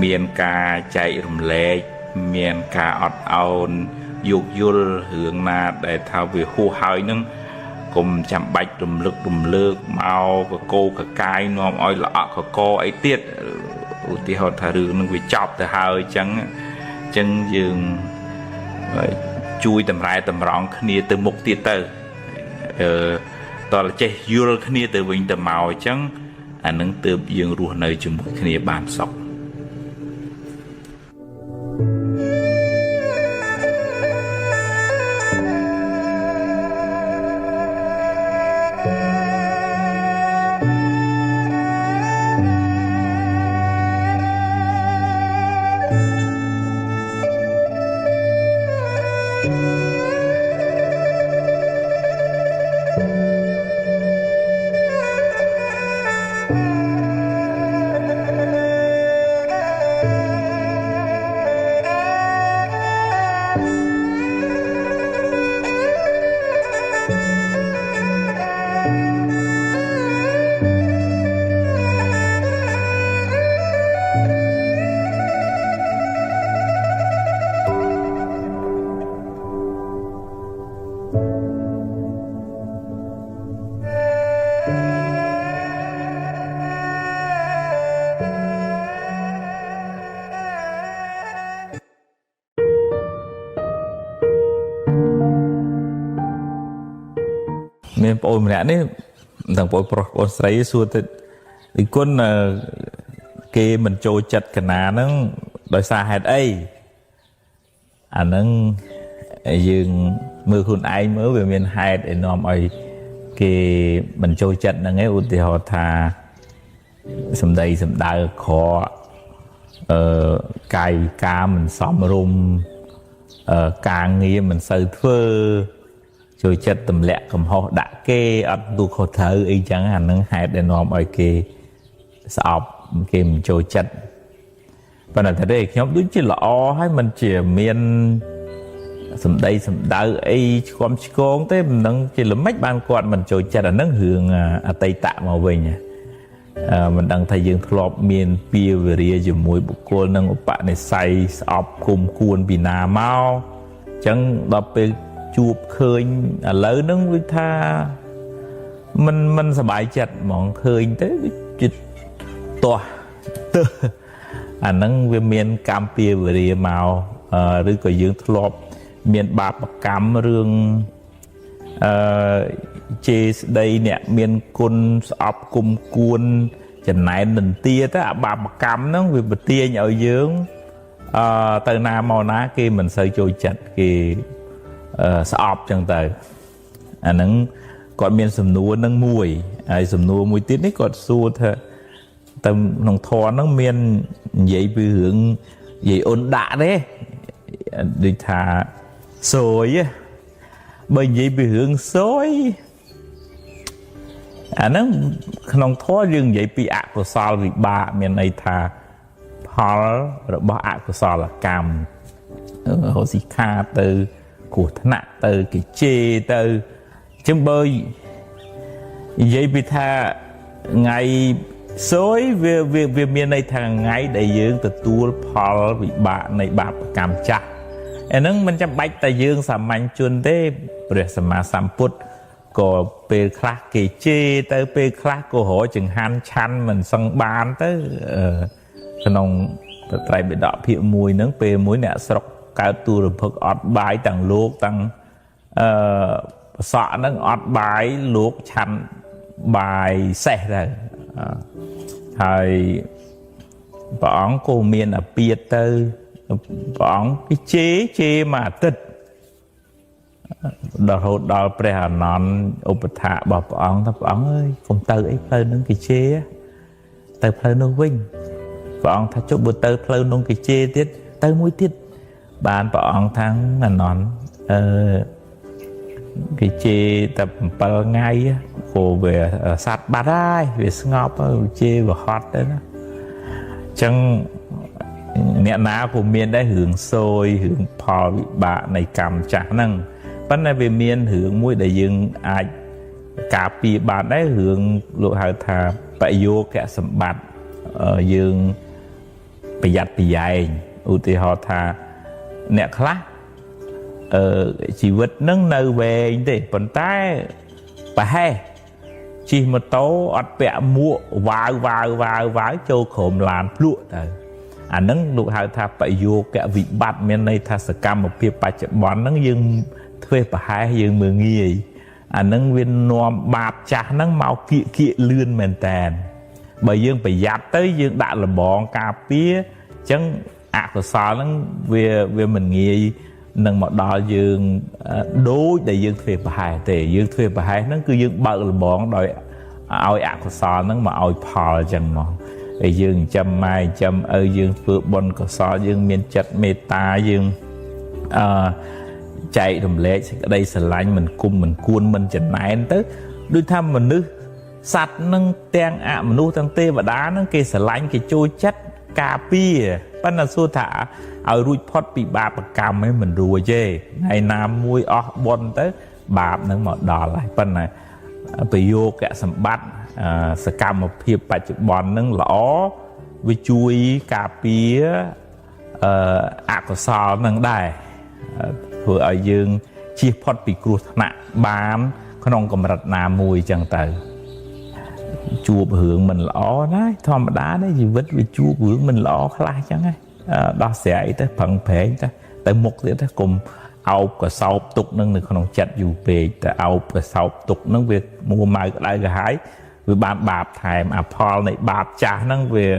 មានការចែករំលែកមានការអត់ឱនយោគយល់រឿងណាដែលថាវាហួសហើយនឹងកុំចាំបាច់រំលឹករំលើកមកកកោកកាយនាំឲ្យល្អក់កកអីទៀតឧទាហរណ៍ថារឿងនឹងវាចប់ទៅហើយអញ្ចឹងយើងជួយតម្រែតម្រង់គ្នាទៅមុខទៀតទៅតើចេះយល់គ្នាទៅវិញទៅមកអញ្ចឹងអានឹងទើបយើងរស់នៅជាមួយគ្នាបានសុខ មានប្អូនម្នាក់នេះមិនដឹងប្អូនប្រុសប្អូនស្រីសួរទៅពីគុណគេមិនចូលចិត្តកណាហ្នឹងដោយសារហេតុអីអាហ្នឹងយើងមើលខ្លួនឯងមើលវាមានហេតុឲ្យនាំឲ្យ គេមិនចូលចិត្តហ្នឹងឯងឧទាហរណ៍ថាសម្ដីសម្ដៅក្រក់កាយវិការមិនសមរម្យការងារមិនសូវធ្វើចូលចិត្តទម្លាក់កំហុសដាក់គេអត់ទូខុសត្រូវអីចឹងអានឹងហេតុដែលនាំឲ្យគេស្អប់គេមិនចូលចិត្តប៉ុន្តែទេខ្ញុំដូចជាល្អហើយមិនជាមានសម្ដីសម្ដៅអីឆ្គាំឆ្គងទេមិនដឹងជាល្មិចបានគាត់មិនចូលចិត្តអានឹងរឿងអតីតមកវិញមិនដឹងថាយើងធ្លាប់មានពៀវរាជាមួយបុគ្គលនឹងឧបនិស្ស័យស្អប់គុំគួនពីណាមកអញ្ចឹងដល់ពេលជួបឃើញឥឡូវហ្នឹងវាថាមិនសប្បាយចិត្តហ្មងឃើញទៅដូចជាទាស់ទើសអាហ្នឹងវាមានកម្មពៀវរាមកឬក៏យើងធ្លាប់មានបាបកម្មរឿងជេរស្ដីអ្នកមានគុណស្អប់គុំគួនចំណែននន្ទាទៅអាបាបកម្មហ្នឹងវាប្រទាញឲ្យយើងទៅណាមកណាគេមិនសូវចូលចិត្តគេស្អប់ចឹងទៅអាហ្នឹងគាត់មានសំណួរនឹងមួយហើយសំណួរមួយទៀតនេះគាត់សួរថាទៅក្នុងធម៌ហ្នឹងមាននិយាយពីរឿងនិយាយអ៊ុនដាក់ទេដូចថាសួយបើនិយាយពីរឿងសួយអាហ្នឹងក្នុងធម៌យើងនិយាយពីអកុសលវិបាកមានន័យថាផលរបស់អកុសលកម្មហោសិខាទៅគ្រោះថ្នាក់ទៅគេជេរទៅអញ្ចឹងបើនិយាយពីថាថ្ងៃសួយវាមានន័យថាថ្ងៃដែលយើងទទួលផលវិបាកនៃបាបកម្មចាស់អាហ្នឹងមិនចាំបាច់តែយើងសាមញ្ញជនទេព្រះសម្មាសម្ពុទ្ធក៏ពេលខ្លះគេជេរទៅពេលខ្លះក៏រកចង្ហាន់ឆាន់មិនសឹងបានទៅក្នុងត្រៃបិដកភាគ1ហ្នឹងពេលមួយអ្នកស្រុកកើតទូរភឹកអត់បាយទាំងលោកទាំងប្រសក់ហ្នឹងអត់បាយលោកឆាន់បាយសេះទៅហើយព្រះអង្គក៏មានអាពាធទៅព្រះអង្គគេជេរមួយអាទិត្យដល់រហូតដល់ព្រះអានន្ទឧបថារបស់ព្រះអង្គថាព្រះអង្គអើយកុំទៅអីផ្លូវហ្នឹងគេជេរទៅផ្លូវនោះវិញព្រះអង្គថាចុះបើទៅផ្លូវនោះគេជេរទៀតទៅមួយទៀតបានព្រះអង្គថាអានន្ទគេជេរតែ7ថ្ងៃព្រោះវាសัตว์បាត់ហើយវាស្ងប់ជេរវាហត់ទៅណាអញ្ចឹងអ្នកណាក៏មានដែររឿងសយរឿងផលវិបាកនៃកម្មចាស់ហ្នឹងប៉ុន្តែវាមានរឿងមួយដែលយើងអាចការពារបានដែររឿងលោកហៅថាបយោគសម្បត្តិយើងប្រយ័ត្នប្រយែងឧទាហរណ៍ថាអ្នកខ្លះជីវិតនឹងនៅវែងទេប៉ុន្តែប្រហែសជិះម៉ូតូអត់ពាក់មួកវ៉ាវវ៉ាវវ៉ាវវ៉ាវចូលក្រុមឡានភ្លក់ទៅអាហ្នឹងលោកហៅថាបយោគវិបត្តិមានន័យថាសកម្មភាពបច្ចុប្បន្នហ្នឹងយើងធ្វើប្រហែសយើងមើលងាយអាហ្នឹងវានាំបាបចាស់ហ្នឹងមកគៀកគៀកលឿនមែនតែនបើយើងប្រយ័ត្នទៅយើងដាក់លបងការពារអញ្ចឹងអកុសលហ្នឹងវាមិនងាយនឹងមកដល់យើងដូចដែលយើងធ្វើប្រហែសទេយើងធ្វើប្រហែសហ្នឹងគឺយើងបើកលបងដោយឲ្យអកុសលហ្នឹងមកឲ្យផលអញ្ចឹងមកហើយយើងចិញ្ចឹមម៉ែចិញ្ចឹមឪយើងធ្វើបុណ្យកុសលយើងមានចិត្តមេត្តាយើងចែករំលែកសេចក្តីស្រឡាញ់មិនគុំមិនគួនមិនចំណែនទៅដូចថាមនុស្សសត្វនឹងទាំងអមនុស្សទាំងទេវតានឹងគេស្រឡាញ់គេចូលចិត្តការពារប៉ុន្តែសួរថាឲ្យរួចផុតពីបាបកម្មឯងមិនរួចទេថ្ងៃណាមួយអស់បុណ្យទៅបាបនឹងមកដល់ហើយប៉ុន្តែប្រយោគសម្បត្តិសកម្មភាពបច្ចុប្បន្ននឹងល្អវាជួយការពារអកុសលនឹងដែរធ្វើឲ្យយើងជៀសផុតពីគ្រោះថ្នាក់បានក្នុងកម្រិតណាមួយចឹងទៅជួបរឿងមិនល្អណាធម្មតាទេជីវិតវាជួបរឿងមិនល្អខ្លះចឹងហ៎ដោះស្រាយទៅប្រឹងប្រែងទៅទៅមុខទៀតទៅកុំអោបកសោបទុកនឹងនៅក្នុងចិត្តយូរពេកតែអោបកសោបទុកនឹងវាមួម៉ៅក្តៅក្រហាយវាបានបាបថែមអាផលនៃបាបចាស់ហ្នឹងវា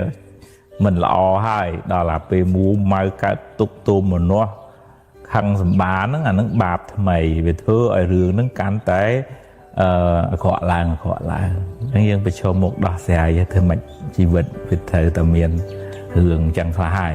មិនល្អហើយដល់អាពេលមួម៉ៅកើតទុកទោមនស្សខឹងសម្បាហ្នឹងអាហ្នឹងបាបថ្មីវាធ្វើឲ្យរឿងហ្នឹងកាន់តែ អាក្រក់ឡើងអាក្រក់ឡើងអញ្ចឹងយើងប្រឈមមុខដោះស្រាយធ្វើម៉េចជីវិតវាត្រូវតែមានរឿងអញ្ចឹងខ្លះហើយ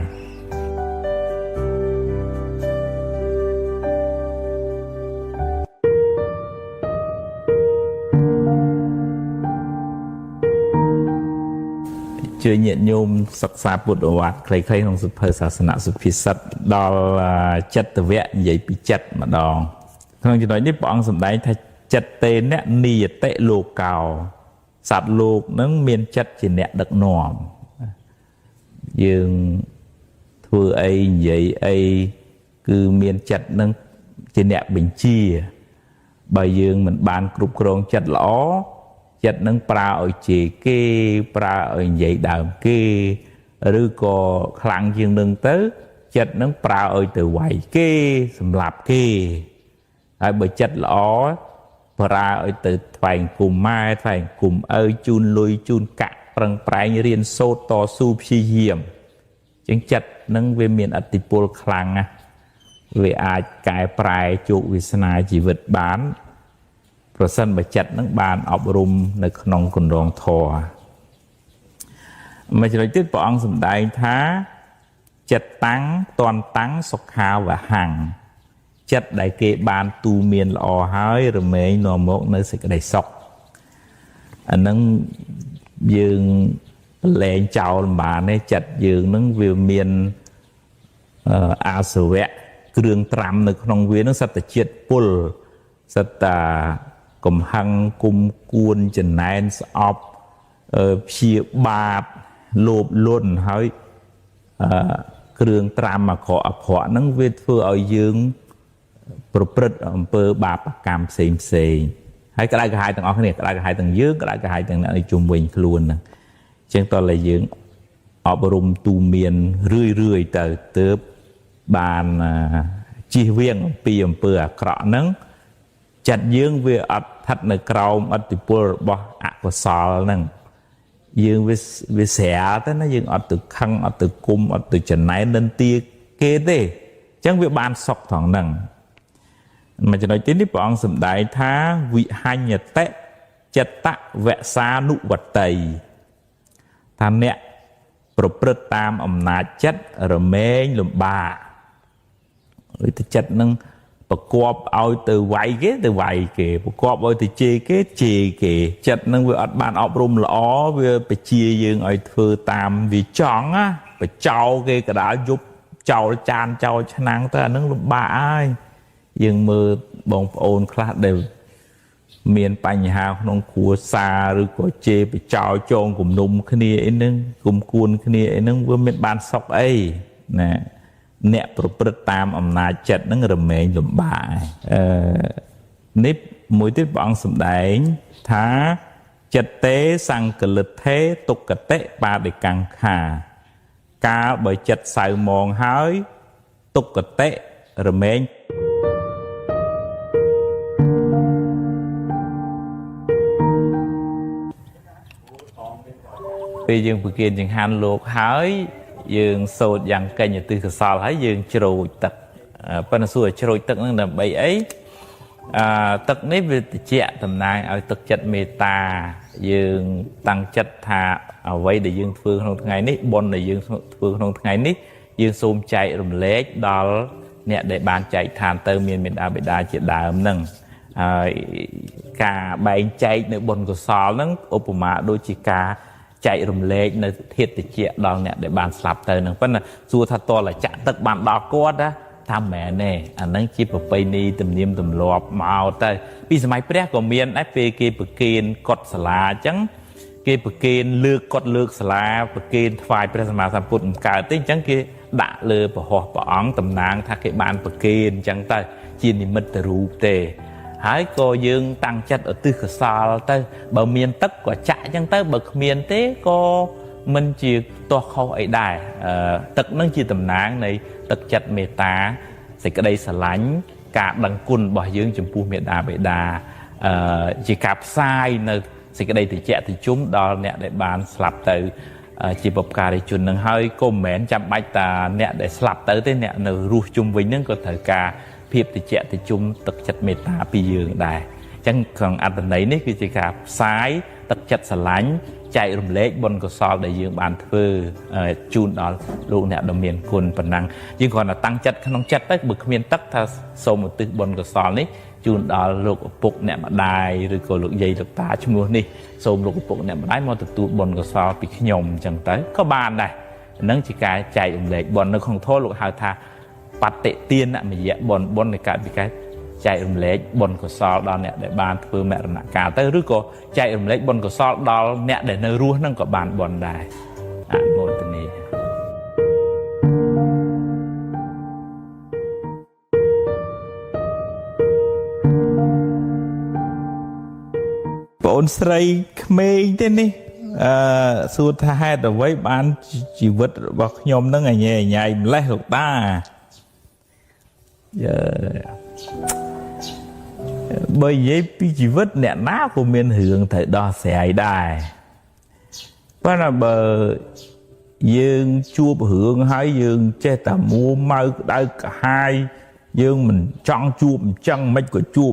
ជួយញាតិញោមសិក្សាពុទ្ធវត្តខ្លីៗក្នុងសៀវភៅសាសនសុភាសិតដល់ចិត្តវៈនិយាយពីចិត្តម្ដងក្នុងចំណុចនេះព្រះអង្គសម្ដែងថាចិត្តទេអ្នកនិយតិលោកោសត្វលោកនឹងមានចិត្តជាអ្នកដឹកនាំយើងធ្វើអីនិយាយអីគឺមានចិត្តនឹងជាអ្នកបញ្ជាបើយើងមិនបានគ្រប់គ្រងចិត្តល្អចិត្តនឹងប្រើឲ្យជេរគេប្រើឲ្យនិយាយដើមគេឬក៏ខ្លាំងជាងនឹងទៅចិត្តនឹងប្រើឲ្យទៅវាយគេសម្លាប់គេហើយបើចិត្តល្អប្រើឲ្យទៅថ្វាយគុំម៉ែថ្វាយគុំឪជូនលុយជូនកាក់ប្រឹងប្រែងរៀនសូត្រតស៊ូព្យាយាមជាងចិត្តនឹងវាមានឥទ្ធិពលខ្លាំងណាស់វាអាចកែប្រែជោគវាសនាជីវិតបានប្រសិនបើចិត្តនឹងបានអប់រំនៅក្នុងគន្លងធម៌មួយចំណុចទៀតព្រះអង្គសម្ដែងថាចិត្តតាំងតន់តាំងសុខាវហੰចិត្តដែលគេបានទូមានល្អហើយរមែងនាំមកនៅសេចក្តីសុខអានឹងយើងលែងចោលមិនបានទេចិត្តយើងនឹងវាមានអាសវៈគ្រឿងត្រាំនៅក្នុងវានឹងសត្វជាតិពុលសត្វតាកំហឹងគុំគួនចំណែនស្អប់ព្យាបាទលោភលន់ហើយគ្រឿងត្រាំអាក្រក់អាក្រក់ហ្នឹងវាធ្វើឲ្យយើងប្រព្រឹត្តអំពើបាបកម្មផ្សេងផ្សេងហើយក្តៅក្រហាយទាំងអស់គ្នាក្តៅក្រហាយទាំងយើងក្តៅក្រហាយទាំងអ្នកនៅជុំវិញខ្លួនហ្នឹងអញ្ចឹងតើតែយើងអប់រំទូមានរឿយរឿយទៅទើបបានជៀសវាងអំពីអំពើអាក្រក់ហ្នឹងចិត្តយើងវាអត់ស្ថិតនៅក្រោមឥទ្ធិពលរបស់អកុសលហ្នឹងយើងវាស្រាលទៅណាយើងអត់ទៅខឹងអត់ទៅគុំអត់ទៅចំណែននិន្ទាគេទេអញ្ចឹងវាបានសុខថងហ្នឹងមួយចំណុចទីនេះព្រះអង្គសម្ដែងថាវិហញ្ញតិចិត្តវសានុវតីថាអ្នកប្រព្រឹត្តតាមអំណាចចិត្តរមែងលំបាកដូចទៅចិត្តនឹងប្រកបឲ្យទៅវាយគេទៅវាយគេប្រកបឲ្យទៅជេរគេជេរគេចិត្តនឹងវាអត់បានអប់រំល្អវាបជាយើងឲ្យធ្វើតាមវាចង់ណាបចោគេកដាលយប់ចោលចានចោលឆ្នាំងទៅអានឹងលំបាកហើយយើងមើលបងប្អូនខ្លះដែលមានបញ្ហាក្នុងគ្រួសារឬក៏ជេរបចោចងគំនុំគ្នាអីហ្នឹងគុំគួនគ្នាអីហ្នឹងវាមានបានសុខអីណាអ្នកប្រព្រឹត្តតាមអំណាចចិត្តហ្នឹងរមែងលំបាកនេះមួយទៀតព្រះអង្គសម្ដែងថាចិត្តទេសង្កលិទ្ធេទុក្កតិបាដិកង្ខាកាលបើចិត្តសៅមងហើយទុក្កតិរមែងពេលយើងប្រគេនចង្ហាន់លោកហើយយើងសូត្រយ៉ាងកញ្ញទិសកុសលហើយយើងជ្រោចទឹកប៉ុន្តែសួរឲ្យជ្រោចទឹកហ្នឹងដើម្បីអីទឹកនេះវាតិចតំណាងឲ្យទឹកចិត្តមេត្តាយើងតាំងចិត្តថាអ្វីដែលយើងធ្វើក្នុងថ្ងៃនេះបុណ្យដែលយើងធ្វើក្នុងថ្ងៃនេះយើងសូមចែករំលែកដល់អ្នកដែលបានចែកឋានទៅមានមេដាបិតាជាដើមហ្នឹងហើយការបែងចែកនៅបុណ្យកុសលហ្នឹងឧបមាដូចជាការចែករំលែកនៅធាតុតិចដល់អ្នកដែលបានស្លាប់ទៅហ្នឹងប៉ុន្តែសួរថាតើចាក់ទឹកបានដល់គាត់ណាថាមែនទេអាហ្នឹងជាប្រពៃណីទំនៀមទម្លាប់មកទៅពីសម័យព្រះក៏មានដែរពេលគេប្រគេនកុដិសាលាអញ្ចឹងគេប្រគេនលើកកុដិលើកសាលាប្រគេនថ្វាយព្រះសម្មាសម្ពុទ្ធមិនកើតទេអញ្ចឹងគេដាក់លើពហោះព្រះអង្គតំណាងថាគេបានប្រគេនអញ្ចឹងទៅជានិមិត្តរូបទេហើយក៏យើងតាំងចិត្តឧទ្ទិសកុសលទៅបើមានទឹកក៏ចាក់អញ្ចឹងទៅបើគ្មានទេក៏មិនជាទាស់ខុសអីដែរទឹកនឹងជាតំណាងនៃទឹកចិត្តមេត្តាសេចក្តីស្រឡាញ់ការដឹងគុណរបស់យើងចំពោះមេដាបេដាជាការផ្សាយនៅសេចក្តីត្រជាក់ត្រជុំដល់អ្នកដែលបានស្លាប់ទៅជាបុព្វការីជននឹងហើយក៏មិនមែនចាំបាច់តាអ្នកដែលស្លាប់ទៅទេអ្នកនៅរស់ជុំវិញនឹងក៏ត្រូវការភាពត្រជាក់ត្រជុំទឹកចិត្តមេត្តាពីយើងដែរ ចឹងក្នុងអត្ថន័យនេះគឺជាការផ្សាយទឹកចិត្តស្រឡាញ់ចែករំលែកបុណ្យកុសលដែលយើងបានធ្វើជូនដល់លោកអ្នកដ៏មានគុណប៉ុណ្ណឹងយើងគ្រាន់តែតាំងចិត្តក្នុងចិត្តទៅបើគ្មានទឹកថាសូមឧទ្ទិសបុណ្យកុសលនេះជូនដល់លោកឪពុកអ្នកម្ដាយឬក៏លោកយាយលោកតាឈ្មោះនេះសូមលោកឪពុកអ្នកម្ដាយមកទទួលបុណ្យកុសលពីខ្ញុំអញ្ចឹងទៅក៏បានដែរហ្នឹងជាការចែករំលែកបុណ្យនៅក្នុងធម៌លោកហៅថាបតិទានមយៈបុណ្យបុណ្យនៃការពីការចែករំលែកបុណ្យកុសលដល់អ្នកដែលបានធ្វើមរណកាលទៅឬក៏ចែករំលែកបុណ្យកុសលដល់អ្នកដែលនៅរស់ហ្នឹងក៏បានបុណ្យដែរអនុមោទនា បងអូនស្រីក្មេងទេនេះអឺសួរថាហេតុអ្វីបានជីវិតរបស់ខ្ញុំនឹងអញញ៉ៃម្លេះលោកតាយើបើនិយាយពីជីវិតអ្នកណាក៏មានរឿងត្រូវដោះស្រាយដែរប៉ុន្តែបើយើងជួបរឿងហើយយើងចេះតែមួម៉ៅក្តៅក្រហាយយើងមិនចង់ជួបអញ្ចឹងមិនក៏ជួប